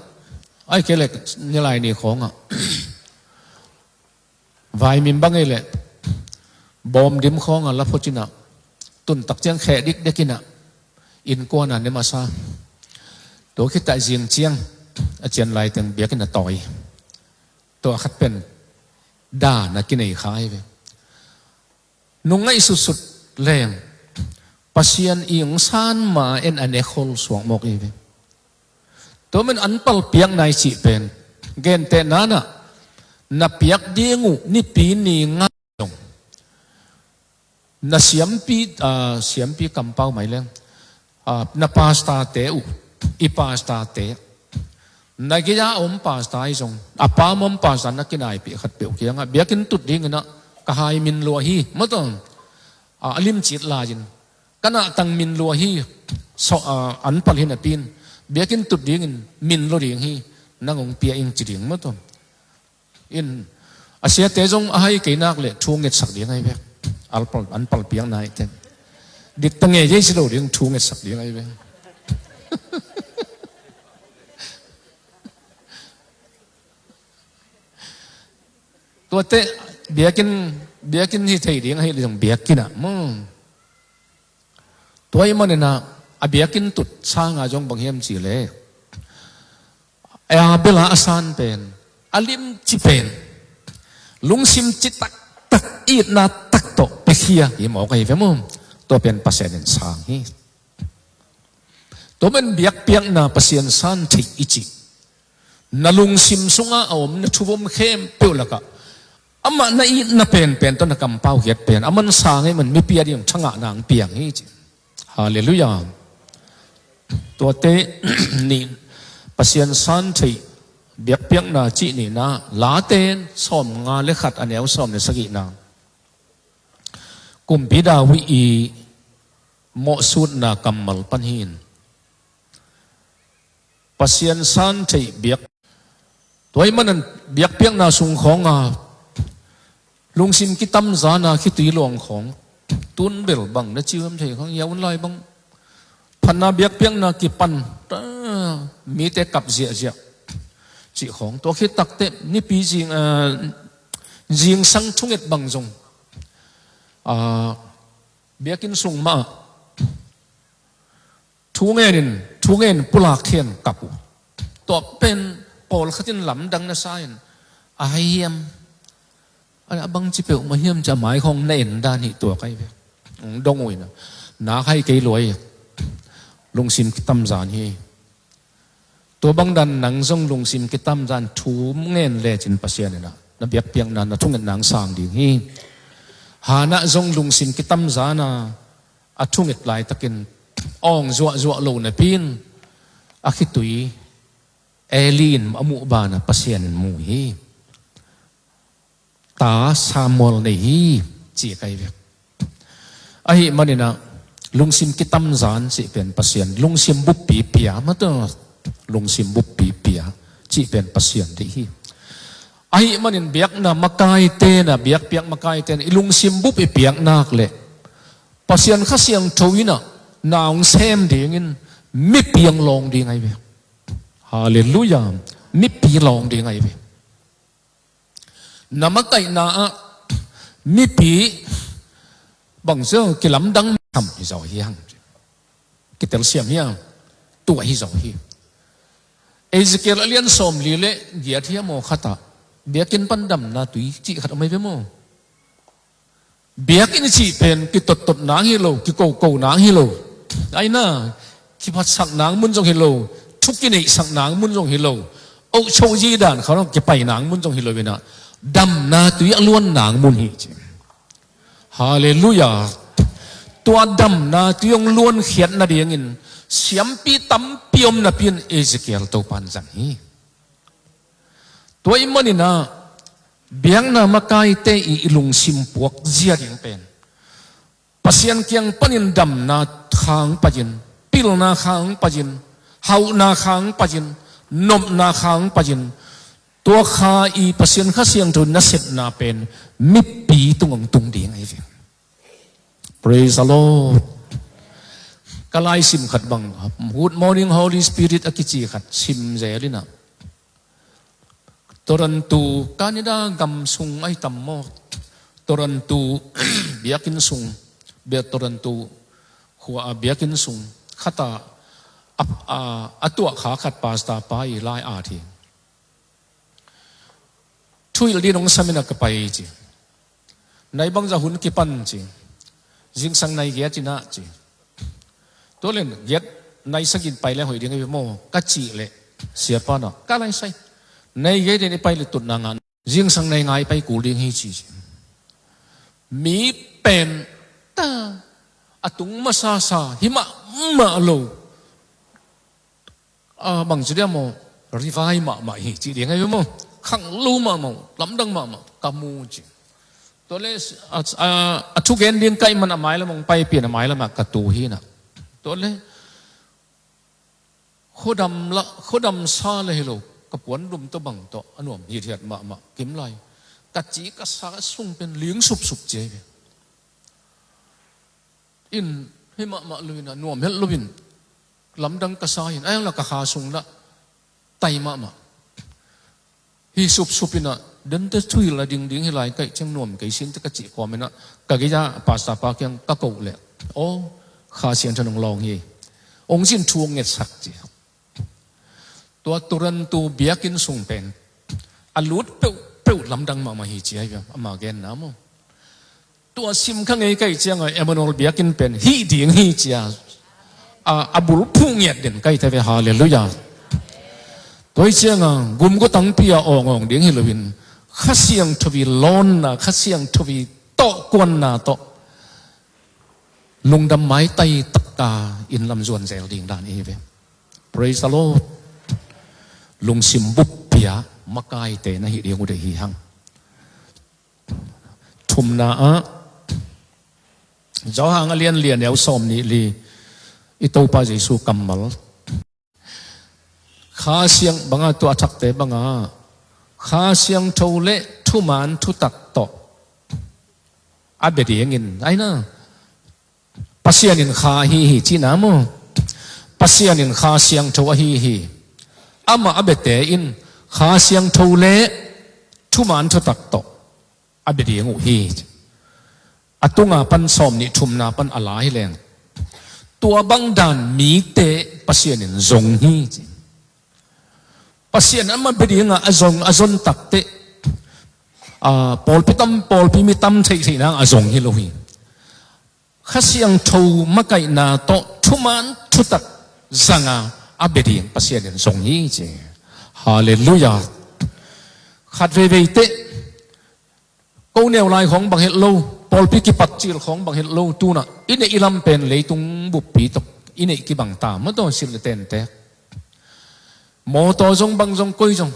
ai kei leh Nilai ni khawngah vaimim bang ei leh bawm dim khawngah la phot in ah tuntak ciang kheh dikdek in ah innkuan a ne masa. Tua khit ah zing ciang a cian lai teng biakinn a tawi. Tua khat pen dan a kinei kha ahi ve. Nung ngaihsutsut leng Pasian i ong san ma en a ne khol suak mawk ahi ve. Tua man anpal piakna i cih pen gentehna-in ah na piak ding uh Nipi ni ngai zong na siampi, ah, siampi kampau mai leng, ah, na pastor-te uh, i pastor-te, na gei-a om pastor ahi zong a pam om pastor na kinaipih khatpeuh kiangah biakinn tut dingin ah ka hai min lua hi maw tawh, ah, a limci lai-in ka nahtang min lua hi. So, ah, anpal hi napi-in biakinn tut dingin min lua ding hi, nang ong pia ing ci ding maw tawh. In a siate zong a hai kei nak leh thu ngetsak ding ahi ve. Anpal, anpal piakna i te dikta ngei ei ci lo ding, thu ngetsak ding ahi ve. Tuate biakinn, biakinn hi thei ding ahi leh zong biakinn ah maw. Tua ahih manin ah a biakinn tut sanga zong bang hiam cih leh Abel a san pen, a limci pen, lungsim ci taktak, itna tak tawh piakhia hi mawk ahi ve maw. Tua pen Pasian in sang hi. Tua man biakpiakna Pasian san thei i cih, na lungsim sunga a om na thu-um khempeuh lakah amah na itna penpen tawh na kampau khiat pen a man sang ei man mipi a ding thangah nang piang hi ci. Halleluiah. Tuate nih Pasian san thei biakpiakna cih nihna Late sawmnga le khat a neu sawm le sagihna. Kumpi David i mawhsutna kammal pan hi-in Pasian san thei biak. Tua ahih manin biakpiakna sung khawng a lungsim kitamzan a khitui luang khawng, tun bel bang na ci hiam thei khawng, ya un lai bang phatna biakpiakna kipan, ah, mite kap ziahziah cih khawng. Tua khit takteh nipi zing, ah, zingsang thunget bang zong, ah, biakinn sung mah ah thu ngenin, thu ngenin pulak khin kap uh. Tua pen pawlkhat in lamdang na sa-in, a hai hiam, a bangci peuhmah hiam ci a mai khawng na en dan hi tuak ahi ve. Hong dong uh in a, nak hai kei lua hi. Lungsim kitamzan hi. Tua bang dan nang zong lungsim kitamzan thu ngen lecin Pasian in a na biakpiakna na thungetna hong sang ding hi. Hannah zong lungsim kitamzan a a thunget laitakin awng zuahzuah lo napi-in a khitui Eli in a muh banah Pasian in mu hi. Ta Samuel nei hi, ci ka hi ve. Ahih manin a lungsim kitamzan cih pen Pasian, lungsim buppi pia mah tawh, lungsim buppi pia cih pen Pasian deih hi. Ahih manin biakna makaite in a, biakpiak makaite in a i lungsim bup i piak nak leh Pasian Kha Siangtho in a na hong sem dingin mipi hong lawng ding ahi ve. Halleluiah. Mipi lawng ding ahi ve. Na makaihna ah mipi bangzah kilamdang sam hi zaw hi hang. Kitelsiam hiam? Tua hi zaw hi. Ezekiel a lian sawmli le giat hiam aw khatah biakinn pan damna tui cih khat om ahi ve maw? Biakinn i cih pen kitottot nang hi lo, kikoko nang hi lo. Aina, kiphatsak nang mun zong hi lo, thu kineihsak nang mun zong hi lo, oh chozi dan kha lo kipai nang mun zong hi lo inah, damna tui a luan nang mun hi ci. Halleluiah. Tua damna tui hong luankhiat nadingin siampi tampi om napi-in Ezekiel Topan zang hi. Tua ih maninah biakna makaite i, i lungsim puak zia ding pen Pasian kiang panin damna khang payin, pilna khang payin, hauhna khang payin, nopna khang payin, tua kha i Pasian Kha Siangtho nasepna pen mipi tungah tung ding ahi ve. Praise the Lord. Ka laisim khat bang, Good Morning Holy Spirit a kici khat sim zel inah, Toronto, Canada gam sung ahi tam maw? Toronto biakinn sung, bia Toronto khua a biakinn sung khatah a, a, a tuah kha khat pastor pa i lai at hi. Thuhilh din hong samin a ka pai ci. Nai bangzah hun kipan ci. Zingsang nai giat inah ci. Tua len giat nai sagih pai le hoih ding ahi maw ka cih leh siapa inah ka lai sai. Nai giat in i pai le tutna ngah. Zingsang nai nga i pai kul ding hi ci ci. Mi pen ta a tung masasa hi mahmah lo. A bangci dia maw, rivai mahmah hi ci ding ahi maw? Khanglo mahmah, lamdang mahmah ka mu ci. Tua le a, a, a thugen din ka ih man a mailam hong paipian a mailamah ka tu hinah. Tua le khuadam la, khuadam sa le hi lo, ka puan dum tawh bang tawh a nuam hithiat mahmah kim lai. Ka ci ka sa sung pen ling supsup ci ahi ve. In hi mahmah lo inah nuam helh lo in lamdang ka sa hin a iang la ka kha sung lah tai mahmah. Hi supsup inah dente thuhilh a dingding hi lai kaih ciang nuam kei sinte ka cih kawm inah ka gei-ah pastor pa kiang ka koh leh aw Kha Siangtho in hong lawng hi. Hong zin thu hong ngetsak ci. Tua Toronto biakinn sung pen a lut peuhpeuh lamdang mahmah hi ci ahi ve ama genna maw? Tua sim kha ngei kaih cianga Emmanuel biakinn pen hih ding hi cia a, a bulphuh ngiat den kaih te ve. Halleluiah. Tua hi cianga gumgutangpi a awngawng ding hi loin Kha Siangtho i lawnna, Kha Siangtho i tawhkuanna tawh lungdam maitai taka inn lam zuan zel ding dan i hi ve. Praise the Lord. Lungsim buppi-a makaite na hih ding uh deih hi hang. Thumna ah Johan a lian li a neu sawm nih li i Topa Jesu kammal. Kha Siang banga tua a thakte banga Kha Siangtho le thuman thutak tawh a bia dingin aina Pasian in Kha ahi hi cihna maw? Pasian in Kha Siangtho ahi hi. Amah a biate in Kha Siangtho le thuman thutak tawh a bia ding uh hi. A tunga pan sawm nih thumna pan a la hi leng tua bang dan mite Pasian in zong hi ci. Pasian amah bia dinga a zong a zon takteh a, pawlpi tam pawlpi mi tam theihtheihna a zong hi lo hi. Kha Siangtho makaihna tawh thuman thutak zanga a bia ding Pasian in zong hi ci. Halleluiah. Khat veivei teh ko neu lai khawng bang het lo, pawlpi kipat cil khawng bang het lo, tunah i neih i lam pen leitung buppi tawh i neih kibang ta maw, tawh silh le tente. Mawtaw zong bang zong koi zong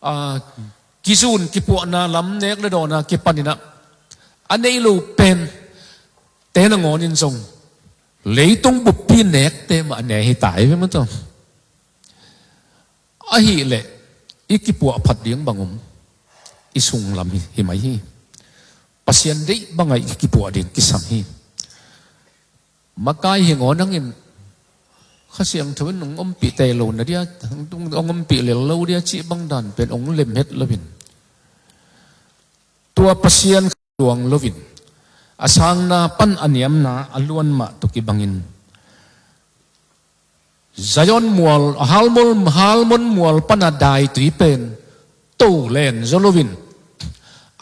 a, kizun kipuahna lam nek le dawna kipaninah a nei lo pen te nangawnin zong leitung buppi nekte mah ne hi ta hi ve maw tawh. Ahileh i kipuah phat ding bang om, i sunglam hi, hi mai hi. Pasian deih bangah i kipuah ding kisam hi. Makai hi ngawn hangin Kha Siangtho in hong ompih tei lo na dia, hong ompih lel lo dia cih bang dan pen hong lem het loin tua Pasian luang loin A sangna pan a niamna a luan mah tawh kibangin Zion mual, a Hermon, Hermon mual pana daitui pen to len zaw loin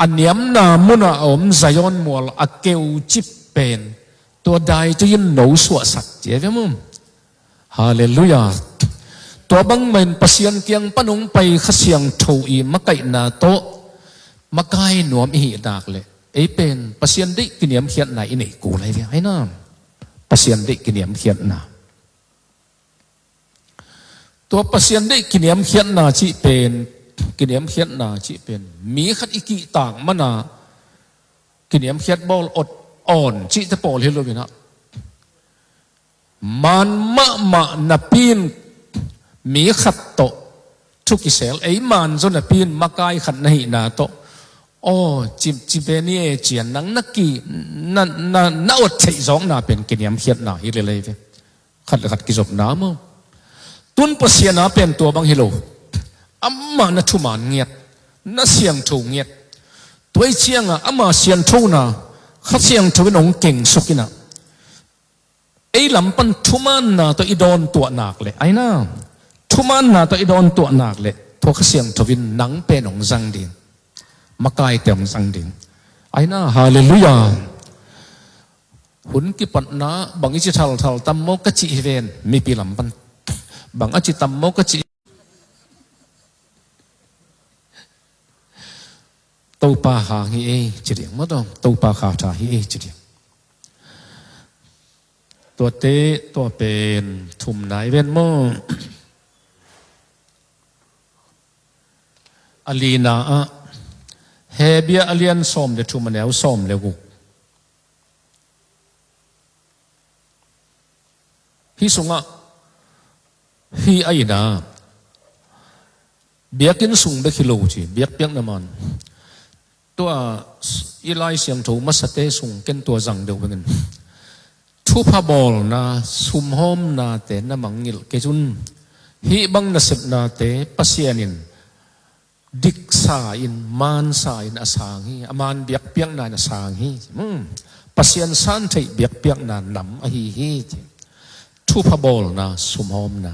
a niamna munah a om Zion mual a keucip pen tua daitui in no suahsak ci a ve maw? Halleluiah. Tua bangmah in Pasian kiang pan hong pai Kha Siangtho i makaihna tawh makai nuam i hih nak leh ei pen Pasian deih kiniamkhiatna i neih kul lai ve, aina. Pasian deih kiniamkhiatna. Tua Pasian deih kiniamkhiatna cih pen, kiniamkhiatna cih pen mi khat i kihtak mana kiniamkhiat bawl awt awn cihte pawl hi loinah, maan mahmah napi in mi khat tawh thu kisel, ei maan zaw napi in makai khat na hihna tawh, aw, ci, ci ve ni e, cian nang na ki, na, na, na awt theih zawkna pen kiniamkhiatna hi lelei ve. Khat le khat kizopna maw? Tun Pasian a pen tua bang hi lo. Amah na thuman ngiat, na siangtho ngiat. Tua i ciangah ama sianthona Kha Siangtho in hong kengsukinah ei lam pan thumaanna tawh i dawn tuah nak leh, aina, thumaanna tawh i dawn tuah nak leh tua Kha Siangtho in nang pen hong zang ding, makaite hong zang ding. Aina, halleluiah. Hun kipatna bang i ci thalthal tam maw ka cih hi ven, mipi lam pan. Bang a ci tam maw ka cih. Topa hang hi ei ci ding maw, tawh Topa kha tha hi ei ci ding. Tuate, tua pen thumna i ven maw? A lina ah, Hebru a lian sawm le thum a neu sawm le guk. Hih sungah, hih a ina, biakinn sung bek hi lo ci, biakpiakna man. Tua i Lai Siangtho masate sung ken tua zang deuh bengin thupha bawlna, sumhawmnate na mangngilh kei cun hih bang nasepnate Pasian in diksa in, mansa in a sang hi, a man biakpiakna in a sang hi. Hmm. Pasian san theih biakpiakna nam ahi hi. Thupha bawlna, sumhawmna.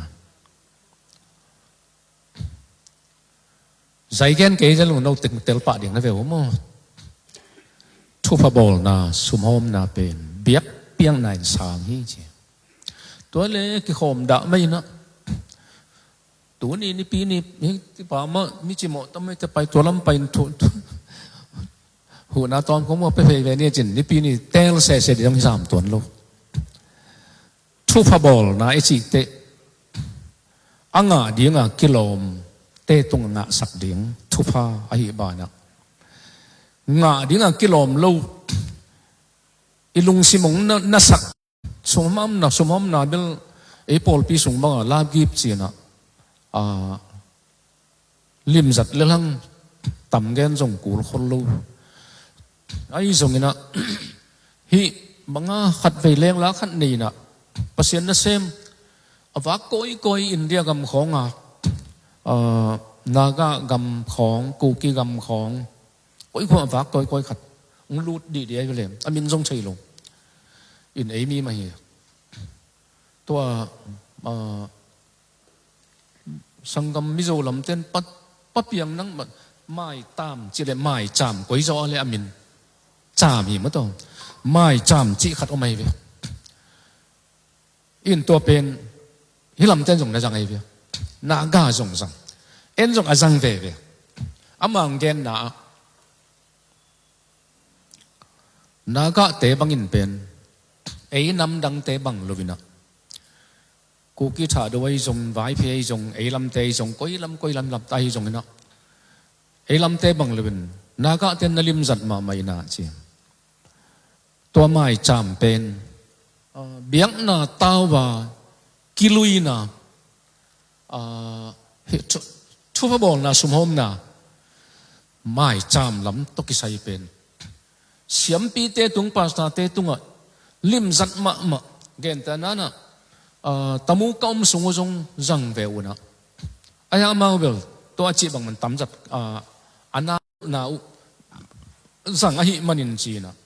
Zai gen kei zel lo, no teng tel pah ding na ve uh maw? Thupha bawlna, sumhawmna pen biakpiakna in sang hi ci. Tua le kikhawm dah mai inah. Tuni nipi ni, hi, tipa mah, mi cimawh tam mai te pai, tua lam pai in thu, thu. Huhna tawm kong mawh pe phei ve ni a cin, nipi ni tel sese ding hi sam tuan lo. Thupha bawlna i cih teh a ngah dinga kilawmte tungah ngahsak ding thupha ahi banah, ngah dinga kilawm lo i lungsim hong na, nasak, sumhawmna, sumhawmna bel ei pawlpi sung banga lapgip cinah, a, limzat lelhang tam gen zong kul khol lo. Ahi zonginah, hih banga khat vei lengla khat nei inah Pasian nasem a vak kawikawi India gam khawnga, a, Naga gam khawng, Kuki gam khawng, kawikawi a vak kawikawi khat hong lut dihdih ahi ve lem, a min zong thei lo. In ei mi mah hi. Tua, a, sanggam Mizo lamten pa, pa piang nang ma, Mai Tam cih le Mai Cam koi zaw a le a min Cam hi maw tawh. Mai Cam cih khat om ahi ve. In tua pen hih lamten zong na zang ahi ve. Naga zong zang. En zong a zang veve. Amah hong genna ah Nagate bangin pen ei namdangte bang loinah, Kuki Thahdo ahi zong, Vaiphei ahi zong, ei lamte ahi zong, koi lam koi lam lamte ahi zonginah, ei lamte bang loin Nagate na limzat mahmah inah ci. Tua Mai Cam pen, a, biakna tau a kiluina, a, hi, thu, thupha bawlna, sumhawmna, Mai Cam lam tawh kisai pen siampite tung, pastorte tungah limzat mahmah, gente nanah, a, tamu ka om sung uh zong zang ve unah, ahi amau bel tua a cih bangman tamzat, a, a na na uh zang ahih manin cinah,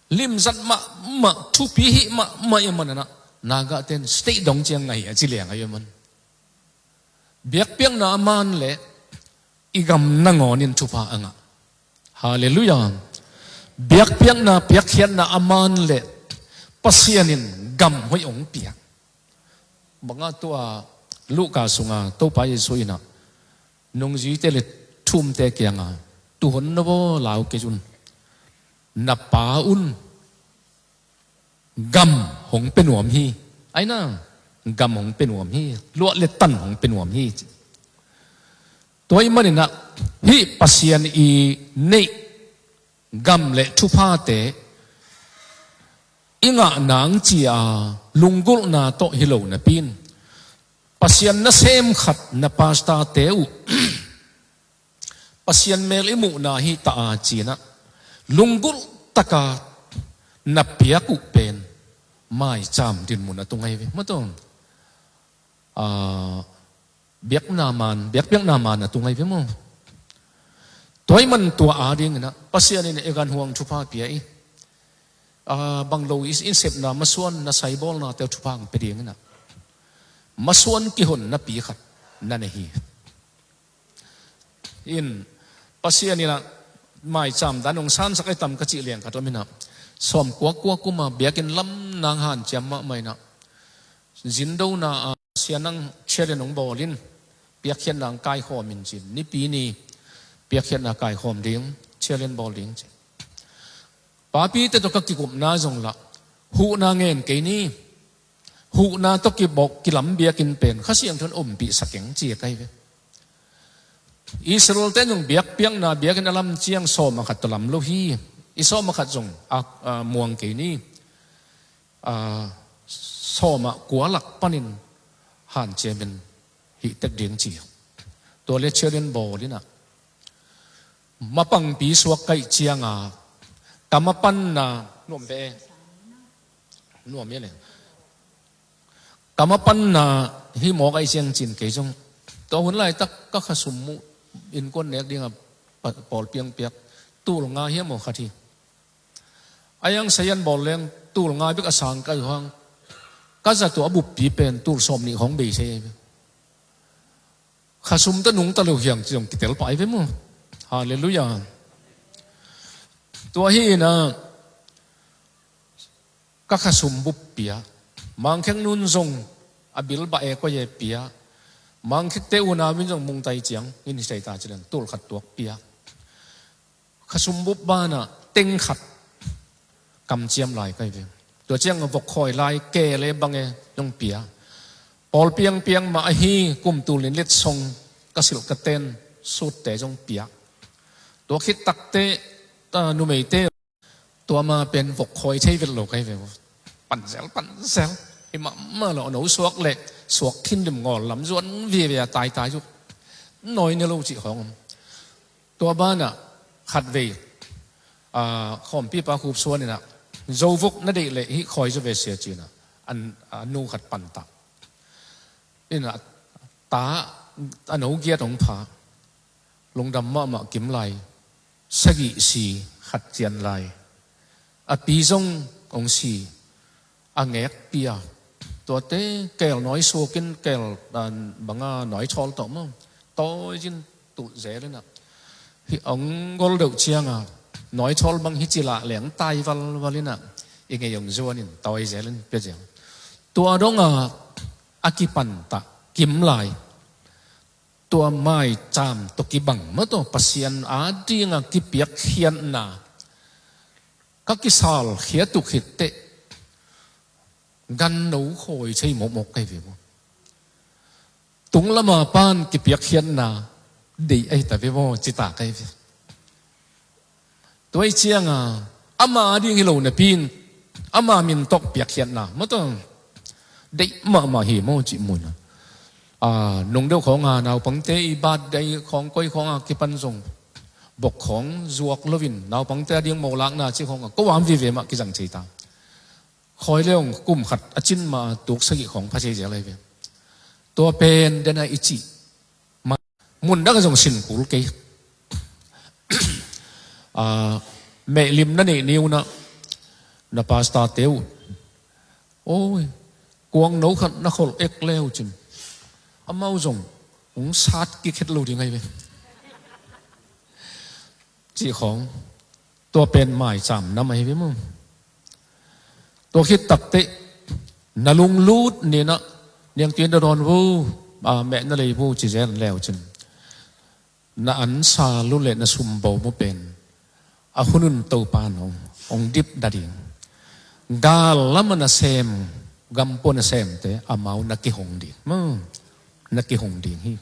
Limzat mahmah, thupi hih mahmah i manin ah, Naga ten state dong ciang ngai a ci liang a i man. Biakpiakna a man leh i gam nangawnin thupha a ngah. Halleluiah. Biakpiakna, piakkhiatna a man leh Pasian in gam hoih hong piak. Bangah tua Luka sunga Topa Jesuh in ah nungzuite le thu-umte kiangah, "Tuhon na bawl lau kei un. Na pa un gam hong pia nuam hi. Aina, gam hong pia nuam hi. Luah le tan hong pia nuam hi," ci. Tua ahih manin ah, hih Pasian i neih gam le thuphate i ngah nang ci-a lunggulhna tawh hi lo napi-in, Pasian nasem khat, na pastorte uh Pasian mel i muhna hi ta a ci-in ah, lunggulh taka na piak uh pen maicam dinmun a tung ahi ve. Maw taw, ah, biakna man, biakpiakna man a tung ahi ve maw. Tua ahih man tua adingin ah Pasian in i ganhuang thupha pia i, ah, bang lo i, i sepna masuan, na saibawlnate uh thupha hong pia dingin ah, masuan kihonna pi khat na nei hi. In, Pasian in ah maicam dan hong sansak ahi tam ka cih liang khat om in ah, sawmkua kua kum a biakinn lam nang hanciam mahmah in ah, zindona a sianang chairman hong bawl in, "Piakkhiatna hong kaikhawm in," ci-in, Nipi ni piakkhiatna kaikhawm ding, chairman bawl ding ci. Papite tawh ka kikupna zong lah, "Huhna ngen kei ni. Huhna tawh kibawk kilam biakinn pen Kha Siangtho in ompihsak ing," ci-a ka hi ve. Israel-te zong biakpiakna biakinn a lam ciang sawm a khat tawh lam lo hi. I sawm a khat zong a, a, muang kei ni. A, sawm a kua lak panin hanciamin hih tek ding ci. Tua le chairman bawl in ah, mapangpi suak ka hih cianga, ka mapanna, nuam ve e. Nuam e le. Ka mapanna hih mawk ahih ciang cin kei zong, tua hun laitak ka khasum uh innkuan nek dingah pa-, pawlpi hong piak, tul nga hiam aw khat hi. A yang sayan bawl leng tul nga bek a sang ka hi hang, ka zat uh a buppi pen tul sawm nih khawng bei se. Khasum tawh nungta lo hi hang ci zong kitel pah ahi ve maw. Halleluiah. Tua hi in ah, ka khasum bup pia. Mangkhek nun zong a bil bah e koi e pia. Mangkhekte unau in zong mungtai ciang in hi thei ta ci leng tul khat tuak pia. Khasum bup banah teng khat kamciam lai ka hi ve. Tua ciang vok khawi lai ke le bang e zong pia. Pawlpi hong piak mah ahi kum tul nih letsong ka silh ka ten sutte zong pia. Tua khit takteh, ah, numeite tua ma pen vok khawi thei vet lo ka hi ve. Panzel, panzel. Hi mahmah lo, a no suak le suak khin lim ngawl lam zuan vive a taitai uh. Nawi ne lo cih khawng om. Tua banah khatvei, ah, khawmpipa Khup Suan in ah, "Zo vok na deih leh hih khawi zaw ve sia," ci-in ah, an, a nu khat pantah. In ah, ta, a no giat hong pha. Lungdam mahmah kim lai. Sagih si, khat cian lai. A pi zong hong si. A ngek pia. Tuate keel nawi suakin keel, ah, banga nawi thawl tawh maw, tawi zin tuh zel in ah, hih hong gol deuh cianga nawi thawl bang hi ci lah leng tai valval in ah, i ngei hong zuan in tawi zel in pia zel. Tua dongah a kipantah kim lai. Tua maicam tawh kibang mah tawh Pasian adinga kipiakkhiatna ka kisalkhiat uh khitteh ganno khawi thei mawkmawk ka hi ve maw. Tung lama pan kipiakkhiatna deih ahi ta ve maw, ci ta ka hi ve. Tua hi cianga ama ding hi lo napi-in ama min tawh piakkhiatna mah tawh deih mahmah hi maw cih mu in ah. Ah, nung deuh khawnga naupangte i birthday khawng koi khawnga kipan zong bok khawng zuak loin naupangte a ding mo lakna cih khawnga ko am vive mah kizang thei ta. Khawi le hong kum khat a cin ma tuk sagih khawng pha thei zel ahi ve. Tua pen dena i cih ma, mun dang zong sin kul kei. Ah, mehlim na neih ni un ah, Na pastor te uh, oi, kuang no khat na kholh ek le uh cin, amau zong hong sat kik het lo ding ahi ve, cih khawng. Tua pen maicam nam ahi ve maw. Tua khit takteh na lunglut ninah niangtui na dawn vo, a, meh na lei vo ci zel le uh cin, na ansa lu le na sumbo mu pen a hunun Topa in hong, hong dipdah ding. Gal lamah na sem, gampua na semte amau na kihong ding, na kihong ding hi.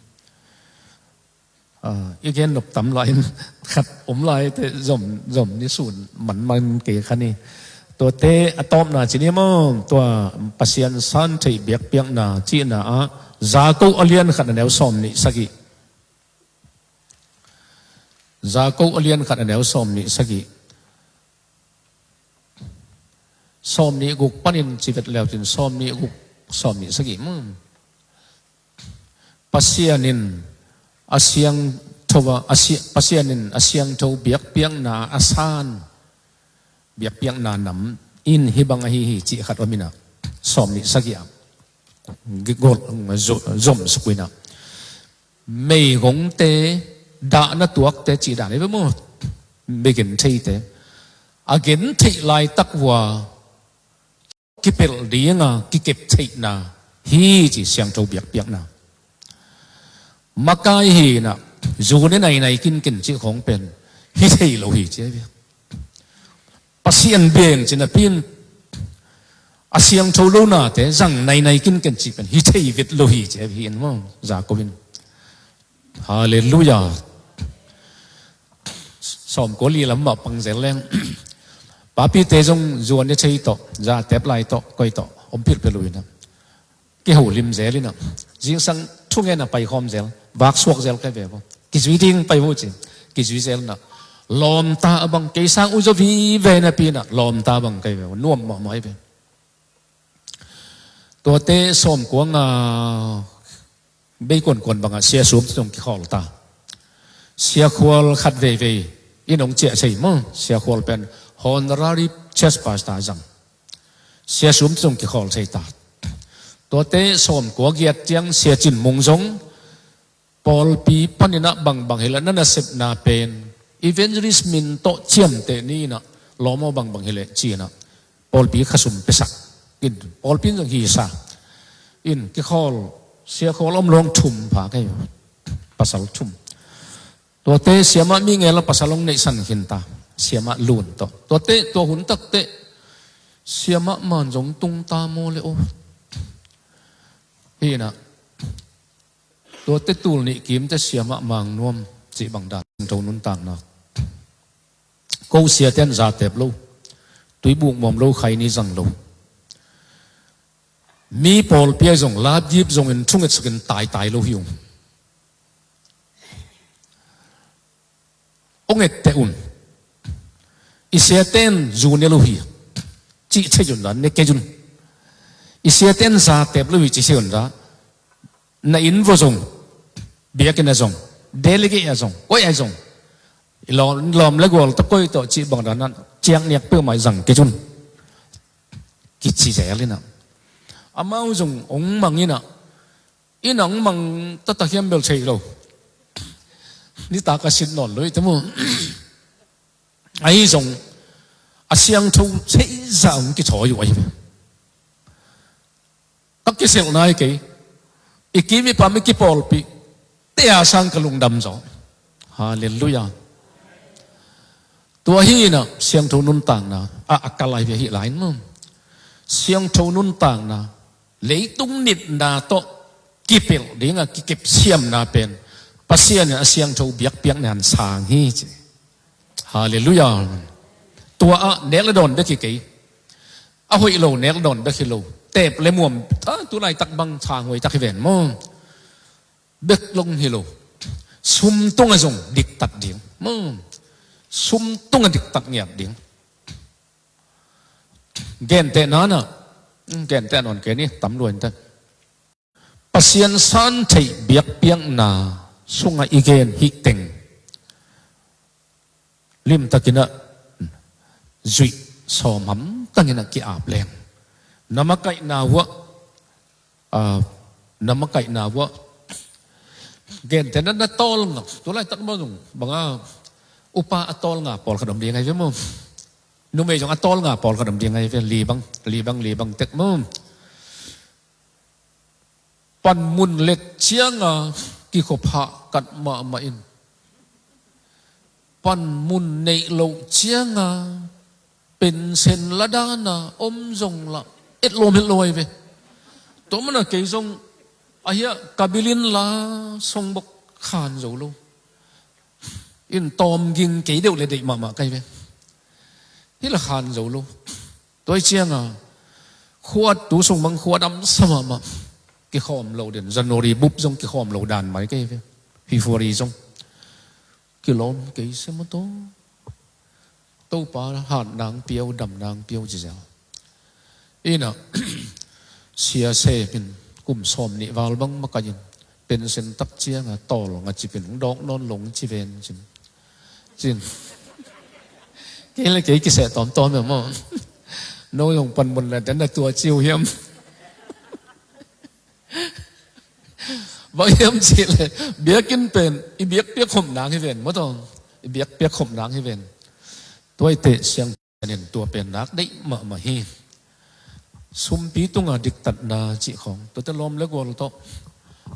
A, i gen nop tam lai-in khat om lai te zom, zom ni sun manman kei kha ni. Tuate a tawpna ci ni maw, tua Pasian san theih biakpiakna cihna ah Jakob a lian khat a neu sawm nih sagih. Jakob a lian khat a neu sawm nih sagih. Sawm nih guk panin ci vet le uh cin, sawm nih guk, sawm nih sagih maw. Pasian in a siangtho a, a si-, Pasian in a siangtho biakpiakna a san biakpiakna nam in hih bang ahi hi cih khat om inah, sawm nih sagih ah gol, zo-, zom suk uh inah, meigongte, dahna tuakte cih dan ahi ve maw. Mei gentheite a gentheih laitak uh a kipelh dinga kikep theihna hi ci, siangtho biakpiakna. Makai hi inah, zu ne nainai kinken cih khawng pen hi thei lo hi ci ahi ve. Pasian beng ci napi in a siangtho lo nate zang nainai kinken cih pen hi thei vet lo hi ci ahi ve, hi in maw, Jakob in. Halleluiah. Sawmkua li lam mah pang zel leng, papite zong zuan ne thei tawh, zatep lai tawh, koi tawh om philphil uh inah, kiho lim zel inah, zingsang thungen a paikhawm zel, vaksuak zel kai ve vo. Kizui ding pai vo ci, kizui zel inah, lawmta a bang, kei sang uh zaw vive napi inah lawmta a bang kai ve vo, nuam mahmah hi ve. Tuate sawmkua nga bei kuankuan bangah Sia Sum te zong kikhawl ta. Sia Khual khat veivei in hong ciah thei maw. Sia Khual pen honorary church pastor zang. Sia Sum te zong kikhawl thei ta. Tuate sawmkua giat ciang Sia Cin Mung zong pawlpi paninah bangbang hileh na nasepna pen evangelist min tawh ciamteh ni inah, lawm aw bangbang hileh ci inah, pawlpi khasum piasak in, pawlpi in zong hisa in kikhawl, Sia Khual om lawng thum pha kei, pasal thum. Tuate siamah mi ngel a pasal hong neihsan khin ta, siamah Lun tawh. Tuate tua hun takteh siamah man zong tung ta maw le aw. Hi inah, tuate tul nih kimte siamah Mang Nuam cih bang dan, siangtho nuntakna. Ko siate in zatep lo, tuibuk muam lo, khaini zang lo. Mi pawlpi ah zong lapgip zongin thungetsakin taitai lo hi ung. Hong etteh un. I siate in zu ne lo hi cih thei un la, ne kei un. I siate in zatep lo hi cih thei un la, na inn vua zong, biakinn ah zong, delegate ah zong, koi ah zong, i lawm, lawm le gual tawh, koi tawh cih bang dan ah ciangniak peuhmah i zang kei un, kici zel inah, amau zong hong mang inah, inn ah hong mang taktak hiam bel thei lo. Nitak a sit nawn lo hi te maw. Ahi zong a siangtho theih zah hong kithawi uh ahi ve. Ka kiselhna hi kei, i kim i pam i kipawlpih te a sang ka lungdam zaw. Halleluiah. Tua hi inah siangtho nuntakna a, a kal ahi ve, ahi lai in maw. Siangtho nuntakna, leitung nitna tawh kipelh dinga kikep siamna pen Pasian in a siangtho biakpiakna in sang hi ci. Halleluiah. Tua ah nek le dawn bek hi kei. A hoih lo nek le dawn bek hi lo. Tep le muam, a, tu laitak bang thanghuai tak hi ven maw. Bek long hi lo. Sum tungah zong diktat ding maw. Sum tungah diktat ngiat ding. Gentehna nah, genteh nawn kei ni, tam lua inteh. Pasian san theih biakpiakna sungah i gen hih teng limtakin ah zuih sawm ham tangin a ki-ap leng. Na makaihna uah, ah, na makaihna uah. Gentehna na tawlnga. Tulaitak mah zong banga upa a tawlnga pawlkhat om ding ahi ve maw. Numei zong a tawlnga pawlkhat om ding ahi ve. Libang, libang, libang tek maw. Panmun let cianga kikhop hahkat mahmah in. Panmun neih loh cianga pensen la dana om zong lah etlawm het lo ahi ve. Tua mana kei zong ahi a ka bilin la song bok khan zo lo. In tawm ging kei deuh le deih mahmah ka hi ve. Hi la khan zo lo. Tua hi cianga khuat tu sung mang khuat am sa mahmah. Kikhawm lo den. January bup zong kikhawm lo dan mai ka hi ve. February zong kilawm kei se maw taw. Topa hat nang piau, dam nang piau ci zel. Ina, sia sem in kum sawm nih val bang makaih in pensen tak cianga tawlnga cipin dawk nawn lo ci ven cin. Cin. Kei le kei kiseh tawmtawm e maw. No zong panmun la dan na tua ciu hiam. Bang hiam cih le biakinn pen i biakpiak khop nang hi ven maw taw. I biakpiak khop nang hi ven. Tua i teh siang pen in tua pen nak deih mahmah hi. Sumpi tunga diktatna cih khawng tuate lawm le gual tawh,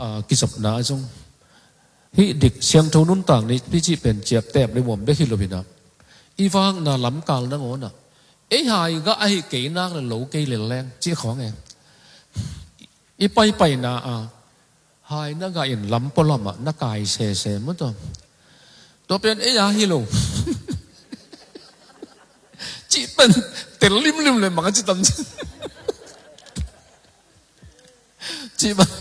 ah, kizopna a zong hih dik siangtho nuntak nih pi cih pen ciaptep le muam bek hi lo hi na. I vakna lamkal nangawnah ei hai gah ahi kei nak le lo kei lel leng cih khawng e. I paipaina a hai na gah in lam pualamah na kai sese maw taw. Tua pen ei a hi lo. Cih pen tel limlim le manga ci tam ci. Cih bang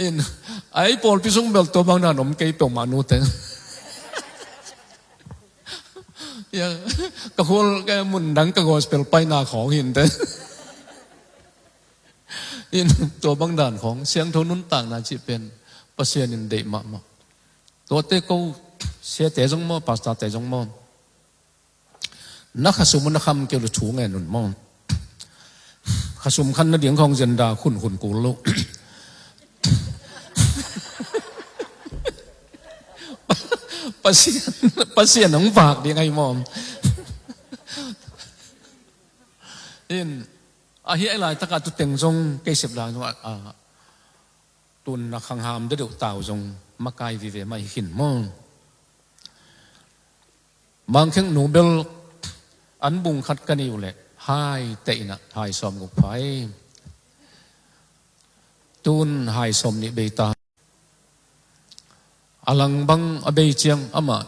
in ai pawlpi sung bel tua bang dan om kei peuhmah nute. Ya, ka khual ka mundang ka gospel paina khawng hinte. In tua bang dan khawng siangtho nuntakna cih pen Pasian in deih mahmah. Tuate ko siate zong maw, pastorte zong maw, na khasum na kham keu lo thu ngen un maw. Khasum khan nading khawng zenda khunkhun kul lo. Pasian, Pasian hong vak ding ahi maw. In ahi a i laitaka tuteng zong kei sep lai zong a, a, tun a khangham dedeuh tau zong makai vive mai khin maw. Mangkheng nu bel an bung khat ka nei uh leh hai teh inah hai sawm guk phai. Tun hai sawm nih bei ta. A lang bang a bei ciang amah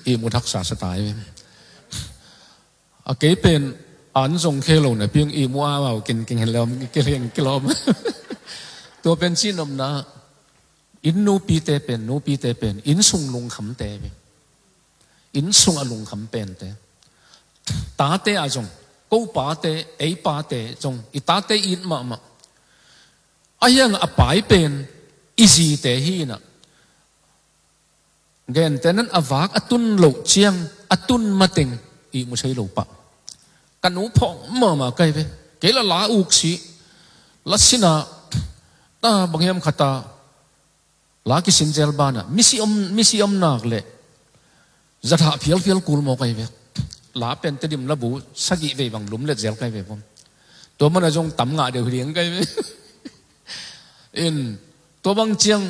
ihmut haksa sa ta hi. A kei pen an zong khe lo napi-in ihmu amau kinkin hen lawm kileng kilawm. Tua pen cihnopna in nupite pen, nupite pen inn sung lungkhamte ve. Inn sung a lungkham pente. Tate a zong, ko pate, ei pate zong, i tate it mahmah. A hiang a pai pen i zite hi inah. Gentehna in a vak a tun loh ciang a tun mateng ihmu thei lo pah. Ka nu phawk mahmah ka hi ve. Kei la la uk si la sinah ta bang hiam khata la kisin zel banah misi om, misi om nak leh zathah phialphial kul maw ka hi ve. La pen Tedim labu sagih vei bang lumlet zel ka hi ve bawm. Tua mana zong tam ngah deuh hi ding ka hi ve. In tua bang ciang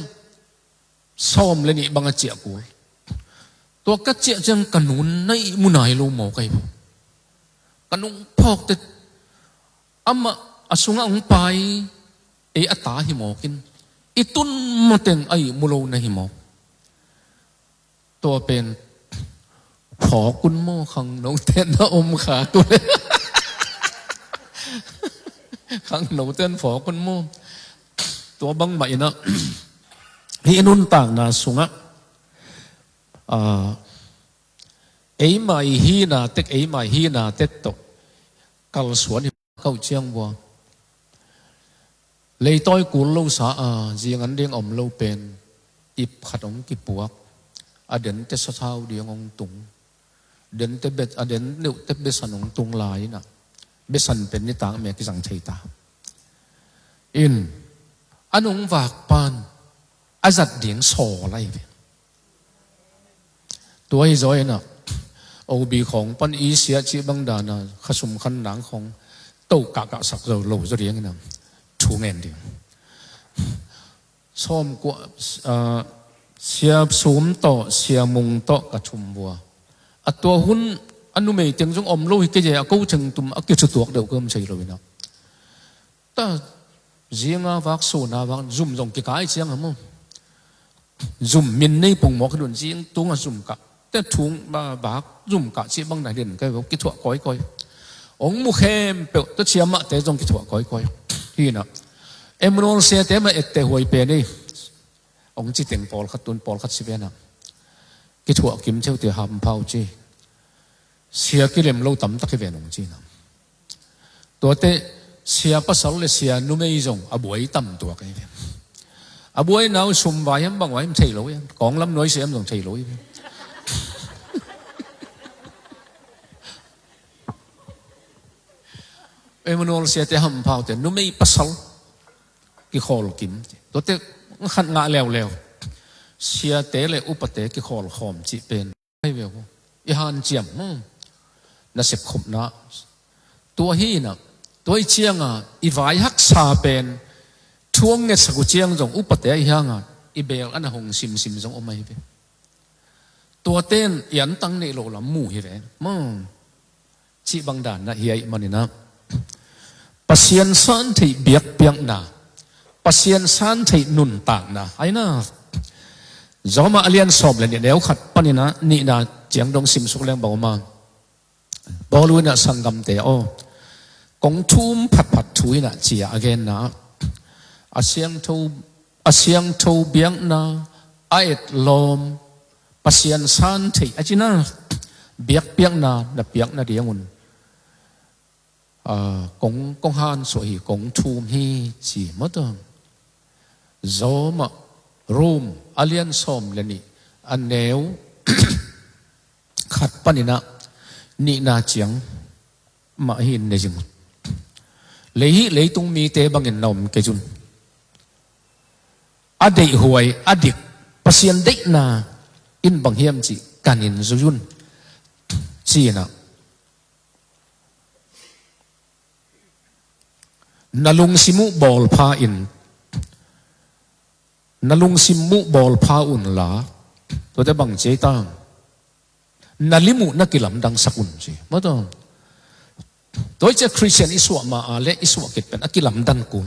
sawm le nih bang a ciah kul. Tua ka ciah ciang ka nun na ihmu nai lo maw ka hi maw. Ka nung phawkte amah a sungah hong pai ei a ta hi mawkin i tun mateng a ihmu lo na hi maw. Tua pen phawk un maw khangnote na om khak uh le. Khangnote in phawk un maw. Tua bangmah inah hih nuntakna sungah, ah, eimah i hina tek, eimah i hina tek tawh kalsuan hi kauh ciang bua. Leitawi kul lo sa a zingan ding om lo pen ip khat hong kipuak. A dente sathau ding hong tung. dente bet, a den neuhte besan hong tung lai inah, besan pen nitak mia kizang thei ta. In, an hong vak pan a zat ding sawl ahi ve. Tua hi zaw inah, obi khawng pan i siah cih bang dana, khasum khan nang khawng, to kahkahsak zo lo zaw ding inah, thu ngen ding. Sawmkua, ah, sia sum tawh, sia mung tawh ka thum vua. A tua hun, a numei teng zong om lo hi kei a ko thengtum, a kithutuak deuh ka om thei lo inah. Ta, zinga vak, suna vak, zum zong kikai ciang a maw. Zum min nei pongmawk hi dun zing tunga zum kah. Te thung ba, bak, zum kah cih bang na hi den kai vo, kithuah kawikawi. Hong mu khempeuh, tua ciamahte zong kithuah kawikawi. Hi inah. Emmanuel siate mah etteh huai pen ei. Hong ci teng pawlkhat tun, pawlkhat si ve inah. Kithuah kim theu te hampha uh ci. Sia kilem lo tamtak hi ven hong ci inah. Tuate sia pasal le sia numei zong a buai tam tuak ahi ve. A buai nau sum vai hiam bang vai hiam thei lo hiam. Kawng lam nuai sia hiam zong thei lo hi ve. Emmanuel siate hampha uh te numei pasal kikhawl kim. Tuate khat ngah leuleu. Siate le upate kikhawl khawm cih pen. Hei ve uh. I hanciam, hmm. Nasep khopna. Tua hi inah. Tua hi cianga, i vai haksa pen. Thu hong ngetsak uh ciang zong upate ahi hanga. I bel ana hong simsim zong om ahi ve. Tuaten i antang neih loh lam mu hi ve. Hmm. Cih bang dan na hi ahih maninah. Pasian san theih biakpiakna. Pasian san theih nuntakna. Aina. Zawmah a lian sawm le nih neu khat paninah nihna ciang dong simsuk leng bang om a. Paul inah sanggamte aw. Kong thum phatphat thu inah cia a genna. A siangtho, a siangtho biakna, a etlawm, Pasian san theih a cina biakpiakna na piak nadingun, ah, kong, kong hansuah hi, kong thum hi ci mawtaw. Zawmah Rom a lian sawm le nih a neu khat paninah nihna ciang mah hi in ne zing. Lei hih leitung mite bangin na om kei cun. A deihhuai, a dik, Pasian deihna in bang hiam cih kanin zui un. Ci-inah. Na lungsim uh bawlpha in, na lungsim uh bawlpha unla, tuate bang ci ei ta. Na lim uh na kilamdangsak un ci. Mawtaw. Tua hi ciah Khristian i suah ma a le i suah khit pen a kilamdan kul.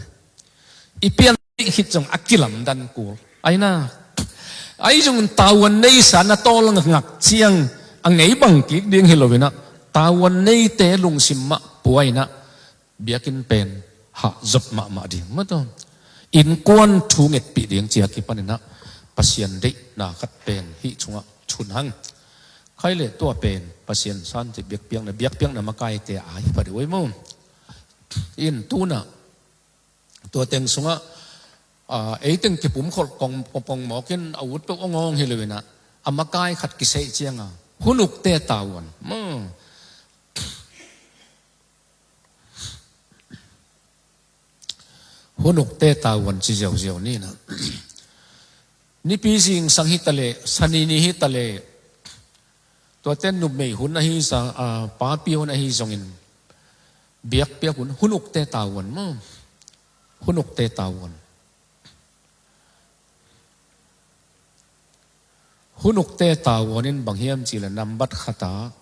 I pian khit zong a kilamdan kul. Aina. Ahi zongin tavuan neisa na tawl ngak ciang a ngei bang kik ding hi loinah. Tavuan neite lungsim mah puainah. Biakinn pen hah zop mahmah ding mawtaw. Innkuan thu ngetpih ding cia kipaninah Pasian deihna khat pen hih sungah thun hang. Khai le tua pen Pasian sante biakpiakna, biakpiakna makaite a hi pha deuh ei maw. In tunah tua teng sungah, ah, ei teng kipumkholh kong, kong, kongmawkin a ut peuh awngawng hi loinah a makai khat kisei cianga hun ukte tavuan. Maw. Hun ukte tavuan ci ziauziau ninah. Nipi zingsang hitaleh, sanini hitaleh, tuate numei hun ahi zong, a, papi hun ahi zongin biakpiak hun, hun ukte tavuan maw. Hun ukte tavuan. Hun ukte tavuan in bang hiam cihleh nambat khata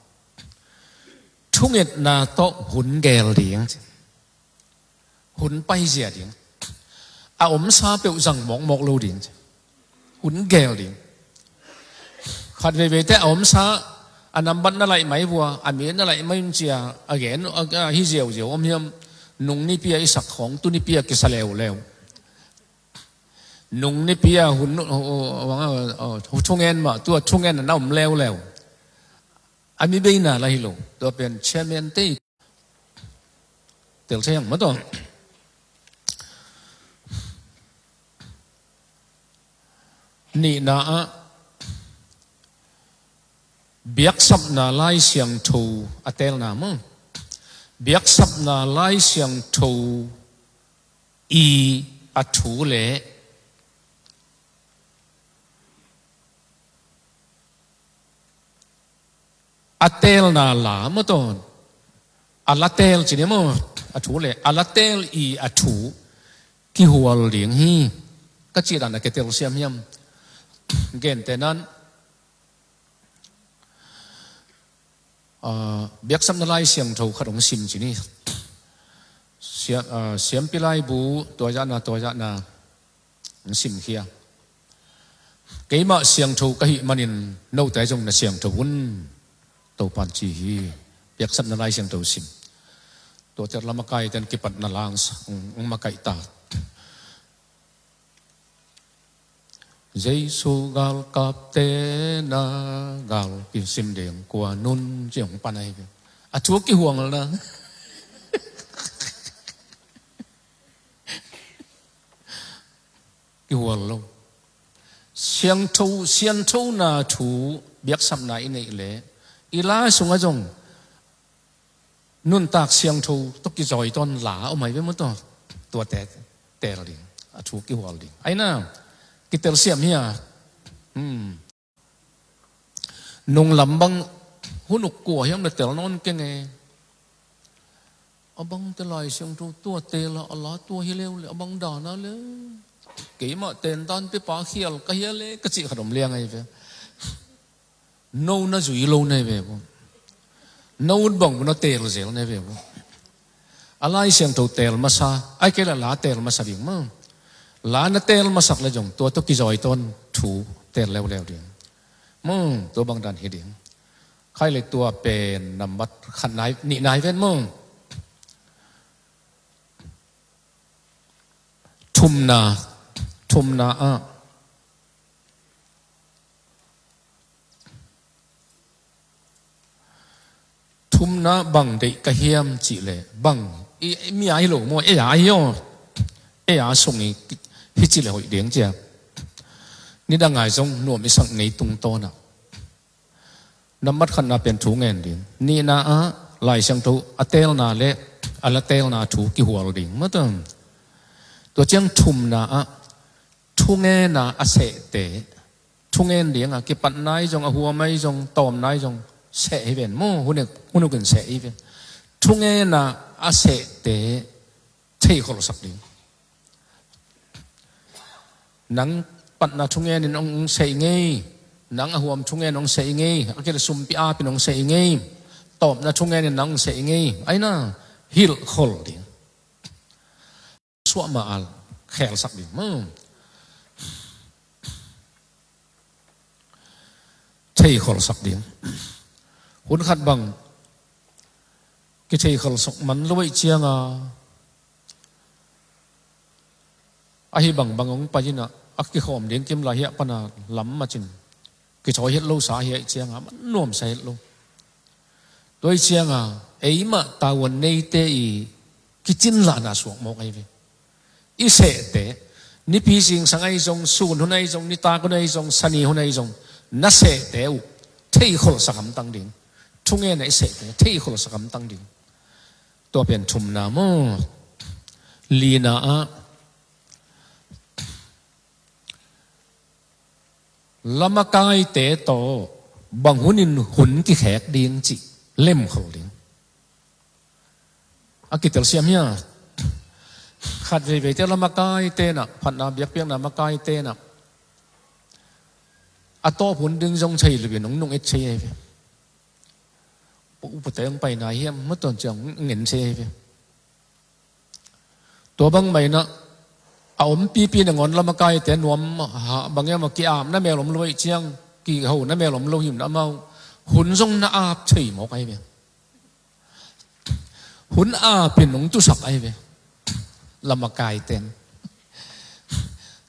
thungetna tawh hun gel ding ci. Hun paizia ding. A omsa peuh zang mawkmawk lo ding ci. Hun gel ding. Khat veiveite a omsa a nambat na laih mai vua, a mi na laih mai un cia a gen, a, a hi ziauziau om hiam. Nung nipi a i sak khawng tu nipi a kisa leuleu. Nung nipi a hun, uh, uh, uh, uh, thungen mah, tua thungen a na om leuleu. A mi beina la hi lo. Tua pen chairman te i tel thei ang mawtaw. Nihna ah Biaksapna Lai Siangtho a teelna maw? Biaksapna Lai Siangtho i a thu le a teelna la maw tawn. A la teel ci ni maw? A thu le a la teel i a thu kihual ding hi. Ka cih dan a kitel siam hiam? Gentehna in, ah, Biaksapna Lai Siangtho khat hong sim ci ni. Sia-, ah, Siampi Laibu, tua zahna, tua zahna hong simkhia. Keimah siangtho ka hih manin note zong na siangtho un, Topan ci hi. Biaksapna Lai Siangtho sim. Tuate lamakaite in kipatna la hong, hong makaih ta. Jesu galkapte na gal kisim ding kua nun ci hong pan ahi ve. A thu kihual na. Kihual lo. Siangtho, sianthona thu biaksapna i neih leh i la sungah zong nuntak siangtho tawh kizawi tawn la om ahi ve maw taw. Tuate teel ding, a thu kihual ding. Aina, kitel siam hi a. Hmm. Nunglam bang hun uk kua hiam le tel nawn keng e. A bangte Lai Siangtho tua teel a, a la tua hi leuleu, a bang dan a le. Keimah tentan te pa khial ka hia le, ka cih khat om liang ahi ve. No na zui lo na hi ve bo. No ut bang bo na teel zel na hi ve bo. A Lai Siangtho teel masa, ai kei la la teel masa ding maw. La na teel masak le zong tua tawh kizawi tawn thu teel leuleu ding. Maw, tua bang dan hi ding. Khai le tua pen nambat khat nai, nih nai ven maw. Thumna, thumna ah. Thumna bang deih ka hiam cih leh bang, i, i mi a hi lo maw, ei a hi aw. Ei a sung i hi cih leh hoih ding cia. Nidang ai zong nuam i sak ngei tungtawn ah. Nambat khatna pen thu ngen ding. Nihna ah Lai Siangtho a teelna le a la teelna thu kihual ding. Maw taw. Tua ciang thumna ah thungena a sehte. Thungen ding a kipatna i zong, a huam a i zong, tawmna i zong seh hi ven. Maw, hun uk, hun uk in seh hi ven. Thungena a sehte theikholhsak ding. Nang patna thungen in hong, hong seh ngei. Nang a huam thungen hong seh ngei. A kile sumpi apin hong seh ngei. Tawpna thungen in nang hong seh ngei. Aina, hilhkhol ding. Suah ma al khelsak ding. Hmm. Theikholhsak ding. Hun khat bang kithei kholhsak man lo ahih cianga, ahi bangbang hong pai inah a kikhawm ding kim lai hiah pana lam macin kithawi het lo sa ahih cianga man nuamsa het lo. Tua ahih cianga eimah tavuan neite i kicinlahna suak mawk ahi ve. I sehte, nipi zingsang ahi zong, sun hun ahi zong, nitak hun ahi zong, sani hun ahi zong, na sehte uh theikholhsak hamtang ding. Thungen a i sehte theikholhsak hamtang ding. Tua pen thumna maw? Lina ah lamakaite tawh bang hunin hun kikhek ding cih lemkhol ding. A kitelsiam hia? Khat veiveite lamakaite nah, phatna biakpiakna makaite nah, a tawp hun ding zong thei lupin hong nung et thei ahi ve. Upate hong paina hiam matawn ciang ngen thei ahi ve. Tua bang mah inah a ompipi nangawn lamakaite nuam hah bang hiam a ki-apna mel om lo ahih ciang, kihona mel om lo himna amau hun zong na ap thei mawk ahi ve. Hun apin hong tusak ahi ve. Lamakaiten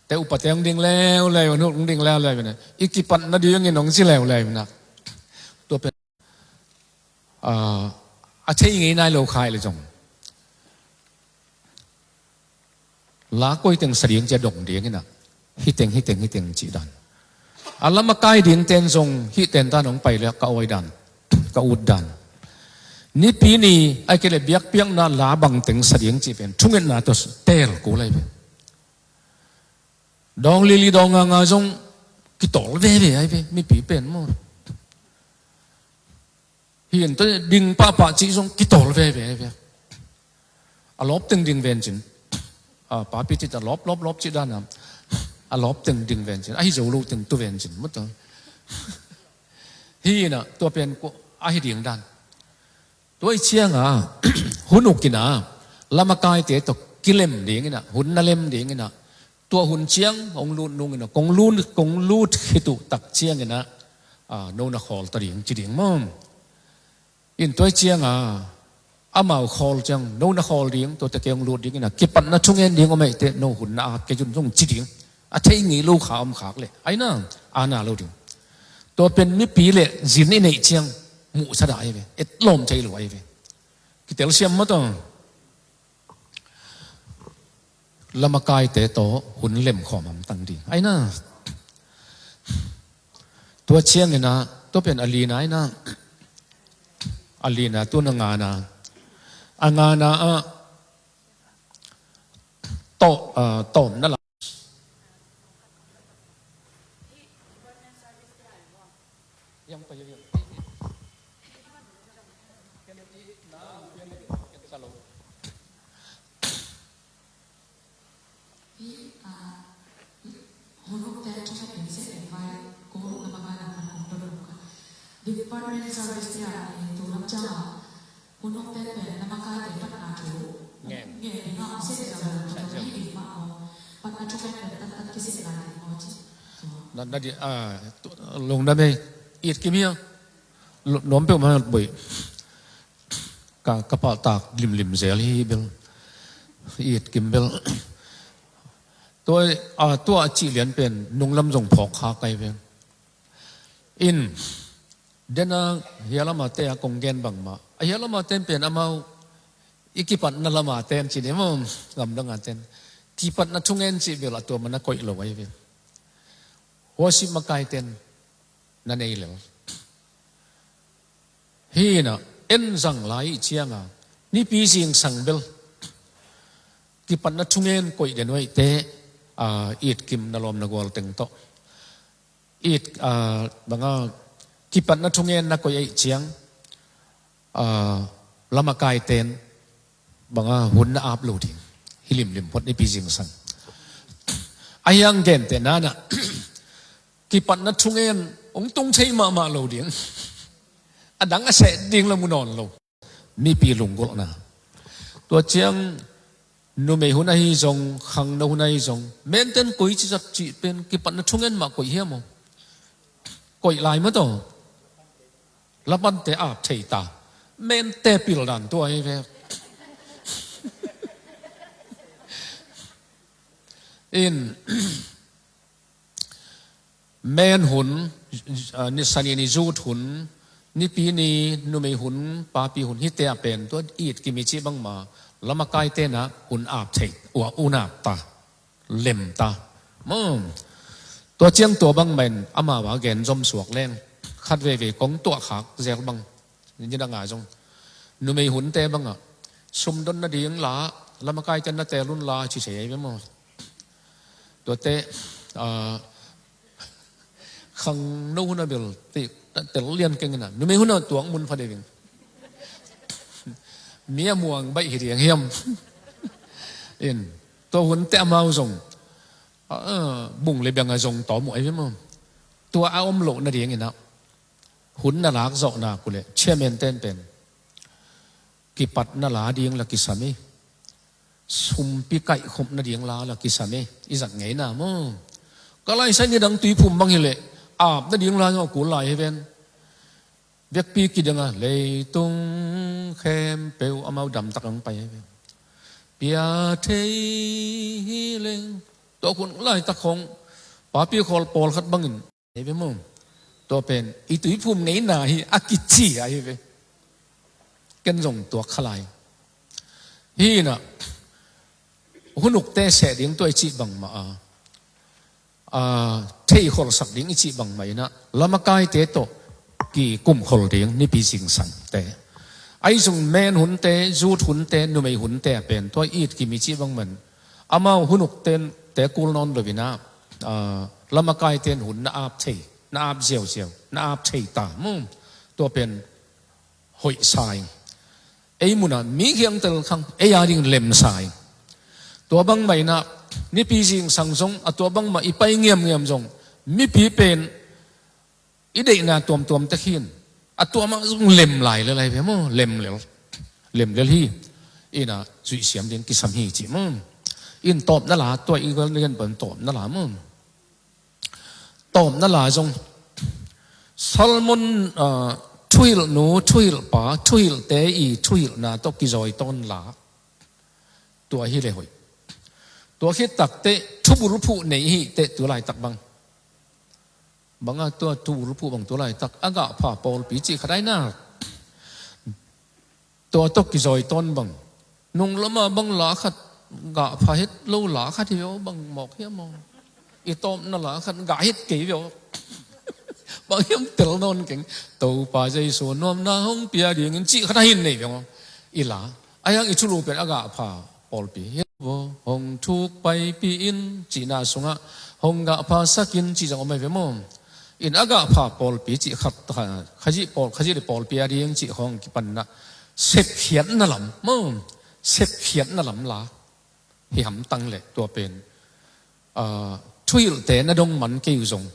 te upate hong ding leuleu, hong ding leuleu inah i kipatna dingin hong ci leuleu inah. Tua pen a, a thei ngei nai lo khai le zong la koi teng sa ding cia dong ding inah, hiteng hiteng hiteng cih dan. A lamakai ding ten zong hih tentan hong pai le ka awi dan, ka ut dan. Nipi ni a kei le biakpiakna la bang teng sa ding cih pen thungetna tawh teel kul ahi ve. Dawng lili dawng nganga zong kitawl veve ahi ve, mipi pen maw. Hi in tawh ding pahpah cih zong kitawl veve ahi ve. A lawp teng ding vencin. A papi cih a lawp lawp lawp cih dana a lawp teng ding vencin. Ahi zo lo teng tu vencin maw tawh. Hi inah tua pen ahi ding dan. Tua i cianga hun uk inah lamakaite tawh kilem ding inah, hun na lem ding inah, tua hun ciang hong lut nung inah, kong lut, kong lut khit uh tak ciang inah, a, no na khawl ta ding ci ding maw. In tua i cianga amau khawl ciang no na khawl ding, tuate kei hong lut ding inah, kipatna thungen ding om eite no hun na at kei un zong ci ding. A thei ngei lo kha om khak le aina ana lo ding. Tua pen mipi le zin i neih ciang muhsa dah ahi ve, et lawm thei lo ahi ve. Kitel siam maw tawh. Lamakaite tawh hun lemkhawm hamtang ding aina. Tua ciang inah tua pen a lina inah, a lina tu na ngana, a ngana ah tawh, a, tawm na la. Department service te ah, eh, tu lam ciang ah, hun hong pen pen na makaite patna thu ngen. Ngen ding a, a seh zia lo, a seh zia lo. Hi ding mah aw, patna thu pen pen taktak kiseh lai ding aw ci. Na, na di, ah, tu, lungdam ei, it kim hia. Lu-, nuam peuhmah boih. Ka, ka paltak limlim zel hi bel. It kim bel. Tua, ah, tua a cih lian pen nunglam zong phawk kha kai ve. In, dena hialamate a kong gen bangmah a hialamate pen amau i kipatna lamaten ci ni maw, gamdanga ten kipatna thungen cih bel a tua mana koih lo ahi ve. Worship makaiten na nei lel. Hi inah en zang lai i cianga nipi zingsang bel kipatna thungen koih den uh eite, a, it kim na lawm na gual teng tawh. It, a, banga kipatna thungen na koih aih ciang, a, lamakaiten banga hun na ap lo ding. Hi limlim phot nipi zingsang. A hiang gente nanah kipatna thungen hong tung thei mahmah lo ding. A dang a seh ding la mu nawn lo. Mipi lunggulhna. Tua ciang numei hun ahi zong, khangno hun ahi zong, menten koici zat cih pen kipatna thungen mah koih hiam aw? Koih lai mah tawh. Lapante ap thei ta. Mente pildan tua hi ve. In men hun, a, ni sani ni zut hun, nipi ni numei hun, papi hun, hite a pen tua it kim i cih bangmah lamakaite na hun ap thei, ua un ap ta, lem ta. Maw. Tua ciang tua bangmah in amau a gen zom suak leng khat veivei kong tuah khak zel bang. Ni dang a zong numei hunte bangah sumdon nading la, lamakaite na tel un la ci thei ahi ve maw. Tuate, a, khangno hun a bel tel lian keng inah numei hun a tuak mun pha deuh ing. Mi a muang baih hi ding hiam. In tua hunte amau zong, a, a, bung le biang a zong tawm uh ahi ve maw. Tua a om loh nading inah hun na lak zawhna kuleh chairman ten pen kipatna la ding la kisam hi. Sumpi kaihkhop nading la la kisam hi. I zak ngeina maw. Ka laisai ni dang Tuiphum bang hileh ap nading la zong a kul lai hi ven. Vekpi kidanga leitung khempeuh amau damtak ang pai hi ven. Pia thei hi leng. Tua khun laitak khong papi khawl pawlkhat bangin ahi ve maw. Tua pen i Tuiphum ngeina hi a kici ahi ve. Ken zong tuak kha lai. Hi inah hun ukte seh ding tua i cih bangmah a a, theikholsak ding i cih bangmah inah lamakaite tawh kikumkhol ding nipi zingsangte. Ahi zong men hunte, zut hunte, numei hunte a pen tua i it kim i cih bangmah in amau hun ukte kul nawn lo inah, a, lamakaite in hun na ap thei, na ap ziauziau, na ap thei ta maw. Tua pen hoih sa ing. Ei munah mi khiangtel khang ei a ding lemsa ing. Tua bangmah inah nipi zingsang zong a tua bangmah i pai ngiamngiam zong mipi pen i deihna tuamtuam tek hi in a tua mah zong lem lai le lai ve maw, lem lel, lem lel hi. Inah zuihsiam ding kisam hi cih maw. In tawpna la tua i gen pan tawpna la maw. Tawpna la zong Salmon, ah, thuhilhnu, thuhilhpa, thuhilhte i thuhilhna tawh kizawi tawn la. Tua hi le hoih. Tua khit takteh thubulphuh nei hi teh tu laitak bang. Banga tua thubulphuh bang tu laitak a gahpha pawlpi cih khat ai na. Tua tawh kizawi tawn bang. Nung lama bang la khat gahpha het lo la khat hi ve aw, bang mawk hiam aw. I tawpna la khat gah het kei ve aw. Bang hiam tel nawn keng. Topa Jesu nuamna hong pia dingin cih khat a hin nei ve aw. I la. A hiang i thulu pen a gahpha pawlpi hi lo aw. Hong thuk paipi in cihna sungah hong gahpha sakin cih zong om ai ve maw. In a gahpha pawlpi cih khat, Khazih pawl, Khazih le pawlpi a ding cih khawng kipanna sepkhiatna lam maw, sepkhiatna lam la hi hamtang le tua pen, ah, thuhilhte na dong man kei uh zong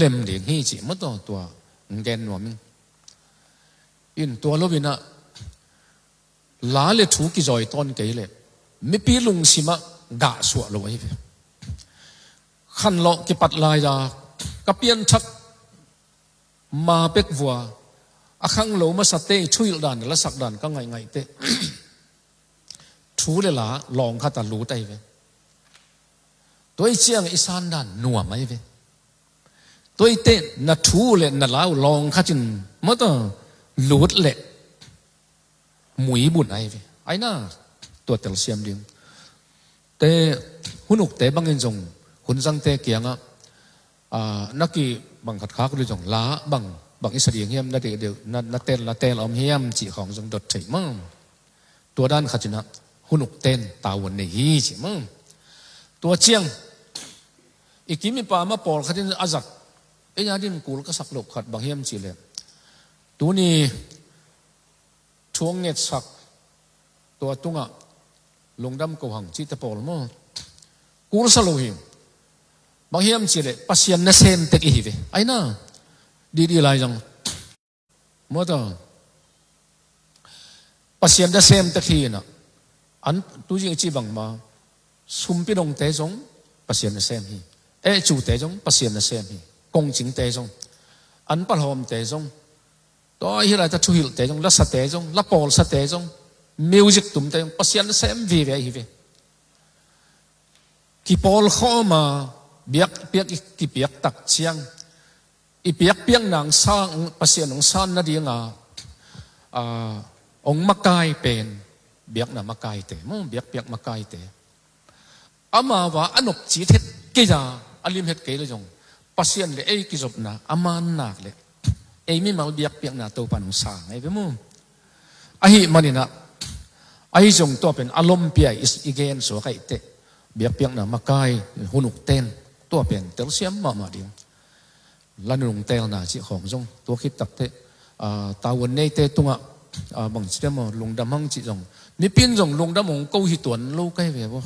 lem ding hi cih maw, tua, tua gen nuam ing. In tua lo inah la le thu kizawi tawn kei le mipi lungsimah gah suah lo ahi ve. Khanlawh kipat lai-a ka pianthak ma pek vua a khanglo masate i thuhilh dan lasak dan ka ngaihngaih teh thu le la lawng khat a lut ahi ve. Tua i ciang i san dan nuam ahi ve. Tua i teh na thu le na la uh lawng khat in mata lut le muibun ahi ve. Ai na, tua telsiam ding. Te hun ukte bangin zong hun zangte kiangah, ah, na kibang khat khak uh le zong la bang, bang i sa ding hiam, na dehdeuh, na, na tel, na tel a om hiam cih khawng zong dot thei maw. Tua dan khat inah hun ukte in tavuan nei hi cih maw. Tua ciang i kim i pam a pawlkhat in a zat, ei a din kul ka sak loh khat bang hiam cih leh tuni thu hong ngetsak tua tungah lungdam ko hang cihte pawl maw. Kul sa lo hi. Bang hiam cih leh Pasian nasem tek i hi ve. Ai na. Didi lai zong. Maw ta. Pasian nasem tek hi inah. An tu zing i cih bangmah. Sumpi dongte zong Pasian nasem hi. Ehcute zong Pasian nasem hi. Kongcingte zong. An palawmte zong. Tua hi lai ta thuhilhte zong, lasate zong, la pawlsate zong, music tumte zong, Pasian sem vive ahi ve. Kipawlkhawm a, biakpiak i kipiak tak ciang, i biakpiakna hong sang, Pasian hong san nadinga, a, hong makai pen, biakna makaite, maw, biakpiak makaite. Amau a a nopcit het kei a, a lim het kei le zong Pasian le ei kizopna a man nak le ei mimal biakpiakna Topa in hong sang ahi ve maw. Ahih maninah ahi zong tua pen a lompi a i, i gen suak ahih teh biakpiakna makai hun ukte in tua pen telsiam mahmah ding. La nunung telna cih khawng zong tua khit takteh, a, tavuan neite tungah, a, bangci deuh maw, lungdam hang cih zong mipi in zong lungdam hong ko hi tuan lo ka hi ve aw.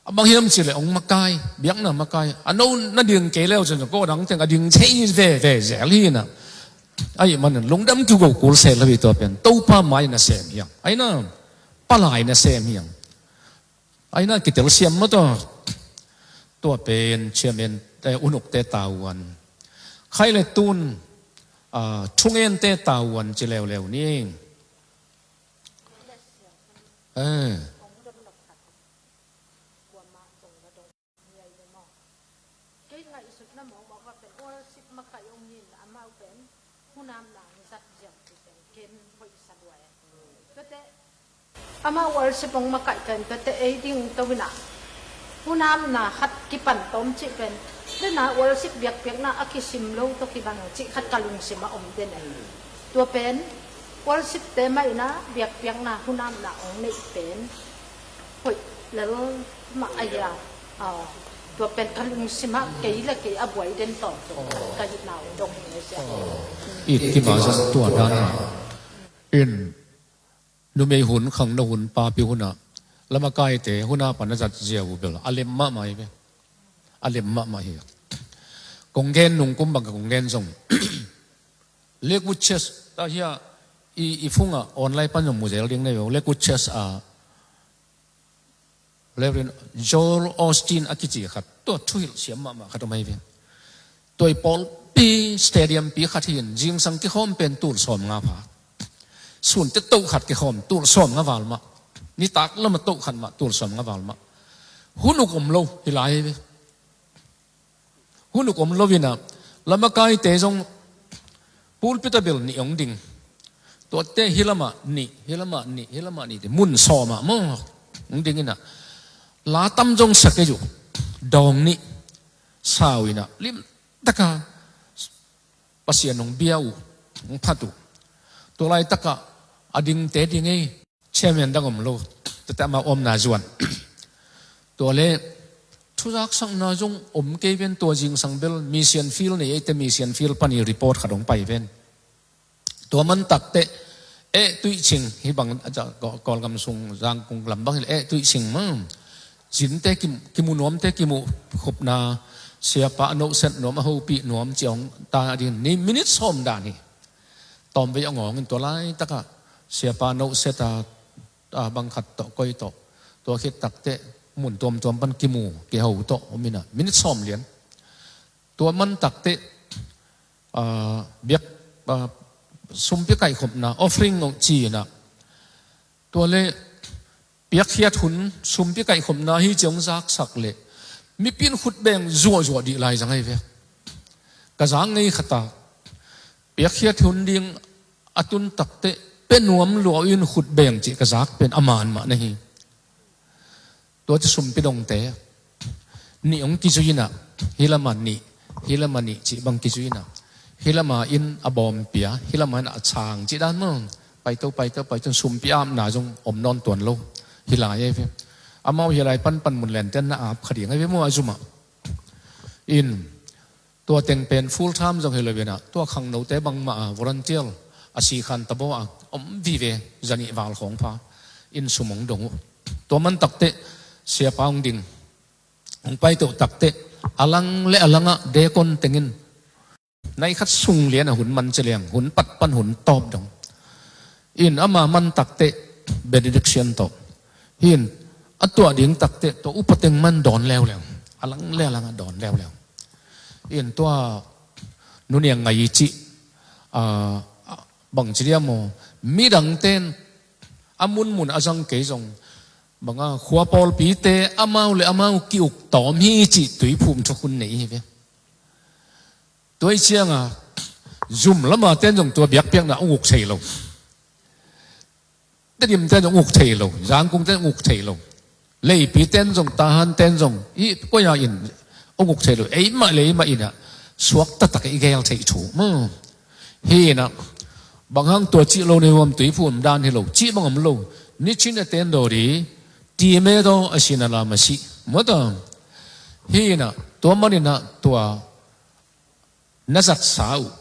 A bang hiam cih leh hong makai, biakna makai a no na ding kei leu cun zong ko dang teng a ding thei veve zel hi inah. Ahih manin lungdam kigo kul seh lo hi tua pen Topa mai nasem hi hang. Ai na, palai nasem hi hang. Ai na, kitelsiam maw tua. Tua pen chairman, eh, hun ukte tavuan. Khai le tun, ah, thungente tavuan ci leuleu ni. Eh. Kei ngaihsutna mawkmawk va pen worship makaih ong in amau pen hunam nang zat ziau tu pen ken hoih sa duai. Tuate amau worship ong makaih pen tuate ei ding to ina. Hunamna khat kipan tawm cih pen, dena worship biakpiakna a kisim lo tawh kibang cih khat ka lungsim a om den ahi. Tua pen worship te mah ina biakpiakna hunamna ong neih pen hoih lel mah ahi a. Tua pen ka lungsim ah kei le kei a buai den tawntung ka hihna ong dong hi. It kima zat tua dan in numei hun, khangno hun, papi hunah lamakaite huna pan a zat zia uh bel a lem mahmah hi ve. A lem mahmah hi. Kong gen nungkum bang ka kong gen zong Lakewood Church ta hia i, i phungah online pan zong muzel ding na hi ve. Lakewood Church a Reverend Joel Osteen a kici khat, tua thuhilh siam mahmah khat om ahi ve. Tua i pawlpi stadium pi khat hi in zingsang kikhawm pen tul sawm nga pha. Sunte toh khat kikhawm tul sawm nga val mah. Nitak lamah toh khat mah tul sawm nga val mah. Hun uk om lo hi lai hi ve. Hun uk om lo ina lamakaite zong pulpit a bel nih ong ding. Tuate hi lamah nih, hi lamah nih, hi lamah nih, ti mun sawmah maw ong ding ina la tam zong sa kei uh. Dawng nih sau ina limtaka Pasian ong bia uh, ong phat uh. Tua laitakah a dingte ding ei. Chairman dang om lo, tate amau omna zuan. Tua le thuzaksakna zong om kei ven. Tua zingsang bel mission field nei eite, mission field pan i report khat ong pai ven. Tua mantakte eh tuihcing hi bang, Kawlgam sung Zangkung lam bang hi le eh tuihcing ma zinte kimu nuamte kimu khupna, siapa a nohset nuam, a hopih nuam ci ong ta ding ni minit sawm dan hi. Tawmvei a ngawng in tua laitakah siapa nohset a, a bang khat tawh koi tawh tua khit takteh mun tuamtuam pan kimu kiho tawh om ina minit sawm lian. Tua man takteh a, biak a, sumpi kaihkhopna offering ong ci ina tua le piakkhiat hun sumpi kaihkhopna hi ci ong zaksak le mipi in khut beng zuahzuah dih lai zang ahi ve. Ka zak ngei khata piakkhiat hun ding a tun takteh pe nuam lua uh in khut beng cih ka zak pen a man mah na hi. Tua ci sumpi dongte nih ong kizui ina hi lama nih, hi lama nih cih bang kizui ina hi lama in a bawm pia, hi lama in a chang cih dan maw. Paito paito paito sumpi apna zong om nawn tuan lo hi lai ahi ve. Amau hi lai panpan mun lenten na ap kha ding ahi ve maw a zumah. In tua teng pen full time zong hi lo ina tua khangnote bangmah a volunteer a sikhan tabaw a om vive zanih val khawng pha in sum ong dong uh. Tua man takteh siapa ong ding ong paito takteh a lang le a langah dekon tengin nai khat sung lian a hun man ci leng hun pat pan hun tawp dong. In ama man takteh benediction tawh hi in a tuah ding takteh tua upa teng man dawn leuleu. A lang le a langah dawn leuleu. In tua nuniang ngai cih a, bang ci diam aw, midangten a munmun a zang kei zong banga khua pawlpite amau le amau ki-uk tawm hi cih tuiphum thukhun nei hi ve. Tua i cianga zum lama ten zong tua biakpiakna ong uk thei lo. Tedim ten zong uk thei lo, Zangkung ten uk thei lo. Leipi ten zong, Tahan ten zong, i koia in ong uk thei lo. Eimah le eimah ina suak taktak i gel thei thu maw. Hi ina bang hang tua cih lo nei huam tuiphum dan hi lo, cih bang om lo. Ni chin a ten daw di ti me daw a sin a lam a si maw ta. Hi ina tua man ina tua na zatsa uh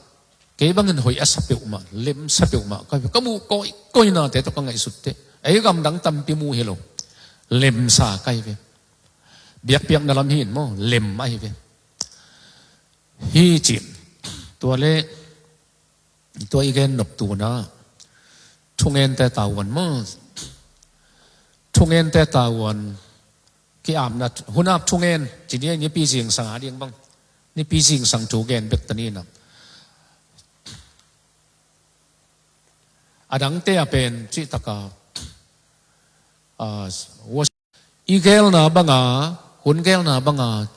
kei bangin hoih a sa peuhmah, lemsa peuhmah ka, ka muh koi, koinate tawh ka ngaihsutte. Ei gamdang tampi mu hi lo. Lemsa ka hi ve. Biakpiakna lam hi in maw, lem ahi ve. Hi cin tua le tua i gen nop tuna thungente tavuan maw. Thungente tavuan ki-apna hunap thungen ci ni, nipi zingsang a ding bang nipi zingsang thu gen bek ta ni na. A dangte a pen cih taka a, i gelna banga, hun gelna banga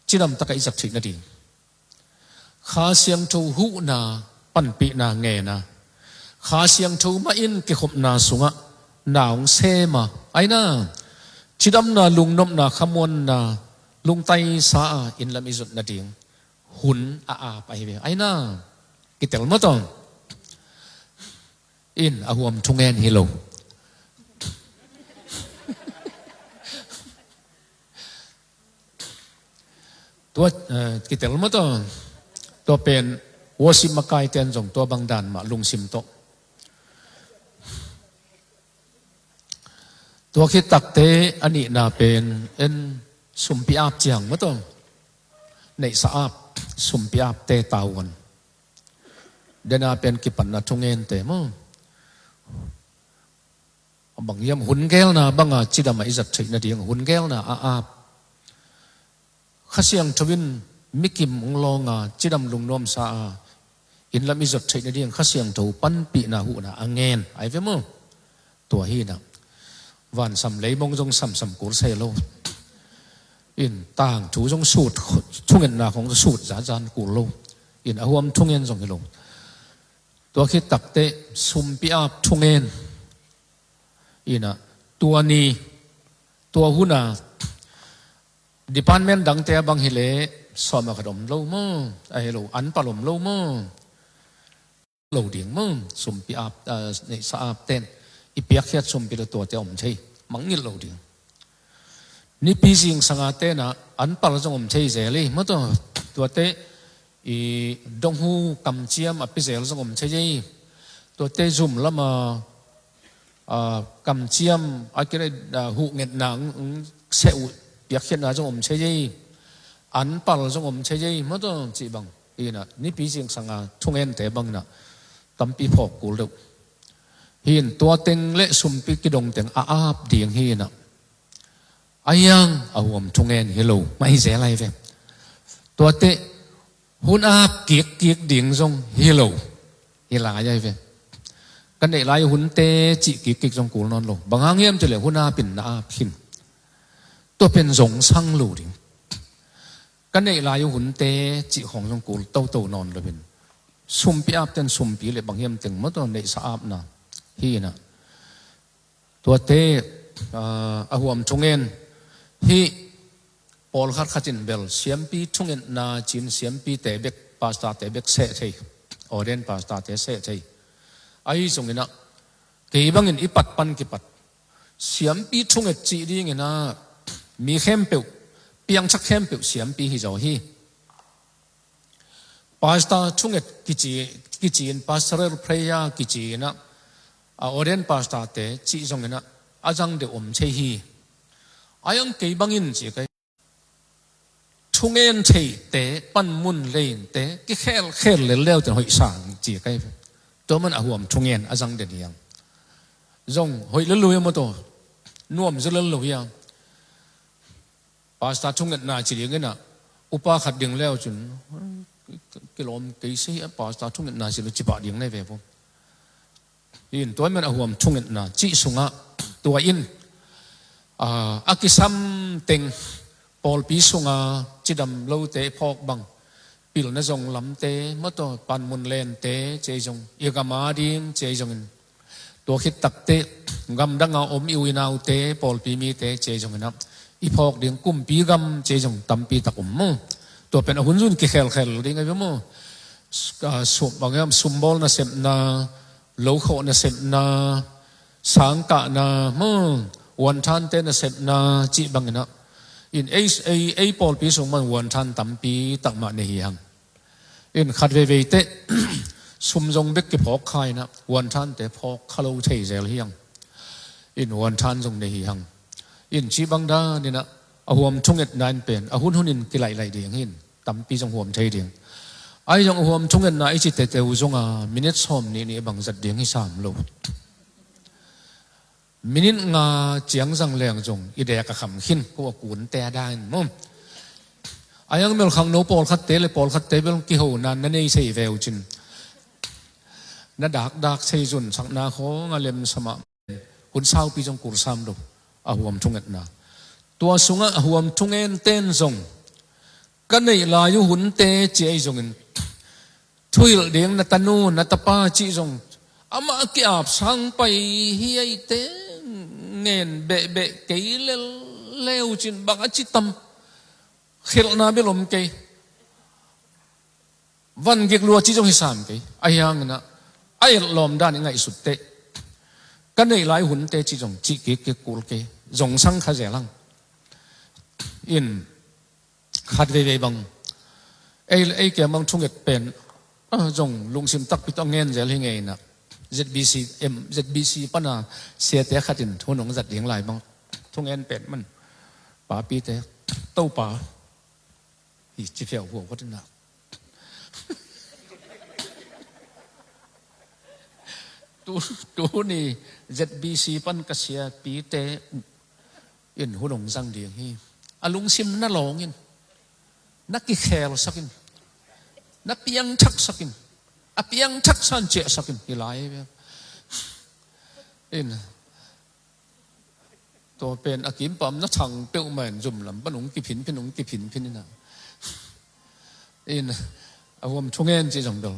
cidam taka i zat theih nading Kha Siangtho huhna panpihna ngena, Kha Siangtho mah in kikhopna sungah na hong sema aina. cidamna, lungnopna, khamuanna, lungtaisa a inn lam i zot nading hun a ap ahi ve. Aina, kitel maw tawh. In a huam thungen hi lo. Tua, eh, kitel maw tawh. Tua pen worship makai ten zong tua bang dan mah lungsim tawh. Tua khit takte a nihna pen en sumpi ap ciang maw tawh. Neihsa ap, sumpi apte tavuan. Dena pen kipatna thungente maw. A bang hiam hun gelna banga cidam a i zat theih nading hun gelna a ap. Kha Siangtho in mikim hong lawnga cidam lungnuamsa a inn lam i zot theih nading Kha Siangtho panpihna huhna a ngen ahi ve maw. Tua hi na. Vansam leibong zong samsam kul sei lo. In tangthu zong sut, thungetna khong sut zazan kul lo. In a huam thungen zong hi lo. Tua khit takte sumpi ap thungen. Ina, tua ni, tua huna, department dangte a bang hileh sawm a khat om lo maw, a hi lo, an pal om lo maw, lo ding maw, sumpi ap, ah, neihsa ap ten, i piakkhiat sumpi lo tuate om thei, mangngilh lo ding. Nipi zingsanga tena an pal zong om thei zel hi, maw tawh, tuate, i donghu kamciam a pizel zong om thei hi. Tuate zum lama, a, kamciam a kira, a, huhngetna, mm, seh uh piakkhiatna zong om thei hi. An pal zong om thei hi. Maw tawh cih bang. Hi na, nipi zingsanga thungente bang na tampi phawk kul deuh. Hi in tua teng le sumpi kidong teng a ap ding hi na. A hiang a huam thungen hi lo, mah hi zel ahi ve. Tuate hun ap kikkik ding zong hi lo, hi lai ahi ve. Ka neih lai hunte cih kikkik zong kul nawn lo. Bang hang hiam cih leh hun ap in na ap khin. Tua pen zong sang lo ding. Ka neih lai hunte cih khong zong kul toto nawn lo in. Sumpi ap ten sumpi le bang hiam teng maw tawh neihsa apna hi na. Tuate, ah, a huam thungen hi. Pawlkhat khat in bel siampi thungetna cin siampite bek, pastorte bek seh thei, ordained pastorte seh thei. Ahi zongin ah, kei bangin i pat pan kipat siampi thunget cih dingin ah, mi khempeuh, piangthak khempeuh siampi hi zaw hi. Pastor thunget kici, kici in pastoral prayer kici in ah, a ordained pastorte cih zongin ah, a zang deuh om thei hi. A hiang kei bangin ci kai. Thungen theite, panmun leinte, kikhelkhel lel leu ten hoih sang ci kai. Tua man a huam thungen a zang den hiang. Zong hoih lel lo hiam maw tawh. Nuam zaw lel lo hiam. Pastor thungetna ci dingin ah, upa khat ding leu cun, kilawm kei se hi a, pastor thungetna ci lo ci pah ding nei ve pawh. In tua men a huam thungetna cih sungah, tua in, ah, a kisam teng pawlpi sunga cidam lote phawk bang, pilna zong lamte, maw tawh panmun lente, cei zong, i gam a ding, cei zongin, tua khit takte, gamdanga om i u i naute, pawlpi mite, cei zongin ah, i phawk ding kumpi gam, cei zong tampi tak om maw. Tua pen a hun zun kikhelkhel ding ahi ve maw. S-, ah, sum, bang hiam, sumbawl nasepna, lokhawh nasepna, sangkahna, maw, uanthante nasepna, cih bangin ah. In ei, ei, ei pawlpi sung man uanthan tampi tak mah nei hi hang. In khat veivei teh, sum zong bek kiphawk kha in ah, uanthante phawk kha lo thei zel hi hang. In uanthan zong nei hi hang. In cih bang dan in ah, a huam thungetna in pen, a hun hun in kilaih laih ding hi in, tampi zong huam thei ding. Ahi zong a huam thungetna i ci tete uh zong a, minit sawm nih nih bang zat ding hi sam lo. Minit nga ciang zang leng zong i dek a kham khin, ko a kunte a dang in maw. A hiang melkhangno pawlkhatte le pawlkhatte bel kihona na nei thei ve uh cin. Na dakdak thei zun sakna khawng a lemsam ah hun saupi zong kul sam lo, a huam thungetna. Tua sungah a huam thungen ten zong ka neih lai uh hunte ci ahi zongin, thuhilh ding na tanu, na tapa cih zong, amah a ki-ap sang pai hi ei te, ngen behbeh kei lel leucin bang a ci tam. Khelhna bel om kei. Van gik lua ci zong hi sam kei. Ahi hangin ah a etlawm dan i ngaihsut teh, ka neih lai hunte ci zong cih kik kik kul kei. Zong sang kha zel hang. In khat veivei bang ei, ei kiang bang thunget pen, ah, zong lungsim takpi tawh a ngen zel hi ngei in ah, Z B C em, Z B C pana siate khat in hun hong zat ding lai bang thungen pen man, papite, Topa hi ci phiau huau khat in ah. Tu, tuni Z B C pan ka siapite in hun hong zang ding hi. A lungsim na lawng in, na kikhelsak in, na piangthaksak in, a piangthaksa in ciahsak in hi lai ve. In tua pen a kimpam na thang peuhmah in zum lam pan hong kiphinphin, hong kiphinphin in ah. In a huam thungen ci zong bel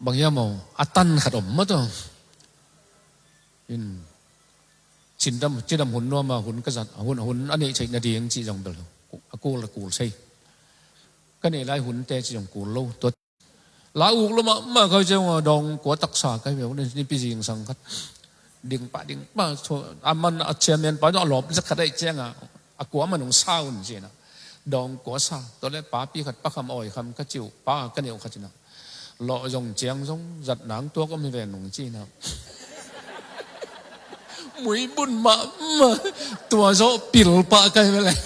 bang hiam aw, a tan khat om mah tawh. In cidam, cidam hun nuam a hun ka zat, a hun, a hun a neih theih nading ci zong bel a kul, a kul sei. Ka neih lai hunte ci zong kul lo. Tua la uk lo mahmah ka hi ciang a, dawng kua taksa ka hi ve, nipi zingsang khat. Ding pah, ding pah, a man a chairman pa zong a lawp zat khat ahih ciang a, a kua man hong sa un ci in ah. Dawng kua sa, tua leh papi khat, Pa Kham Awi Kham ka ci uh, pa ka neu khat in ah, lawh zong ciang zong zat nang tuak om hi ve nung ci in ah. Muibun mahmah, tua zawh pil pah ka hi ve leh.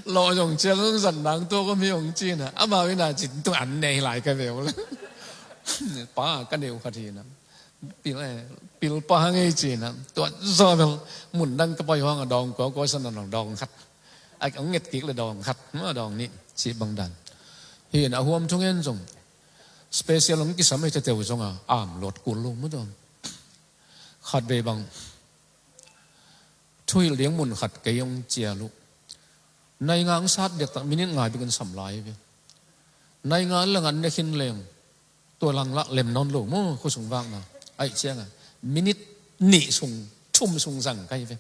Lawh zong ciang zong zat nang tuak om hi hong ci in ah, amau in ah cin tung an nei lai ka hi ve uh leh. Pa ka neu khat hi in ah. Pil, eh, pil pah hang ei ci in ah. Tua zawh bel mun dang ka pai hang a dawng kua, kua sa na dawng khat. A hong nget kik leh dawng khat, ma dawng nih, cih bang dan. Hi in a huam thungen zong special hong kisam ei, teteu zong a am luat kul lo mah tawh. Khat vei bang thuhilh ding mun khat kei hong cial uh. Nai nga hong sat diaktak minit nga bikin sam lai ve. Nai nga leng an ne khin leng tua lang lah lem nawn lo maw, khuasung vakna. Ahih ciang a minit nih sung, thum sung zang ka hi ve.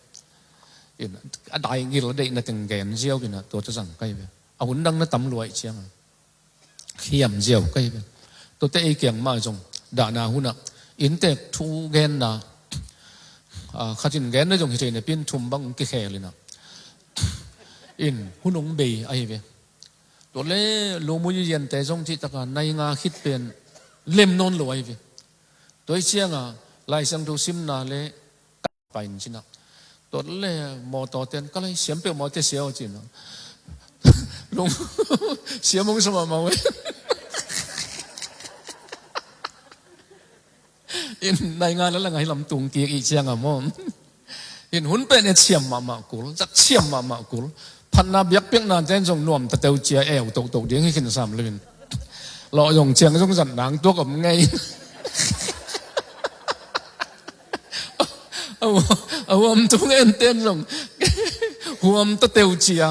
In a dai gil a deihna teng gen ziau in ah tua tawh zang ka hi ve. A hun dang na tam lua ahih ciang a khiam ziau ka hi ve. Tuate ei kiang mah zong dahna hun ah inntek thu genna, ah, khat in genna zong hi thei napi in thum bang kikhel in ah, in hun hong bei ahi ve. Tua leh lungmuin ziante zong cih tak a nai nga khit pen lem nawn lo ahi ve. Tua ahih ciang a Lai Siangtho simna leh ka pai in ci in ah. Tua leh mawtaw ten ka lai siam peuhmah te sia aw ci in ah. Lung siam hong sa mahmah uh. In nai nga leh lang a hi lam tung kik ahih ciang a maw. In hun pen et siam mahmah kul, zat siam mahmah kul. Phatna biakpiakna ten zong nuam ta teucia eu tohtoh ding hi khin sam lo in. Lawh zong ciang zong zat nang tuak om ngei. A huam thungen ten zong huam ta teucia.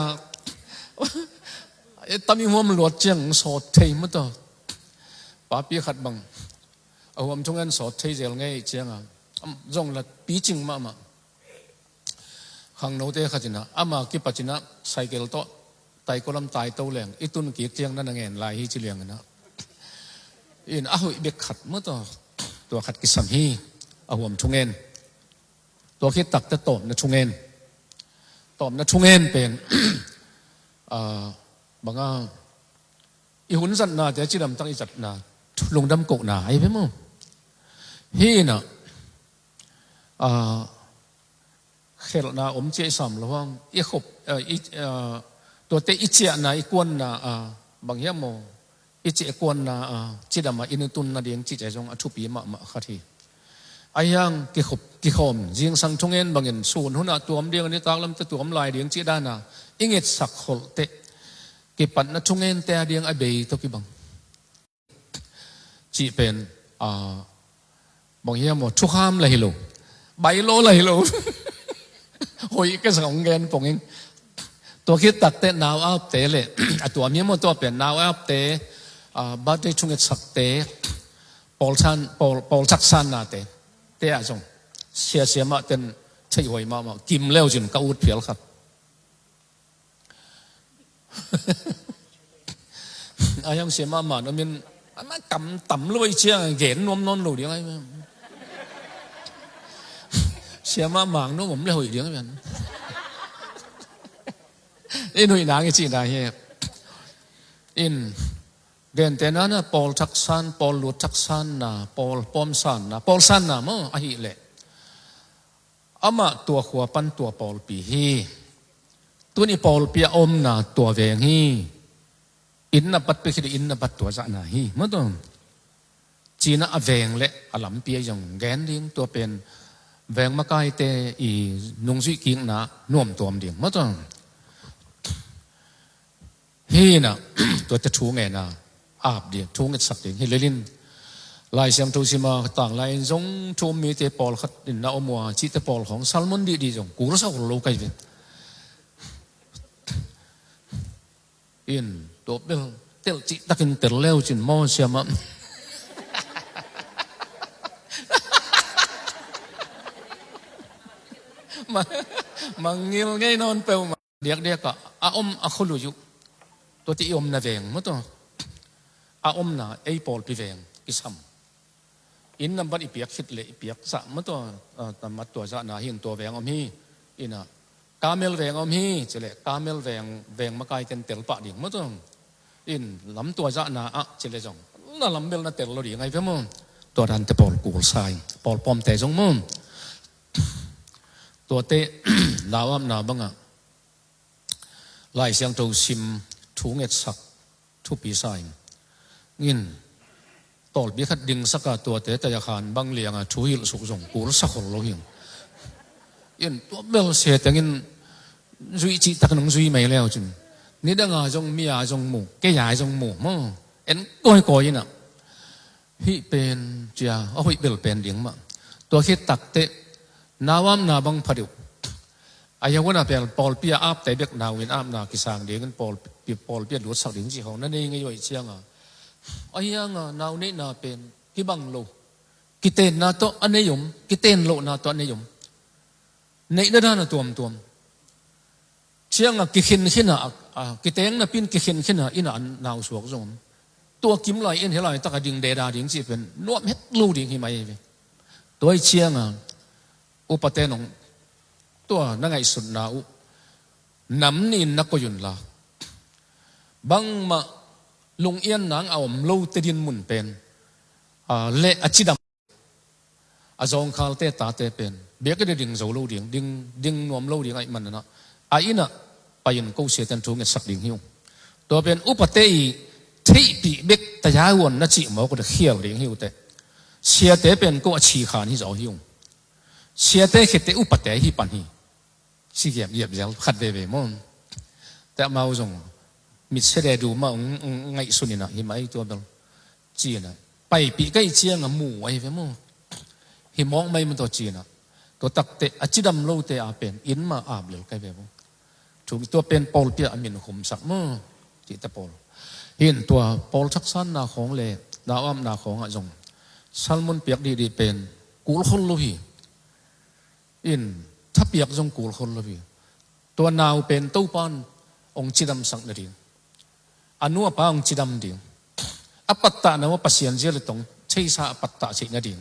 E, tami huam luat ciang sawt thei mah tawh. Papi khat bang a huam thungen sawt thei zel ngei ciang a, am, zong la picing mahmah. Khangnote khat in ah, ama kipat in ah cycle tawh taiko lam taito leng i tun kik ciang na na ngen lai hi ci liang in ah. In a hoih bek khat mah tawh, tua khat kisam hi, a huam thungen. Tua khit tak teh tawpna thungen. Tawpna thungen pen, ah, bang a, i hun zatnate cidam tak i zatna, lungdam kohna ahi ve maw. Hi in ah, ah, khelhna om ciah i sam lo hang, i khop, ah, i, ah, tuate i ciahna, i kuanna, ah, bang hiam maw, i ciah kuanna, ah, cidam a i na tun nading cihte zong a thupi mahmah khat hi. Ahi hang kikhop, kikhawm, zingsang thungen bangin sun hun ah tuam ding, a nitak lam teh tuam lai ding cih dan a i ngetsak kholh teh kipatna thungente a ding a bei tawh kibang cih pen, ah, bang hiam maw, thukham lah hi lo, bailo lah hi lo. Hoih ka zang hong gen pong ing. Tua khit tak teh nau apte leh, a tuam hiam maw, tua pen nau apte, ah, birthday thungetsakte, pawlsan, pawl, pawlsak sannate, te ah zong Sia, siamah ten theihhuai mahmah, kim leucin ka ut phial khat. A hiang siamah man omin, amah kam tam lo ahi ciang gen nuam nawn lo ding ahi. Siamah mang nuam om le hoih ding ahi. In huih nang i cihna hi. In gentehna na, pawl thaksan, pawl lut thaksanna, pawl pawmsanna, pawl sanna maw ahih leh, amah tua khua pan tua pawlpi hi. Tuni pawlpi a omna tua veng hi. Inn na pat pek hi, inn na pat tua zahna hi. Maw tua. Cina a veng le a lampi a zong gen ding, tua pen veng makaite i nungzuih kikna nuamtuam ding. Maw tua. Hi na, tuate thu ngen a, ap ding, thu ngetsak ding hi lelin. Lai Siangtho sima tanglai in zong thu um mite pawlkhat in na om uh a, cihte pawl khawng sermon dihdih zong kul sa hol lo kai ve. In, tua bel, tel cihtakin tel leucin maw siamah. Ma-, mangngil ngei nawn peuhmah. Diakdiak ah a om a khua lui uh. Tuate i omna veng maw tua. A omna ei pawlpi veng kisam. Inn nambat i piak khit leh i piak zah maw tua, a, nambat tua zahna hi in tua veng om hi. Inn ah kamel veng om hi, ci leh kamel veng, veng makai ten tel pah ding maw tua. In lam tua zahna ah ci leh zong na lam bel na tel lo ding ahi ve maw. Tua dante pawl kul sa in, pawl pawmte zong maw. Tuate nau apna bangah Lai Siangtho sim, thu ngetsak, thupi sa in. In tawlpi khat dingsak a, tuate taya khan bang lianga thu hilh suk zong kul sa khol lo hi. In tua bel sia tengin zuih cihtak nong zui mai leucin, nidanga zong mi-a zong mu, kei-a zong mu maw. En kawikawi in ah. Hih pen cia a hoih bel pen ding mah. Tua khit takteh nau apna bang phat uh. A hiang huan a pel pawlpi a apte bek nau in apna kisang dingin pawlpi, pawlpi a lutsak ding cih khawng na nei ngei uh ahih cianga, a hianga nau neihna pen kibang lo. Kitenna tawh a nei om, kiten lohna tawh a nei om. Neihna dan a tuamtuam. Cianga kikhinkhin a, a, kiteng napi in kikhinkhin a, inn ah an nau suak zong om. Tua kim lai in hih laitak a ding deda ding cih pen nuam het lo ding hi mai ve. Tua hi cianga upate nong, tua na ngaihsutna uh nam nih in na koih unla, bangmah lungian nang a om lote dinmun pen, a, le a cidam a zawngkhalte tate pen biakinn ah ding zo lo ding, ding, ding nuam lo ding ahih manin ah, a inn ah pai-in ko siaten thu ngetsak ding hi ung. Tua pen upate i theihpih bek taya huan na cih mawk uh teh khial ding hi uh teh. Siate pen ko a ci khan hi zaw hi ung. Siate khit teh upate hi pan hi. Ci giapgiap zel khat veve maw. Teh amau zong mitsia de du mah ung, ung ngaihsun in ah hi mai tua bel. Ci-in ah paipih ka hih cianga mu ahi ve maw. Hi mawk mai maw tua ci-in ah. Tua takteh a cidam lote a pen inn mah ap lel ka hi ve maw. Thu tua pen pawlpi ah a min khumsak maw. Cihte pawl. Hi in tua pawl thaksanna khawng le nau apna khawngah zong sermon piak dihdih pen kul khol lo hi. In thapiak zong kul khol lo hi. Tua nau pen Topa in hong cidamsak nading, a nu a pa hong cidam ding, a pattahna uh a Pasian zia le tong theisa a pattah theih nading,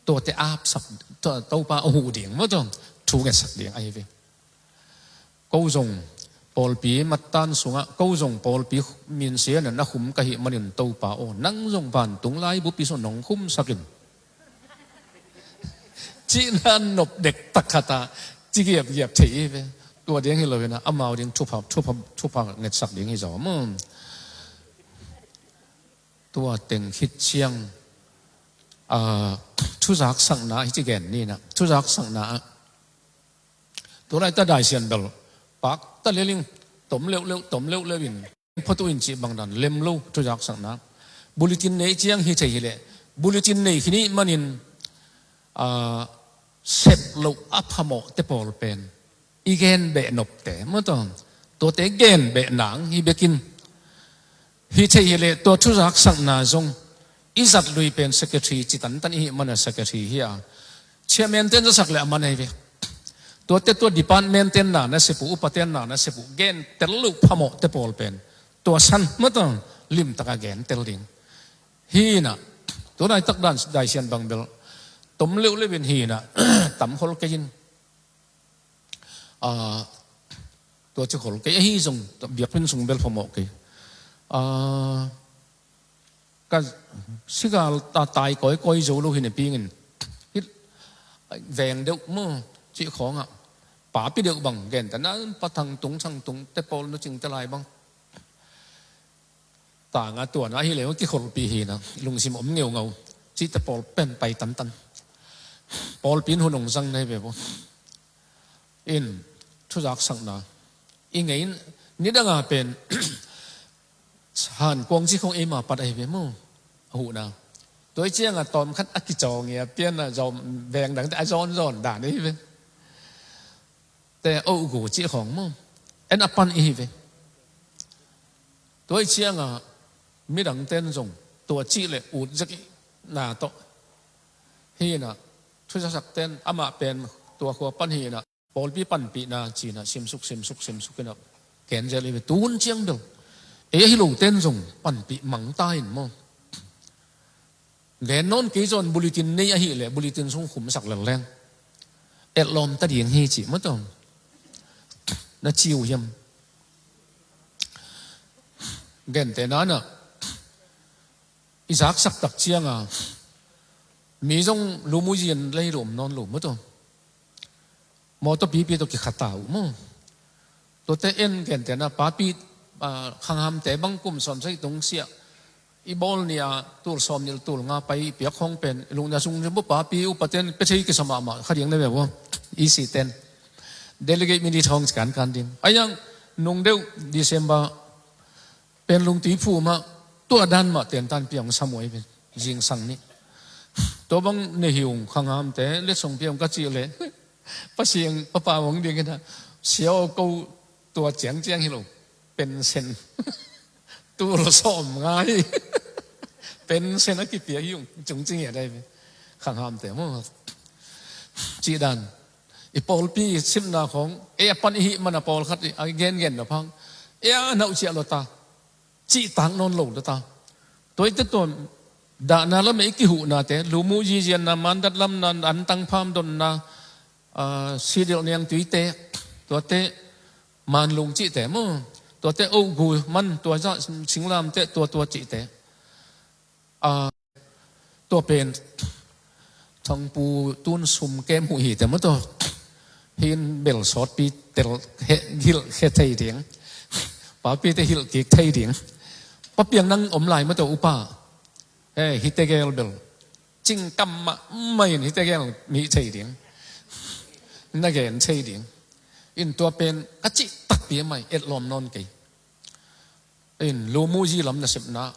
tuate apsak, To-, Topa a huh ding maw tua, thu ngetsak ding ahi ve. Ko zong pawlpi mattan sungah, ko zong pawlpi minsiatna na khum ka hih manin Topa aw, nang zong vantung laibupi sung nong khumsak in. Cihna nop dektak khat ah ci giapgiap thei hi ve. Tua ding hi lo hi in ah, amau ding thupha, thupha, thupha ngetsak ding hi zaw maw. Tua teng khit ciang, a, thuzaksakna hi ci gen ni in ah, thuzaksakna ah. Tua laitak Daisian bel pakta lel in, tom leuhleuh, tom leuhleuh in. Phot uh in cih bang dan lem lo, thuzaksakna. Bulletin nei ciang hi thei hi leh, bulletin nei khin ih manin, a, sep loh a phamawhte pawl pen i gen beh nopte maw tua. Tuate gen beh nang hi bekin. Hi thei hi leh tua thuzaksakna zong i zat lui pen secretary ci tantan i hih mana secretary hi a. Chairman ten zasak le a man ahi ve. Tuate tua department ten na na sep uh, upa ten na na sep uh, gen tel loh phamawh te pawl pen tua san mata limtaka gen tel ding. Hina, tua laitak dan daisian bang bel tom leuh leuh in hina, tam khol kei in. Ah, tua ci khol kei ahi zong biakpin sung bel phamawh kei. Ah, ka sigal ta tai kawikawi zo lo hi na pingin, hih veng deuh maw, cih khawngah papi deuh bang gentehna Pa Thang Tung, Thang Tung te pawl nu cing te lai bang. Tanga tuana ahi leh kikholhpih hina, lungsim om ngeungau, cihte pawl pen pai tantan. Pawlpi in hun hong zang na hi ve bo. In, thuzaksakna i ngei in, nidanga pen hankuang ci khong eima pat ahi ve maw. A huhna, tua i cianga tawmkhat a kicawng i a pianna zawm veng dangte a zawnzawn dan ahi ve. Te a ugu cih khawng maw, en a pan ihi ve. Tua i cianga midang ten zong tua cih le ut zek i na tawh. Hina, thuzasak ten amah pen tua khua pan hina, pawlpi panpihna cina simsuk simsuk simsuk ina kenzel ihi ve. Tun ciang bel ei ahi lo ten zong panpih mangta in maw. Gen nawn kei zawn bulletin nei ahi leh bulletin sung khumsak lel leng etlawm ta ding hi cih maw tawm. Na ci uh hiam? Gentehna na i zaksak tak cianga mi zong lumuzian lei lo om nawn lo maw tawm. Mawtaw pipi tawh kikhata uh maw. Tuate en gentehna papi, ah, khanghamte bang kum sawmsagih tung siah i bawl ni-a tul sawmnih tul nga pai i piak khawng pen i lungnia sung rimbu papi upaten pe thei kisa mahmah kha ding na ve ua. I si ten delegate minute hawng cikan kan ding a iang nung deuh December pen lungtui phu mah, tua dan mah tentan piang samuai ve. Zingsang nih tua bang ne hiung khanghamte letsong piang ka cih leh Pasiang papa mong ding hina, sia aw ko tua ciangciang hi lo. Pensen tul sawm ngai pensen a kipia hi ung cung cing hi a dai ve. Khanghamte maw cih dan. I pawlpi simna khawng ei a pan ihi mana pawlkhat a gengen na phang ei a nauh ciah lo ta. Cihtak nawn lo ta. Tuaite tuan dahna lam i kihuhnate, lumu zizianna, mandat lamna, antang pham donna, ah, sidilh niangtuite, tuate manlung cihte maw, tuate ogu man, tua zah singlamte, tua tua cihte. Ah, tua pen Thangpu tun sum kem huh hi te maw tawh. Hin bel sawtpi tel hilh khe thei ding. Papite hilh kik thei ding. Papiang nang om lai maw tawh upa. He, hite gel bel cingkam mahmah in hite gel mih thei ding. Na gen thei ding. In tua pen ka cih takpi a mai etlawm nawn kei. In lumu zi lam nasepna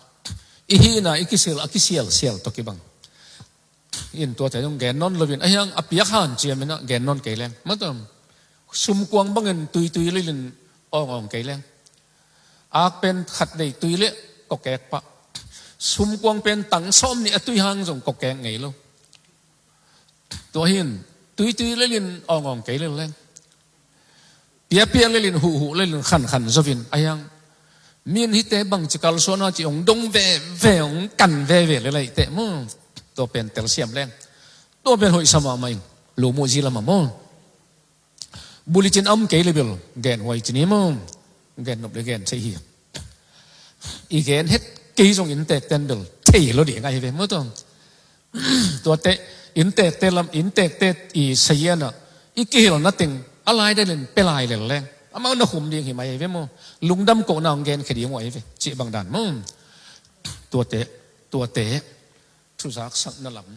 i hihna i kisil a kisialsial tawh kibang. In tuate zong gen nawn loin a hiang a piak hanciam inah gen nawn kei leng maw tawh. Sumkuang bangin tuitui lilin awngawng kei leng. Ak pen khat dei tui le kawkek pah. Sumkuang pen tang sawm nih a tui hang zong kawkek ngei lo. Tua hin tuitui lilin awngawng kei lel leng. Piapia lelin huhhuh lelin khankhan zovin a hiang. Min hite bangci kalsuana ci hong dong veve hong kan veve lelai teh maw. Tua pen telsiam leng. Tua pen hoihsa mahmah in. Lumu zi lamah maw. Bulicin a om kei le bel gen huai ci ni maw. Gen nop le gen thei hi. I gen het kei zong inntek ten bel thei lo ding ahi ve maw tua. Tuate inntekte lam inntekte i sayiana i kihilna teng a lai delin pe lai lel leng amau na khum ding hi mai ahi ve maw. Lungdam kohna hong gen khe ding uh ahi ve cih bang dan maw. Tuate, tuate thuzaksakna lam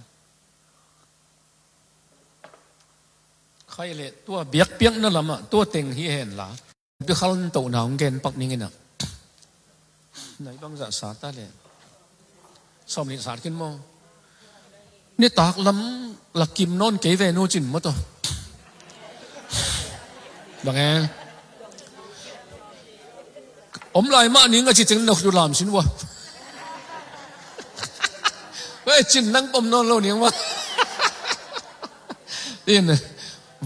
khai le tua biakpiakna lamah tua teng hi henla. Pi khal tohna hong gen pak ning inah. Nai bangzah sa ta le. Sawm nih sat khin maw. Nitak lam la kim nawn kei ve nu cin maw tawh. Bang e. Om lai mah ning a ci cing na khu lam sin ua. Wei cin nang pom nawn lo ning maw. In,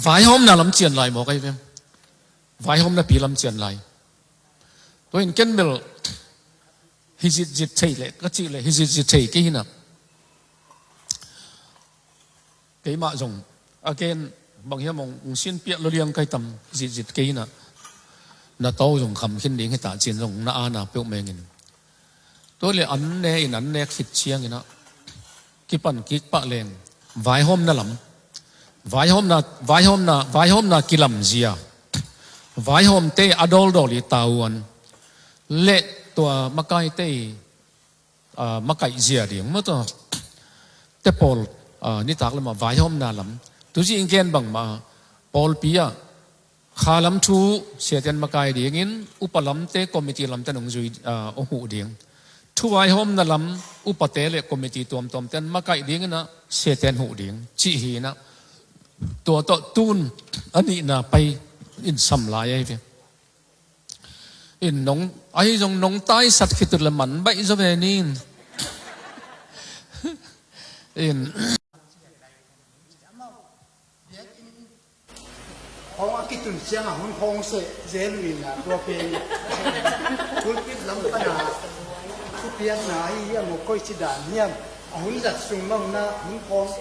vaihawmna lam cian lai maw, kai ve? Vaihawmna pi lam cian lai. Tua in ken bel hi zitzit thei leh ka cih leh hi zitzit thei kei hi na. Keimah zong a ken bang hiam hong, hong sin piah lo liang kai tam, zitzit kei hi na. Na tawh zong kham khin ding hi ta cin zong na ana peuh mengin. Tua le an ne in an nek khit ciangin ah kipan kik pah leng vaihawmna lam, vaihawmna, vaihawmna, vaihawmna kilamzia, vaihawmte a dawldawl i tauan le tua makaite i, ah, makaihzia ding maw tua te pawl, ah, nitak lamah vaihawmna lam. Tuzi in gen bangmah pawlpi ah kha lam thu siaten makai dingin upa lamte, committee lamte nong zui, ah, hong huh ding. Thu vaihawmna lam upate le committee tuamtuamten makaih dingin ah siaten huh ding cih hi na. Tua tawh tun a nihna pai in sam lai ahi ve. In nong, ahi zong nong taisat khit uh le man baih zaw ve ning. In. Khawng a kitun ciangah hun khawng seh zel uh in ah, tua pen pulpit lam pan ah thupiakna ahi hiam, aw, koici dan hiam, a hun zat sung mah hun ah hun khawng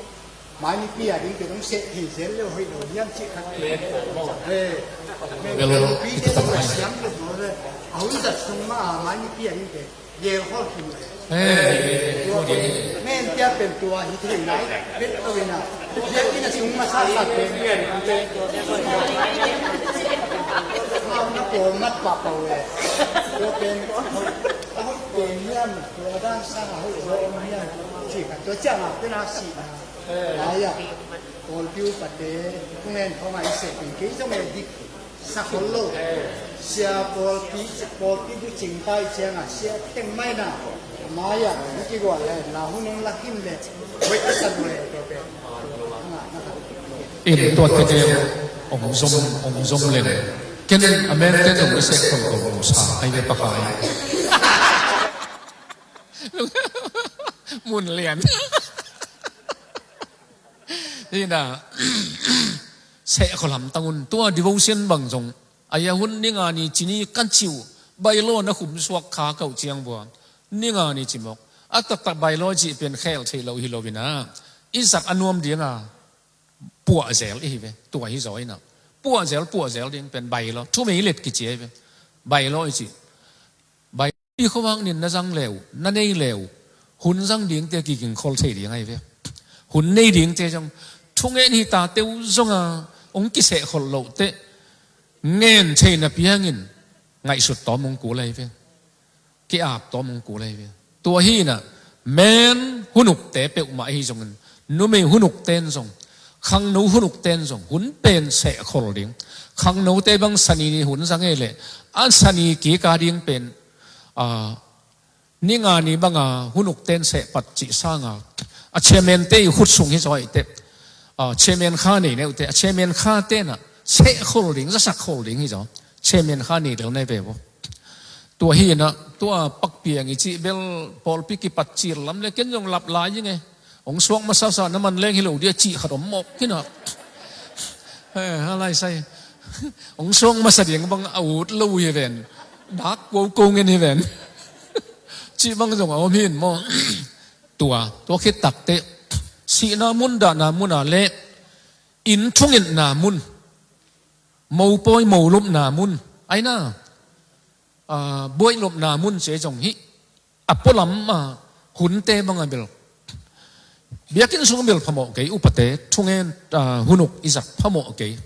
mai mipi a dingte dong seh thei zel le hoih lo hiam cih khat. Amen. Eh, amen. Vel, vel. Mipi te dong a siam lo maw le, a hun zat sung mah a mai mipi a dingte gel khol khin uh. Amen. Tua pen, amen, tia pen tua hi thei nai bek lo in ah, biakinn a sung masa khat pen, na pawl mat pah pah uh e. Tua pen a hoih pen hiam, tua dan sang a hoih zaw om hiam cih khat. Tua ciangah pen a sihna lai-ah pawlpi upate thungen khawngah i seh pen kei zong e dik sa khol lo. Sia pawlpi, pawlpi bucing tai ciangah sia teng maina mai-ah i kigual le na hun hong lak in le hoih ka sa lo e tua pen. In tua tete hong zom, hong zom leng ken a mente nong i seh khol ko sa ai ve Pakai. Mun lian. Hi na. Seh khol hamtang un. Tua devotion bang zong, a ia hun ninga ni ci ni kan ci uh. Bailo na khum suak kha kau ciang bua, ninga ni ci mawk. A taktak bailo cih pen khel thei lo hi lo in ah, i zat a nuam ding a puah zel i hi ve. Tua hi zaw in ah, puah zel, puah zel ding pen bailo, thumei let kici a hi ve. Bailo i ci. Bai, i khuavak nin na zang le uh, na nei le uh, hun zang dingte kiging khol thei ding ahi ve. Hun nei dingte zong thungen hi ta teuh zonga hong kiseh khol loh teh ngen theihna piangin ngaihsut tawm hong kul ahi ve. Ki-ap tawm hong kul ahi ve. Tua hi in ah men hun ukte peuhmah ahi zongin, numei hun ukten zong, khangno hun ukten zong hun pen seh khol ding. Khangnote bang sani ni hun zang e leh a sani kik a ding pen, ah, ninga ni banga hun ukten seh pat cih sanga, a chairman te i khut sung hi zaw i teh, ah, chairman kha nei neu teh, a chairman kha ten ah seh khol ding, zasak khol ding hi zaw. Chairman kha nei lel nai ve vo. Tua hi in ah, tua pakpiang i cih bel pawlpi kipat cil lam le ken zong lap lai ing e. Hong suak masasa na man leng hi lo dia cih khat om mawk hi na. Eh, a lai sai. Hong suak masa ding bang a ut lo hi ven. Dak koko ngen hi ven. Cih bang zong a om hi in maw. Tua, tua khit takteh sihna mun, dahna mun a le inn thungetna mun, mopawi molupna mun, aina, ah, buailopna mun ci zong hi. A pualam a hunte banga bel, biakinn sung bel phamawh kei, upate thungen, ah, hun uk i zat phamawh kei.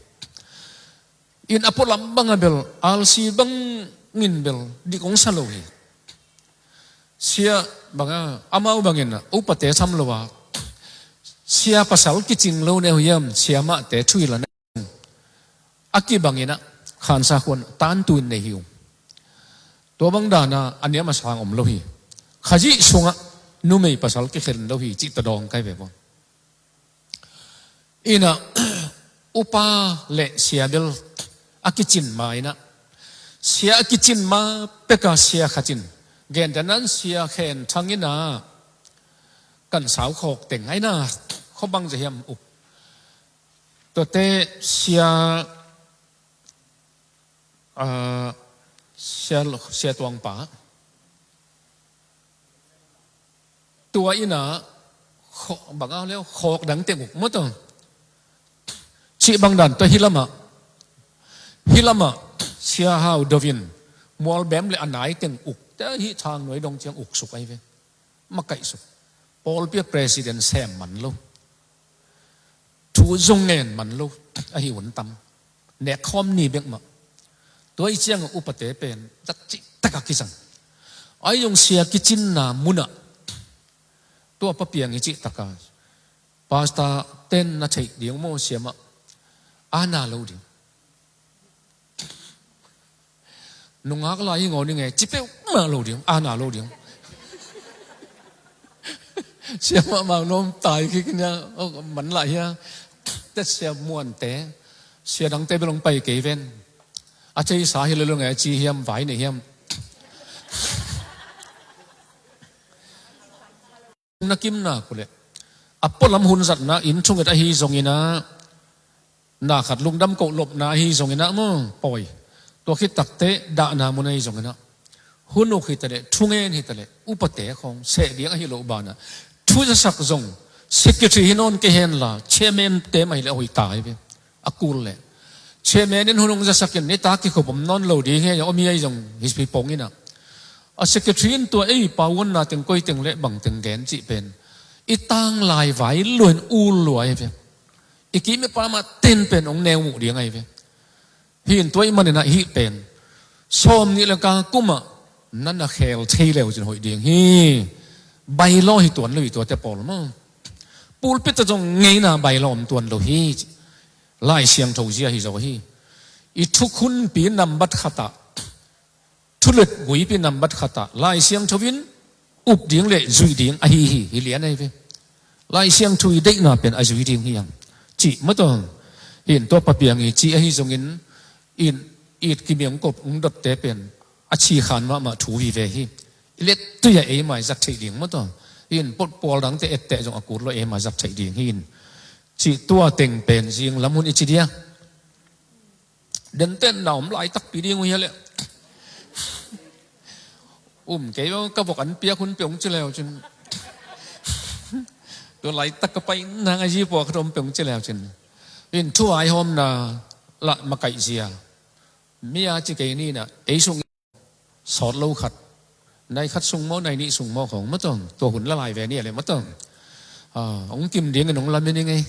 In a pualam banga bel alsi bangin bel dik hong sa lo hi. Sia banga, amau bangin a upate sam lo a, sia pasal kicing lo ne uh hiam, sia mahte thuhilh a na a kibangin ah khansa khuan tantuin nei hi ung. Tua bang dana a niam a sang om lo hi. Khazih sungah numei pasal kikhen lo hi cih tawh dawng kai ve bang. Inah upa le sia bel a kicin ma inah, sia a kicin ma peka sia khat in, gentehnan sia Khen Thang inah kan sau khawk teng a inah, khuabang za hiam uk. Tuate sia, ah, sia, sia tuangpa. Tua ina, kho-, bang a leo, khawk dang teng uk maw taw. Cih bang dan tua hi lamah. Hi lamah, sia hau dovin, mual bem le a nai teng uk. Te hi thang nuai dong ciang uk suk ai ve. Makaih suk. Pawlpi a president sem man lo. Thu zong ngen man lo. Ahi hun tam. Nek khawm ni bek mah. Tua i ciang a upate pen. Dak cih tak a kisang. Ai zong sia kicinna munah. Tua pa piang i cih tak a. Pastor ten na theih ding maw siamah. A na lo ding. Nungak lai hi ngaw ning e, ci peuhmah lo ding, a na lo ding. Siamah mau lawm tai khik nia, oh, man lah hia. Tet sia muante, sia dangte bel hong pai kei ven. A thei sa hi lo lo nge, ci hiam, vai nei hiam. Na kimna kuleh. A pualam hun zatna in thunget ahi zongina, na khat lungdam koh lopna ahi zongina maw, pawi. Tua khit takte dahna mun ahi zongina. Hun uk hitaleh, thungen hitaleh, upate khawng, seh ding ahi loh bana. Thu zasak zong, secretary hi nawn kei henla, chairman te mah hileh a hoih ta hi ve. A kul leh. Chairman in hun hong zasak in, nitak kikhop om nawn lo ding hi, om hi ahi zong, hi pongina. A secretary in tua ei pauanna teng koi teng le bang teng gen cih pen. I tanglai vai luain ul lua hi ve. I kim i pam a ten pen hong neu muh ding ahi ve. Hi in tua i manina hih pen. Sawm nih le ka kumah, nan a khel thei leu cin hoih ding hi. Bylaw hi tuan lo hi tuate pawl maw. Pulpit a zong ngeina bylaw om tuan lo hi. Lai Siangtho zia hi zo hi. I thukhunpi nambat khatah. Thulet guipi nambat khatah. Lai Siangtho in up ding le zuih ding ahi hi, hi lian ahi ve. Lai Siangtho i deihna pen a zui ding hi ang. Cih maw taw. Hi in tua pa piang hi, cih ahi zongin, in, it kimiang kop, ung dotte pen. A ci khan mahmah thu vive hi. I let tuia eima i zat theih ding maw taw. Hi in pot pawl dangte etteh zong a kut lo eima zat theih ding hi in. Cih tua teng pen zing lam hun i ci dia. Denten na om laitakpi ding uh hia leh. Um kei bang ka vok an piak hun piong ci leu cin. Tua laitak ka pai nang a zi pua ka tom piong ci leu cin. In thu ai hawmna lah makaih zia. Mi a ci kei nina, ei sung sawt lo khat. Nai khat sung maw, nai nih sung maw khawng maw taw. Tua hun la lai ve ni a le maw taw. Ah, hong kim dingin hong lamin i ngei.